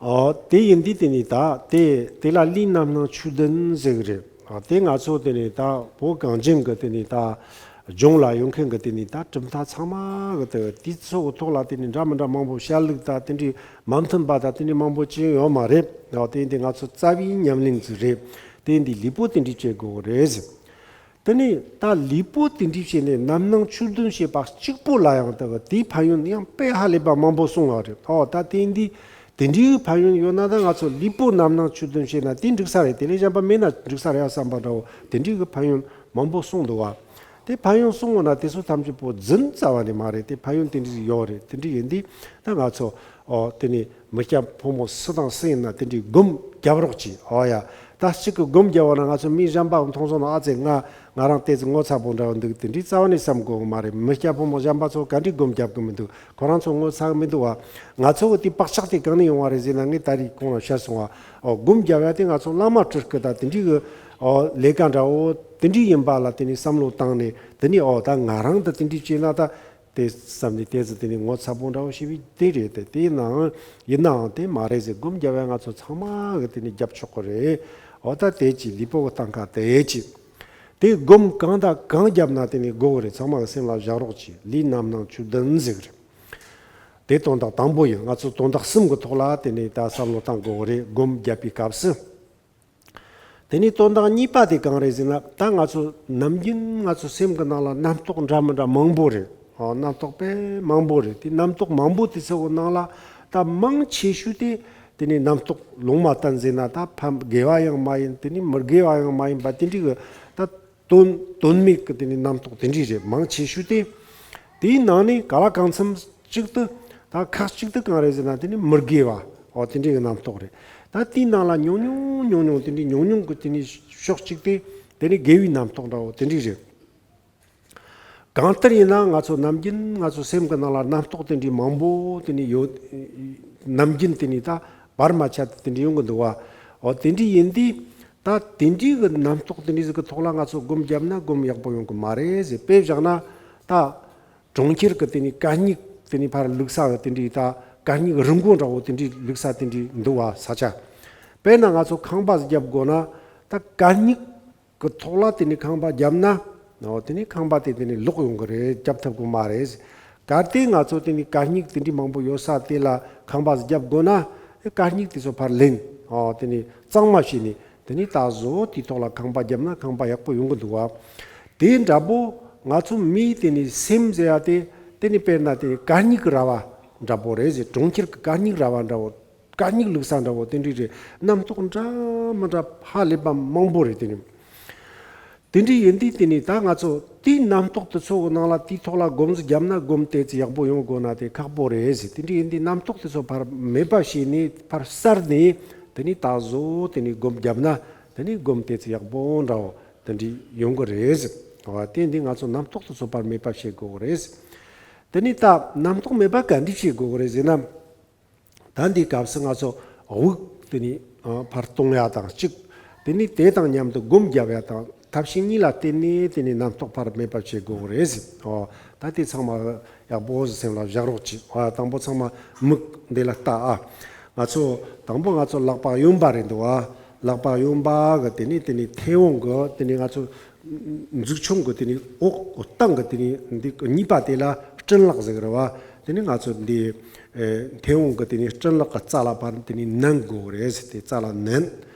ཨོ། དེ་ཡིན་དུས་དེ་ནས་ད་དེ་དེ་ལ་ལུས་རྣམ་སྣང་ཆོས་བདུན་ཟེར་གི་རེད། ཨོ། དེ་ང་ཚོ་དེ་ནས་ད་བོད་གངས་ཅན་གི་དེ་ནས་ད་ལྗོངས་ལ་ཡོད་མཁན་གི་དེ་ནས་ད་གྲུབ་མཐའ་ཚང་མ་གི་དེ་དེ་ཚོ་གི་ཐོག་ལ་དེ་ནས་འདྲ་མི་འདྲ་མང་པོ་བཤད་ལུགས་ད་དེ་འདྲའི་མ་མཐུན་པ་ད་དེ་འདྲའི་མང་པོ་ཅི་ཡོད་མ་རེད། ཨོ། དེ་ཡིན་དུས་ང་ཚོ་རྩ་བའི་ཉམས་ལེན་ཅིག་རེད། དེ་ཡིན་དུས་ལུས་པོ་དེ་འདྲའི་བྱེད་དགོས་གི་རེད་ཟེར། དེ་ནས་ད་ལུས་པོ་དེ་འདྲའི་བྱས་ནས་རྣམ་སྣང་ཆོས་བདུན་བྱས་པ་གཅིག་པོ་ལ་ཡང་ད་གི་དེའི་ཕན་ཡོན་ཡང་དཔེ་ཧ་ལས་པ་མང་པོ་གསུངས་པ་རེད། ཨོ། ད་དེ་འདི་དེ་འདྲའི་གི་ཕན་ཡོན་ཡོད་ན་ད་ང་ཚོ་ལུས་པོ་རྣམ་སྣང་ཆོས་བདུན་བྱས་ན་དེ་འགྲིག་ས་རེད། དེ་ལས་གཞན་པ་མེད་ན་འགྲིག་ས་རེད་ཨ་བསམ་པ་འདྲ་བོ་དེ་འདྲའི་གི་ཕན་ཡོན་མང་པོ་གསུངས་འདུག་བ། དེ་ཕན་ཡོན་གསུངས་འོང་ན་དེ་ཚོ་ཐམས་ཅད་པོ་རྫུན་རྩ་བ་ནས་མ་རེད། དེ་ཕན་ཡོན་དེ་འདྲའི་ཡོད་རེད། དེ་འདྲའི་ཡིན་དུས་ད་ང་ཚོ། ཨོ། དེ་ནས་མི་སྐྱ་ཕོ་མོ་སུ་དང་སུ་ཡིན་ན་དེ་འདྲའི་སྒོམ་རྒྱབ་རོགས་གྱིས། ཨོ་ཡ། ད་གཅིག་གི་སྒོམ་རྒྱབ་པ་ན་ང་ཚོ་མི་གཞན་པ་མཐོང་སོང་ན་ཨ་ཙི་ང་ང་རང་དེ་ཚོ་ངོ་ཚ་པོ་འདྲ་བོ་འདུག་དེ་འདྲའི་རྩ་བ་ནས་བསམ་དགོས་གི་མ་རེད། མི་སྐྱ་ཕོ་མོ་གཞན་པ་ཚོ་ག་འདྲའི་སྒོམ་རྒྱབ་གི་མི་འདུག་ཁོ་རང་ཚོ་ངོ་ཚ་གི་མི་འདུག་བ། ང་ཚོ་གི་དེ་བག་ཆགས་དེ་གང་ནས་ཡོང་བ་རེད་ཟེར་ན་ངས་ད་རེས་གོང་ལ་བཤད་སོང་བ། ཨོ། སྒོམ་རྒྱབ་ཡ་དེ་ང་ཚོ་བླ་མ་སྤྲུལ་སྐུ་དང་དེ་འདྲའི་གི་ཨོ་ལས་ཀ་འདྲ་བོ་དེ་འདྲའི་ཡིན་པ་ལ་དེ་ནས་བསམ་བློ་བཏང་ནས་དེ་ནས་ཨོ་ད་ང་རང་དུ་དེ་འདྲའི་བྱས་ན་ད། དེ་བསམ་ནས་དེ་ཚོ་དེ་ནི་ངོ་ཚ་པོ་འདྲ་བོ་ཞིག་བས་དེ་རེད་དེ། དེ་ནའང་ཡིན་ནའང་དེ་མ་རེད་ཟེར། སྒོམ་རྒྱབ་ཡ་ང་ཚོ་ཚང་མ་གི་དེ་ནི་རྒྱབ་ཆོག་གི་རེད། འོ་ད་དེ་ཅི་ལུས་པོ་གི་སྟངས་ཀ་དེ་ཅི། དེ་སྒོམ་གང་དང་གང་རྒྱབ་ན་དེ་ནི་དགོས་གི་རེད། ཚང་མ་གི་སེམས་ལ་བཞག་རོགས་གྱིས། ལུས་རྣམ་སྣང་ཆོས་བདུན་ཟེར་གི་རེད། དེ་དོན་དག་དང་པོ་ཡིན། ང་ཚོ་དོན་དག་གསུམ་གི་ཐོག་ལ་དེ་ནི་ད་བསམ་བློ་བཏང་དགོས་གི་རེད། སྒོམ་རྒྱབ་པའི་སྐབས་སུ། དེ་ནས་དོན་དག་གཉིས་པ་དེ་གང་རེད་ཟེར་ན། ད་ང་ཚོ་ནམ་རྒྱུན་ང་ཚོ་སེམས་ཀྱི་ནང་ལ་རྣམ་རྟོག་འདྲ་མི་འདྲ་མང་པོ་རེད། ཨ། རྣམ་རྟོག་དཔེ་མང་པོ་རེད། དེ་རྣམ་རྟོག་མང་པོ་དེ་ཚོ་གི་ནང་ལ་ད་མང་ཆེ་ཤོས་དེ་དེ་ནས་རྣམ་རྟོག་ལུང་མ་བསྟན་ཟེར་ན་ད་ཕན་དགེ་བ་ཡང་མ་ཡིན། དེ་ནས་མི་དགེ་བ་ཡང་མ་ཡིན་པ་དེ་འདྲའི་གི་ད། དོན་དོན་མེད་ཀྱི་དེ་ནི་རྣམ་རྟོག་དེ་འདྲས་རེད། མང་ཆེ་ཤོས་དེ། དེའི་ནང་ནས་ག་ལ་གང་འཚམ་གཅིག་ཏུ། ད་ཁག་གཅིག་ཏུ་གང་རེད་ཟེར་ན་དེ་ནི་མི་དགེ་བ། འོ་དེ་འདྲས་ཀྱི་རྣམ་རྟོག་རེད། ད་དེའི་ནང་ལ་ཉུང་ཉུང་ཉུང་ཉུང་དེ་འདྲས་ཉུང་ཉུང་གི་དེ་ནི་ཕྱོགས་གཅིག་དེ་དེ་ནི་དགེ་བའི་རྣམ་རྟོག་འདྲ་བོ་དེ་འདྲས་རེད། གང་ལྟར་ཡིན་ན་ང་ཚོ་ནམ་རྒྱུན་ང་ཚོ་སེམས་ཀྱི་ནང་ལ་རྣམ་རྟོག་དེ་འདྲས་མང་པོ་དེ་ནི་ཡོད། ནམ་རྒྱུན་དེ་ནི་ད་བར་མ་ཆད་དེ་འདྲས་ཡོང་གི་འདུག་བ། འོ་དེ་འདྲས་ཡིན་དུས། ད་དེ་འདྲའི་གི་རྣམ་རྟོག་དེ་འདྲའི་ཟིག་གི་ཐོག་ལ་ང་ཚོ་སྒོམ་བརྒྱབ་ན་སྒོམ་ཡག་པོ་ཡོང་གི་མ་རེད་ཟེར། དཔེ་བཞག་ན་ད་གྲོང་ཁྱེར་གི་དེ་ནས་གད་སྙིགས་དེ་ནས་ཕར་བླུགས་ས་གི་དེ་འདྲའི་ད་གད་སྙིགས་རི་མགོ་འདྲ་བོ་དེ་འདྲའི་བླུགས་ས་དེ་འདྲའི་འདུག་བ་ས་ཆ། དཔེར་ན་ང་ཚོ་ཁང་པ་ཟིག་བརྒྱབ་དགོས་ན་ད་གད་སྙིགས་གི་ཐོག་ལ་དེ་ནས་ཁང་པ་བརྒྱབ་ན། འོ་དེ་ནས་ཁང་པ་དེ་དེ་ནས་ལོག་ཡོང་གི་རེད། བརྒྱབ་ཐུབ་གི་མ་རེད། གལ་ཏེ་ང་ཚོ་དེ་ནས་གད་སྙིགས་དེ་འདྲའི་མང་པོ་ཡོད་ས་དེ་ལ་ཁང་པ་ཟིག་བརྒྱབ་དགོས་ན། གད་སྙིགས་དེ་ཚོ་ཕར་ལེན། འོ་དེ་ནས་གཙང་མ་བྱས་ནས། དེ་ནས་ད་གཟོད་དེའི་ཐོག་ལ་ཁང་པ་བརྒྱབ་ན་ཁང་པ་ཡག་པོ་ཡོང་གི་འདུག་བ། དེ་འདྲ་པོ་ང་ཚོ་མིའི་དེ་ནས་སེམས་ཟེར་ཡ་དེ་དེ་ནས་དཔེར་ན་དེ་གད་སྙིགས་ཀྱི་ར་བ་འདྲ་པོ་རེད་ཟེར། གྲོང་ཁྱེར་གྱི་གད་སྙིགས་ར་བ་འདྲ་བོ། གད་སྙིགས་བླུགས་ས་འདྲ་བོ་དེ་འདྲའི་རེད། རྣམ་རྟོག་འདྲ་མི་འདྲ་ཧ་ལས་པ་མང་པོ་རེད་དེ་ནས། དེ་འདྲའི་ཡིན་དུས་དེ་ནས་ད་ང་ཚོ་དེའི་རྣམ་རྟོག་དེ་ཚོ་གི་ནང་ལ་དེའི་ཐོག་ལ་སྒོམ་ཟིག་བརྒྱབ་ན་སྒོམ་དེ་ཚོ་ཡག་པོ་ཡོང་དགོས་ན་དེ་ཁག་པོ་རེད་ཟེར། དེ་འདྲའི་ཡིན་དུས་རྣམ་རྟོག་དེ་ཚོ་ཕར་མེད་པ་བྱས་ནས་ཕར་བསལ་ནས་དེ་ནས་ད་གཟོད་དེ་ནས་སྒོམ་བརྒྱབ་ན་དེ་ནས་སྒོམ་དེ་ཚོ་ཡག་པོ་འདྲ་བོ་དེ་འདྲའི་ཡོང་གི་རེད་ཟེར། འོ་དེ་འདི་ང་ཚོ་རྣམ་རྟོག་དེ་ཚོ་ཕར་མེད་པ་བྱེད་དགོས་གི་རེད་ཟེར། དེ་ནས་ད་རྣམ་རྟོག་མེད་པ་ག་འདྲ་བྱེད་དགོས་གི་རེད་ཟེར་ན། ད་འདིའི་སྐབས་སུ་ང་ཚོ་དབུགས་དེ་ནི་ཨ་ཕར་གཏོང་ཡ་དང་གཅིག་དེ་ནི་དེ་དང་མཉམ་དུ་སྒོམ་རྒྱབ་ཡ་དང་ཐབས་ཤེས་གཉིས་ལ་བརྟེན་ནས་དེ་ནི་རྣམ་རྟོག་ཕར་མེད་པར་བྱེད་དགོས་རེད་ཟེར། ཨོ། ད་དེ་ཚང་མ་ཡག་པོ་ཟེར་སེམས་ལ་བཞག་རོགས་གྱིས། ཨ་དང་པོ་ཚང་མ་མིག་འདི་ལ་ལྟ་ཨ། ང་ཚོ་དང་པོ་ང་ཚོ་ལག་པ་གཡོན་པ་རེད་འདུག་ཨ། ལག་པ་གཡོན་པ་གི་དེ་ནི་དེ་ནི་མཐེ་བོང་གི་དེ་ནི་ང་ཚོ། མཛུབ་ཆུང་གི་དེ་ནི་འོག་སྟེང་གི་དེ་ནི་འདི་གཉིས་པ་དེ་ལ་སྤྲིན་ལག་ཟེར་གི་རེད་བ། དེ་ནི་ང་ཚོ་འདི་ཨེ་མཐེ་བོང་གི་དེ་ནི་སྤྲིན་ལག་གི་རྩ་ལ་ཕར་དེ་ནི་མནན་དགོས་རེད་ཟེར། དེ་རྩ་ལ་མནན།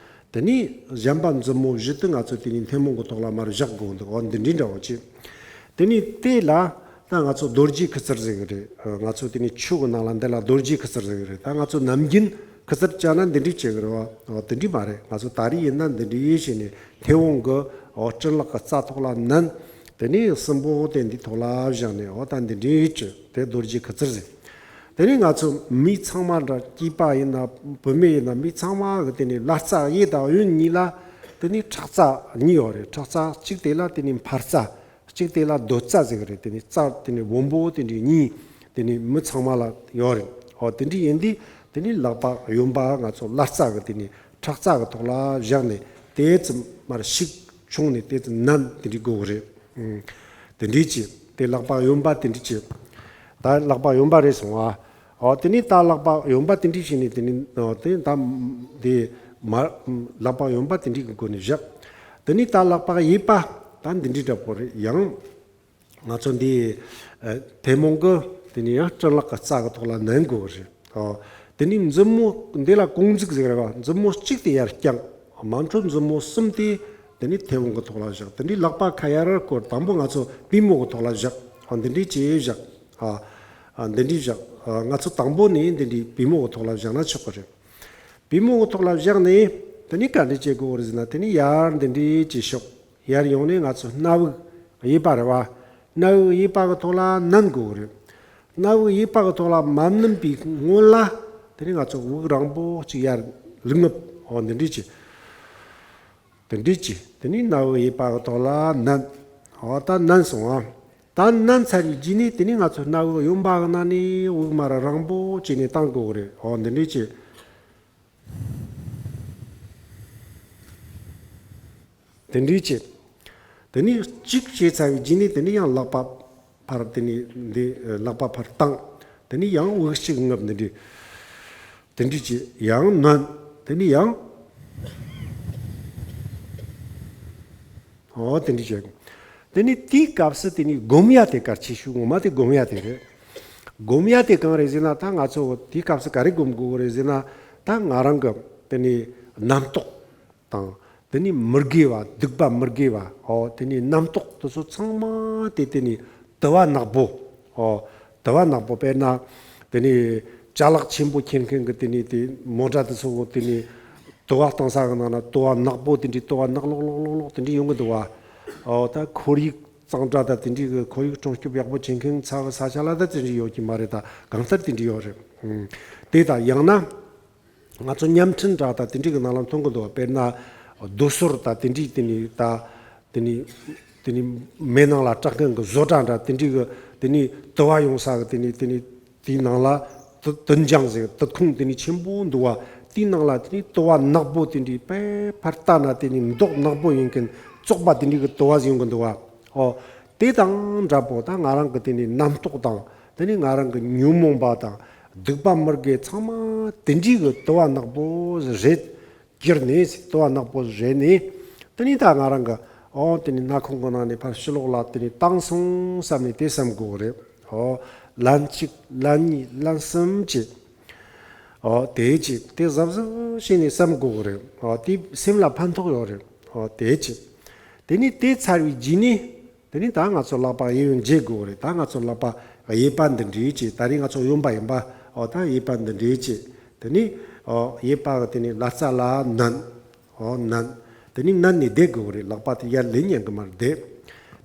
དེ་ནི་གཞན་པ་མཛུབ་མོ་བཞི་དེ་ང་ཚོ་དེ་ནི་མཐེ་བོང་གི་ཐོག་ལ་མར་བཞག་དགོས་འདུག་འོ་འདི་འདྲའི་འདྲ་བོ་ཅིག་དེ་ནི་དེ་ལ་ད་ང་ཚོ་རྡོ་རྗེ་ཁུ་ཚུར་ཟེར་གི་རེད། ང་ཚོ་དེ་ནི་ཆོས་གི་ནང་ལ་འདི་ལ་རྡོ་རྗེ་ཁུ་ཚུར་ཟེར་གི་རེད། ད་ང་ཚོ་ནམ་རྒྱུན་ཁུ་ཚུར་བཅག་ན་འདི་འདྲའི་བྱེད་གི་རེད་བ། འོ་དེ་འདྲའི་མ་རེད། ང་ཚོ་ད་རེས་ཡིན་ན་འདི་འདྲའི་བྱས་ནས་མཐེ་བོང་གི་འོ་སྤྲིན་ལག་གི་རྩ་ཐོག་ལ་མནན། དེ་ནས་གསུམ་པོ་དེ་འདི་ཐོག་ལ་བཞག་ནས་འོ་ད་འདི་འདྲའི་བྱེད་དེ་རྡོ་རྗེ་ཁུ་ཚུར་ཟེར། དེ་ནས་ང་ཚོ་མི་ཚང་མ་འདྲ་སྐྱེས་པ་ཡིན་ན་བུད་མེད་ཡིན་ན་མི་ཚང་མ་གི་དེ་ནས་ལ་རྩ་གཡས་དང་གཡོན་གཉིས་ལ་དེ་ནས་ཁྲག་རྩ་གཉིས་ཡོད་རེད། ཁྲག་རྩ་གཅིག་དེ་ལ་དེ་ནས་འཕར་རྩ། གཅིག་དེ་ལ་རྡོ་རྩ་ཟེར་གི་རེད། དེ་ནི་རྩ་དེ་ནི་སྦོམ་པོ་དེ་འདྲའི་གཉིས་དེ་ནི་མི་ཚང་མ་ལ་ཡོད་རེད། འོ་དེ་འདྲའི་ཡིན་དུས་དེ་ནི་ལག་པ་གཡོན་པ་ང་ཚོ་ལ་རྩ་གི་དེ་ནི་ཁྲག་རྩ་གི་ཐོག་ལ་བཞག་ནས་ དེ་ཙམ་མར་ཤུགས་ཆུང་ནས་དེ་ཙམ་ནན་དེ་འདྲའི་དགོས་རེད། ཨུམ། དེ་འདྲའི་ཅི། དེ་ལག་པ་གཡོན་པ་དེ་འདྲའི་ཅི། ད་ལག་པ་གཡོན་པ་རེད་སོང་ཨ། ཨོ་དེ་ནས་ད་ལག་པ་གཡོན་པ་དེ་འདྲའི་བྱས་ནས་དེ་ནས་ཨོ་དེ་ད་དེ་མ་ལག་པ་གཡོན་པ་དེ་འདྲའི་གི་སྒོ་ནས་བཞག་དེ་ནས་ད་ལག་པ་གཡས་པ་ད་འདི་འདྲའི་འདྲ་པོ་རེད་ཡང་། ང་ཚོ་འདི་ཨ་ཐལ་མོ་གི་དེ་ནས་ཡང་སྤྲིན་ལག་གི་རྩ་གི་ཐོག་ལ་མནན་དགོས་རེད། ཨོ། དེ་ནས་མཛུབ་མོ་འདི་ལ་གོང་འཛུགས་ཟེར་བ་མཛུབ་མོ་གཅིག་དེ་ཡར་བརྐྱངས། མ་འཕྲོད་མཛུབ་མོ་གསུམ་དེ་དེ་ནས་ཐལ་མོ་གི་ཐོག་ལ་བཞག་དེ་འདྲའི་ལག་པ་ཁ་ཡར་སྐོར་དང་པོ་ང་ཚོ་པུས་མོ་གི་ཐོག་ལ་བཞག་ཨ་འདི་འདྲའི་ཅི་བཞག་ཨ་ཨ་འདི་འདྲའི་བཞག་ཨ་ང་ཚོ་དང་པོ་ནས་འདི་འདྲའི་པུས་མོ་གི་ཐོག་ལ་བཞག་ན་ཆོག་གི་རེད། པུས་མོ་གི་ཐོག་ལ་བཞག་ནས་དེ་ནས་ག་འདྲ་བྱེད་དགོས་རེད་ཟེར་ན་དེ་ནས་ཡར་འདི་འདྲའི་ཅི་ཤོག་ཡར་ཡོང་ནས་ང་ཚོ་སྣ་བུག་གཡས་པ་རེད་བ། སྣ་བུག་གཡས་པ་གི་ཐོག་ལ་མནན་དགོས་རེད། སྣ་བུག་གཡས་པ་གི་ཐོག་ལ་མ་མནན་པའི་སྔོན་ལ་དེ་ནས་ང་ཚོ་དབུགས་རིང་པོ་ཅིག་ཡར་ལུག་ངབ་འོ་འདི་འདྲའི་ཅི། དེ་འདྲའི་ཅི། དེ་ནས་སྣ་བུག་གཡས་པ་གི་ཐོག་ལ་མནན། འོ་ད་མནན་སོང་ཨ། ད་མནན་ཚར་བའི་རྗེས་ནས་དེ་ནས་ང་ཚོ་སྣ་བུག་གཡོན་པ་གི་ནང་ནས་དབུགས་མར་རིང་པོ་བྱས་ནས་བཏང་དགོས་རེད་འོ་འདི་འདྲའི་ཅི། དེ་འདྲའི་བྱེད། དེ་ནས་གཅིག་བྱས་ཚར་བའི་རྗེས་ནས་དེ་ནས་ཡང་ལག་པ་ཕར་དེ་ནས་འདི་ལག་པ་ཕར་བཏང་། དེ་ནས་ཡང་དབུགས་གཅིག་ངབ་འདི་འདྲའི། དེ་འདྲའི་བྱེད་ཡང་ནོན། དེ་ནས་ཡང་། ཨོ་དེ་འདྲའི་བྱེད། དེ་ནས་དེའི་སྐབས་སུ་དེ་ནས་སྒོམ་ཡ་དེ་གལ་ཆེ་ཤོས་ངོ་མ་དེ་སྒོམ་ཡ་དེ་རེད། སྒོམ་ཡ་དེ་གང་རེད་ཟེར་ན་ད་ང་ཚོ་དེའི་སྐབས་སུ་ག་རེ་སྒོམ་དགོས་རེད་ཟེར་ན་ད་ང་རང་གི་དེ་ནས་རྣམ་རྟོག་དང་། དེ་ནས་མི་དགེ་བ་སྡིག་པ་མི་དགེ་བ་ཨོ་དེ་ནས་རྣམ་རྟོག་དེ་ཚོ་ཚང་མ་དེ་དེ་ནས་དུ་བ་ནག་པོ་ཨོ་དུ་བ་ནག་པོ་དཔེར་ན་དེ་ནས་ཅ་ལག་ཆེན་པོ་ཁྱེར་མཁན་གྱི་དེ་ནས་དེ་མོ་ཊ་དེ་ཚོ་དེ་ནས་དུ་བ་བཏང་ས་གི་ནང་ན་དུ་བ་ནག་པོ་དེ་འདྲའི་དུ་བ་ནག་ལོག་ལོག་ལོག་ལོག་དེ་འདྲའི་ཡོང་གི་འདུག་བ། ཨོ་ད་ཁོར་ཡུག་གཙང་སྦྲ་དང་དེ་འདྲའི་གི་ཁོར་ཡུག་སྲུང་སྐྱོབ་ཡག་པོ་བྱེད་མཁན་ས་གི་ས་ཆ་ལ་ད་དེ་འདྲའི་ཡོད་ཀྱི་མ་རེད། ད་གང་ལྟར་དེ་འདྲའི་ཡོད་རེད། དེ་དང་ཡང་ན། ང་ཚོ་བརྙན་འཕྲིན་འདྲ་དང་དེ་འདྲའི་གི་ནང་ལ་མཐོང་གི་འདུག་དཔེར་ན་རྡོ་སོལ་དང་དེ་འདྲའི་དེ་ནི་ད་དེ་ནི་དེ་ནི་མེ་ནང་ལ་སྐྲག་མཁན་གི་བཟོ་གྲྭ་འདྲ་དེ་འདྲའི་གི་དེ་ནི་དུ་བ་ཡོང་ས་གི་དེ་ནི་དེ་ནི་དེའི་ནང་ལ་དུ་དུད་འཇང་ཟེར་དུད་ཁུང་དེ་ནི་ཆེན་པོ་འདུག་བ། དེའི་ནང་ལ་དེ་ནི་དུ་བ་ནག་པོ་དེ་འདྲའི་དཔེ་ཕར་ལྟ་ན་དེ་ནི་མདོག་ནག་པོ་ཡིན་མཁན་བཙོག་པ་དེ་འདྲའི་གི་དུ་བ་ཡོང་གི་འདུག་བ། ཨོ། དེ་དང་འདྲ་པོ་ད་ང་རང་གི་དེ་ནི་རྣམ་རྟོག་དང་། དེ་ནས་ང་རང་གི་ཉོན་མོངས་པ་དང་སྡིག་པ་མི་དགེ་ཚང་མ་དེ་འདྲའི་གི་དུ་བ་ནག་པོ་རེད། གྱུར་ནས་དུ་བ་ནག་པོ་རེད་ནས། དེ་ནས་ད་ང་རང་གི་ཨོ་དེ་ནས་སྣ་ཁུང་གི་ནང་ནས་ཕར་ཕྱི་ལོགས་ལ་དེ་ནས་བཏང་སོང་བསམ་ནས་དེ་བསམ་དགོས་རེད། ཨོ་ལན་གཅིག་ལན་གཉིས་ལན་གསུམ་བྱས། ཨོ་དེ་བྱས་དེ་གཟབ་གཟབ་བྱས་ནས་བསམ་དགོས་རེད། ཨོ་དེ་སེམས་ལ་ཕན་ཐོགས་ཡོད་རེད། ཨོ་དེ་བྱས་དེ་ནས་དེ་ཚར་བའི་རྗེས་ནས། དེ་ནས་ད་ང་ཚོ་ལག་པ་གཡས་གཡོན་འབྱེད་དགོས་རེད། ད་ང་ཚོ་ལག་པ་གཡས་པ་འདི་འདྲའི་བྱས། ད་རེས་ང་ཚོ་གཡོན་པ་ཡིན་པ། ཨོ་ད་གཡས་པ་འདི་འདྲའི་བྱས། དེ་ནས་ཨོ་གཡས་པ་གི་དེ་ནས་ལག་རྩ་ལ་མནན། ཨོ་མནན། དེ་ནས་མནན་ནས་བསྡད་དགོས་རེད། ལག་པ་དེ་ཡར་ལེན་ཉན་གི་མར་བསྡད།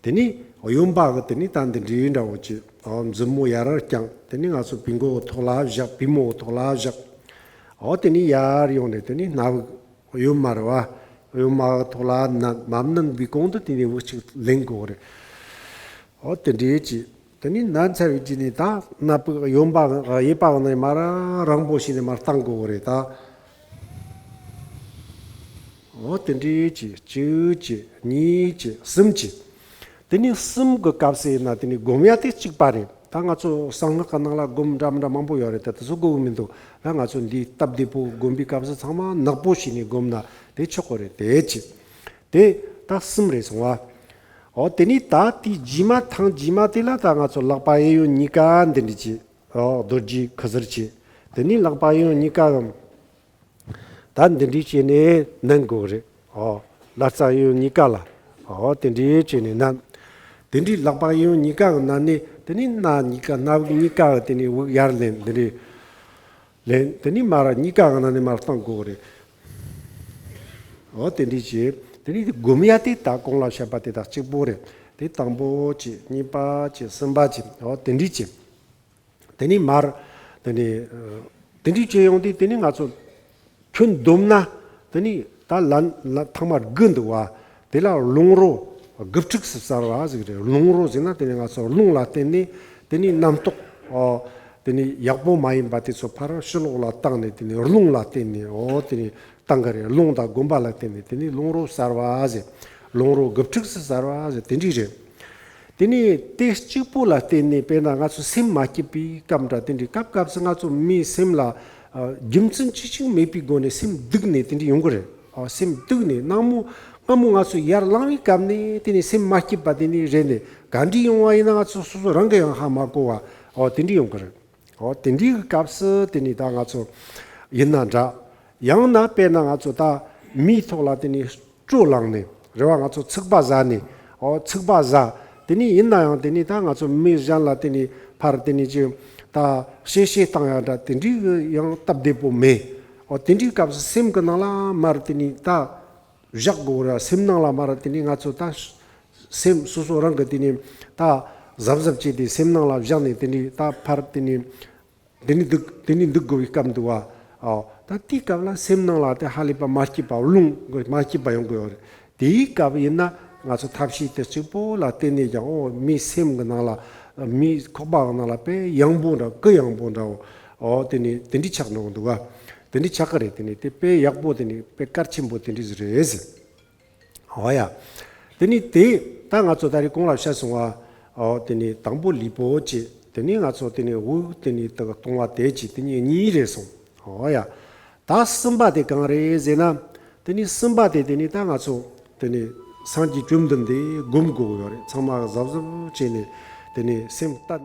དེ་ནས་གཡོན་པ་གི་དེ་ནས་ད་འདི་འདྲའི་འདྲ་བོ་བྱས། ཨོ་མཛུབ་མོ་ཡར་བརྐྱངས། དེ་ནས་ང་ཚོ་པུས་མགོ་གི་ཐོག་ལ་བཞག་པུས་མོ་གི་ཐོག་ལ་བཞག་ཨོ་དེ་ནས་ཡར་ཡོང་ནས་དེ་ནས་སྣ་བུག་གཡོན་མ་རེད་བ། གཡོན་མ་གི་ཐོག་ལ་མནན། མ་མནན་པའི་གོང་དུ་དེ་ནས་དབུགས་གཅིག་ལེན་དགོས་རེད། ཨོ་དེ་འདྲའི་ཅི། དེ་ནས་མནན་ཚར་བའི་རྗེས་ནས་ད་སྣ་བུག་གཡོན་པ་གཡས་པ་གི་ནས་མར་རིང་པོ་ཞིག་ནས་མར་བཏང་དགོས་རེད་ད། ཨོ་དེ་འདྲའི་ཅི། གཅིག་ཅི། གཉིས་ཅི། གསུམ་ཅི། དེ་ནས་གསུམ་གི་སྐབས་སུ་ཡིན་ན་དེ་ནས་སྒོམ་ཡ་དེ་གཅིག་པ་རེད། ད་ང་ཚོ་གསང་སྔགས་ཀྱི་ནང་ལ་སྒོམ་འདྲ་མི་འདྲ་མང་པོ་ཡོད་རེད། ད་དེ་ཚོ་དགོས་གི་མི་འདུག་ད་ང་ཚོ་འདིའི་སྟབས་བདེ་པོ་སྒོམ་པའི་སྐབས་སུ་ཚང་མ་ནག་པོ་བྱས་ནས་སྒོམ་ན་དེ་ཆོག་གི་རེད། དེ་ཅི། དེ་ད་གསུམ་རེད་སོང་བ། ཨོ་དེ་ནས་ད་དེའི་རྗེས་མ་ཐེངས་རྗེས་མ་དེ་ལ་ད་ང་ཚོ་ལག་པ་གཡས་གཡོན་གཉིས་ཀ་འདི་འདྲ་བྱས། ཨོ་རྡོ་རྗེ་ཁུ་ཟུར་བྱས། དེ་ནས་ལག་པ་གཡས་གཡོན་གཉིས་ཀ་གམ། ད་འདི་འདྲའི་བྱས་ནས་མནན་དགོས་རེད། ཨོ། ལག་རྩ་གཡས་གཡོན་གཉིས་ཀ་ལ། ཨོ་དེ་འདྲའི་བྱས་ནས་མནན། དེ་འདྲའི་ལག་པ་གཡས་གཡོན་གཉིས་ཀ་གི་ནང་ནས་དེ་ནས་སྣ་གཉིས་ཀ། སྣ་བུག་གཉིས་ཀ་གི་དེ་ནས་དབུགས་ཡར་ལེན། འདི་འདྲའི་ལེན། དེ་ནས་མར་གཉིས་ཀ་གི་ནང་ནས་མར་བཏང་དགོས་རེད། ཨོ་དེ་འདྲའི་བྱས། དེ་ནས་དེ་སྒོམ་ཡ་དེ་ད་གོང་ལ་བཤད་པ་དེ་དང་གཅིག་པོ་རེད། དེ་དང་པོ་བྱས། གཉིས་པ་བྱས། གསུམ་པ་བྱས། ཨོ་དེ་འདྲའི་བྱས། དེ་ནས་མར། དེ་ནས་དེ་འདྲའི་བྱས་ཡོང་དུས་དེ་ནས་ང་ཚོ་ཁྱོན་བསྡོམས་ན་དེ་ནས་ད་ལན་ལ་ཐང་མ་དགུ་འདུག་བ། དེ་ལ་རླུང་རོ་དགུ་ཕྲུགས་སུ་གསལ་བ་ཟེར་གི་རེད། རླུང་རོ་ཟེར་ན་དེ་ནས་ང་ཚོ་རླུང་ལ་བརྟེན་ནས་དེ་ནས་རྣམ་རྟོག་ཨོ་དེ་ནས་ཡག་པོ་མ་ཡིན་པ་དེ་ཚོ་ཕར་ཕྱི་ལོགས་ལ་བཏང་ནས་དེ་ནས་རླུང་ལ་བརྟེན་ནས་ཨོ་དེ་ནས་ བཏང་གི་རེད། རླུང་དང་སྒོམ་པ་ལ་བརྟེན་ནས་དེ་ནས་རླུང་རོ་གསར་བ་ཟེར། རླུང་རོ་དགུ་ཕྲུགས་སུ་གསར་བ་ཟེར། དེ་འདྲས་རེད། དེ་ནས་དེ་གཅིག་པོ་ལ་བརྟེན་ནས་དཔེར་ན་ང་ཚོ་སེམས་མ་སྐྱིད་པའི་སྐབས་འདྲ། དེ་འདྲའི་སྐབས་སྐབས་སུ་ང་ཚོ་མིའི་སེམས་ལ་ཨ་རྒྱུ་མཚན་ཅི་ཞིག་མེད་པའི་སྒོ་ནས་སེམས་སྡུག་ནས་དེ་འདྲས་ཡོང་གི་རེད། ཨ་སེམས་སྡུག་ནས་སྣང་མོ་སྔ་མོ་ང་ཚོ་ཡར་ལངས་པའི་སྐབས་ནས་དེ་ནས་སེམས་མ་སྐྱིད་པ་དེ་ནས་རེད་ནས་ག་འདྲས་ཡོང་བ་ཡིན་ན་ང་ཚོ་སོ་སོ་རང་གི་ཡང་ཧ་མ་གོ་བ། ཨོ་དེ་འདྲས་ཡོང་གི་རེད། ཨོ་དེ་འདྲའི་གི་སྐབས་སུ་དེ་ནས་ད་ང་ཚོ་ཡིན་ན་འདྲ། ཡང་ན་དཔེར་ན་ང་ཚོ་ད་མིའི་ཐོག་ལ་དེ་ནས་སྤྲོ་ལངས་ནས་རེད་བ། ང་ཚོ་ཚིག་པ་ཟ་ནས། ཨོ་ཚིག་པ་ཟ། དེ་ནས་ཡིན་ན་ཡང་དེ་ནས་ད་ང་ཚོ་མི་གཞན་ལ་དེ་ནས་ཕར་དེ་ནས་ཅི་ད་གཤེ་གཤེ་བཏང་ཡ་འདྲ། དེ་འདྲའི་གི་ཡང་སྟབས་བདེ་པོ་མེད། ཨོ་དེ་འདྲའི་སྐབས་སུ་སེམས་ཀྱི་ནང་ལ་མར་དེ་ནས་ད་བཞག་དགོས་ར། སེམས་ནང་ལ་མར་དེ་ནས་ང་ཚོ་ད་སེམས་སོ་སོ་རང་གི་དེ་ནས་ད་གཟབ་གཟབ་བྱས་ཏེ་སེམས་ནང་ལ་བཞག་ནས་དེ་ནས་ད་ཕར་དེ་ནས་དེ་ནས་འདུག་དེ་ནས་འདུག་དགོས་པའི་སྐབས་འདུག་བ། ཨོ་ད་དེའི་སྐབས་ལ་སེམས་ནང་ལ་དེ་ཧ་ལས་པ་མ་སྐྱིད་པ། རླུང་གི་མ་སྐྱིད་པ་ཡོང་གི་ཡོད་རེད། དེའི་སྐབས་ཡིན་ན་ང་ཚོ་ཐབས་ཤེས་དེ་གཅིག་པོ་ལ་བརྟེན་ནས་ཀྱང་། ཨོ་མིའི་སེམས་ཀྱི་ནང་ལ་མིའི་ཁོག་པ་གི་ནང་ལ་དཔེ་ཡང་པོ་འདྲ། གུ་ཡང་པོ་འདྲ། ཨོ་དེ་ནས་དེ་འདྲའི་ཆགས་འགྲོ་གི་འདུག་བ། དེ་འདྲའི་ཆགས་གི་རེད། དེ་ནས་དེ་དཔེ་ཡག་པོ་དེ་ནས་དཔེ་གལ་ཆེན་པོ་དེ་འདྲའི་རེད་ཟེར། ཨོ་ཡ། དེ་ནས་དེ་ད་ང་ཚོ་ད་རེས་གོང་ལ་བཤད་སོང་བ། ཨོ་དེ་ནས་དང་པོ་ལུས་པོ་བྱས། དེ་ནས་ང་ཚོ་དེ་ནས་དབུགས་དེ་ནས་ད་གཏོང་བ་དེ་བྱས། དེ་ནས་གཉིས་རེད་སོང་། ཨོ་ཡ། ད་གསུམ་པ་དེ་གང་རེད་ཟེར་ན། དེ་ནས་གསུམ་པ་དེ་དེ་ནས་ད་ང་ཚོ་དེ་ནས་སངས་རྒྱས་བཅོམ་ལྡན་འདས་སྒོམ་དགོས་ཀྱི་ཡོད་རེད། ཚང་མ་གཟབ་གཟབ་བྱས་ནས་དེ་ནས་སེམས་ལྟ།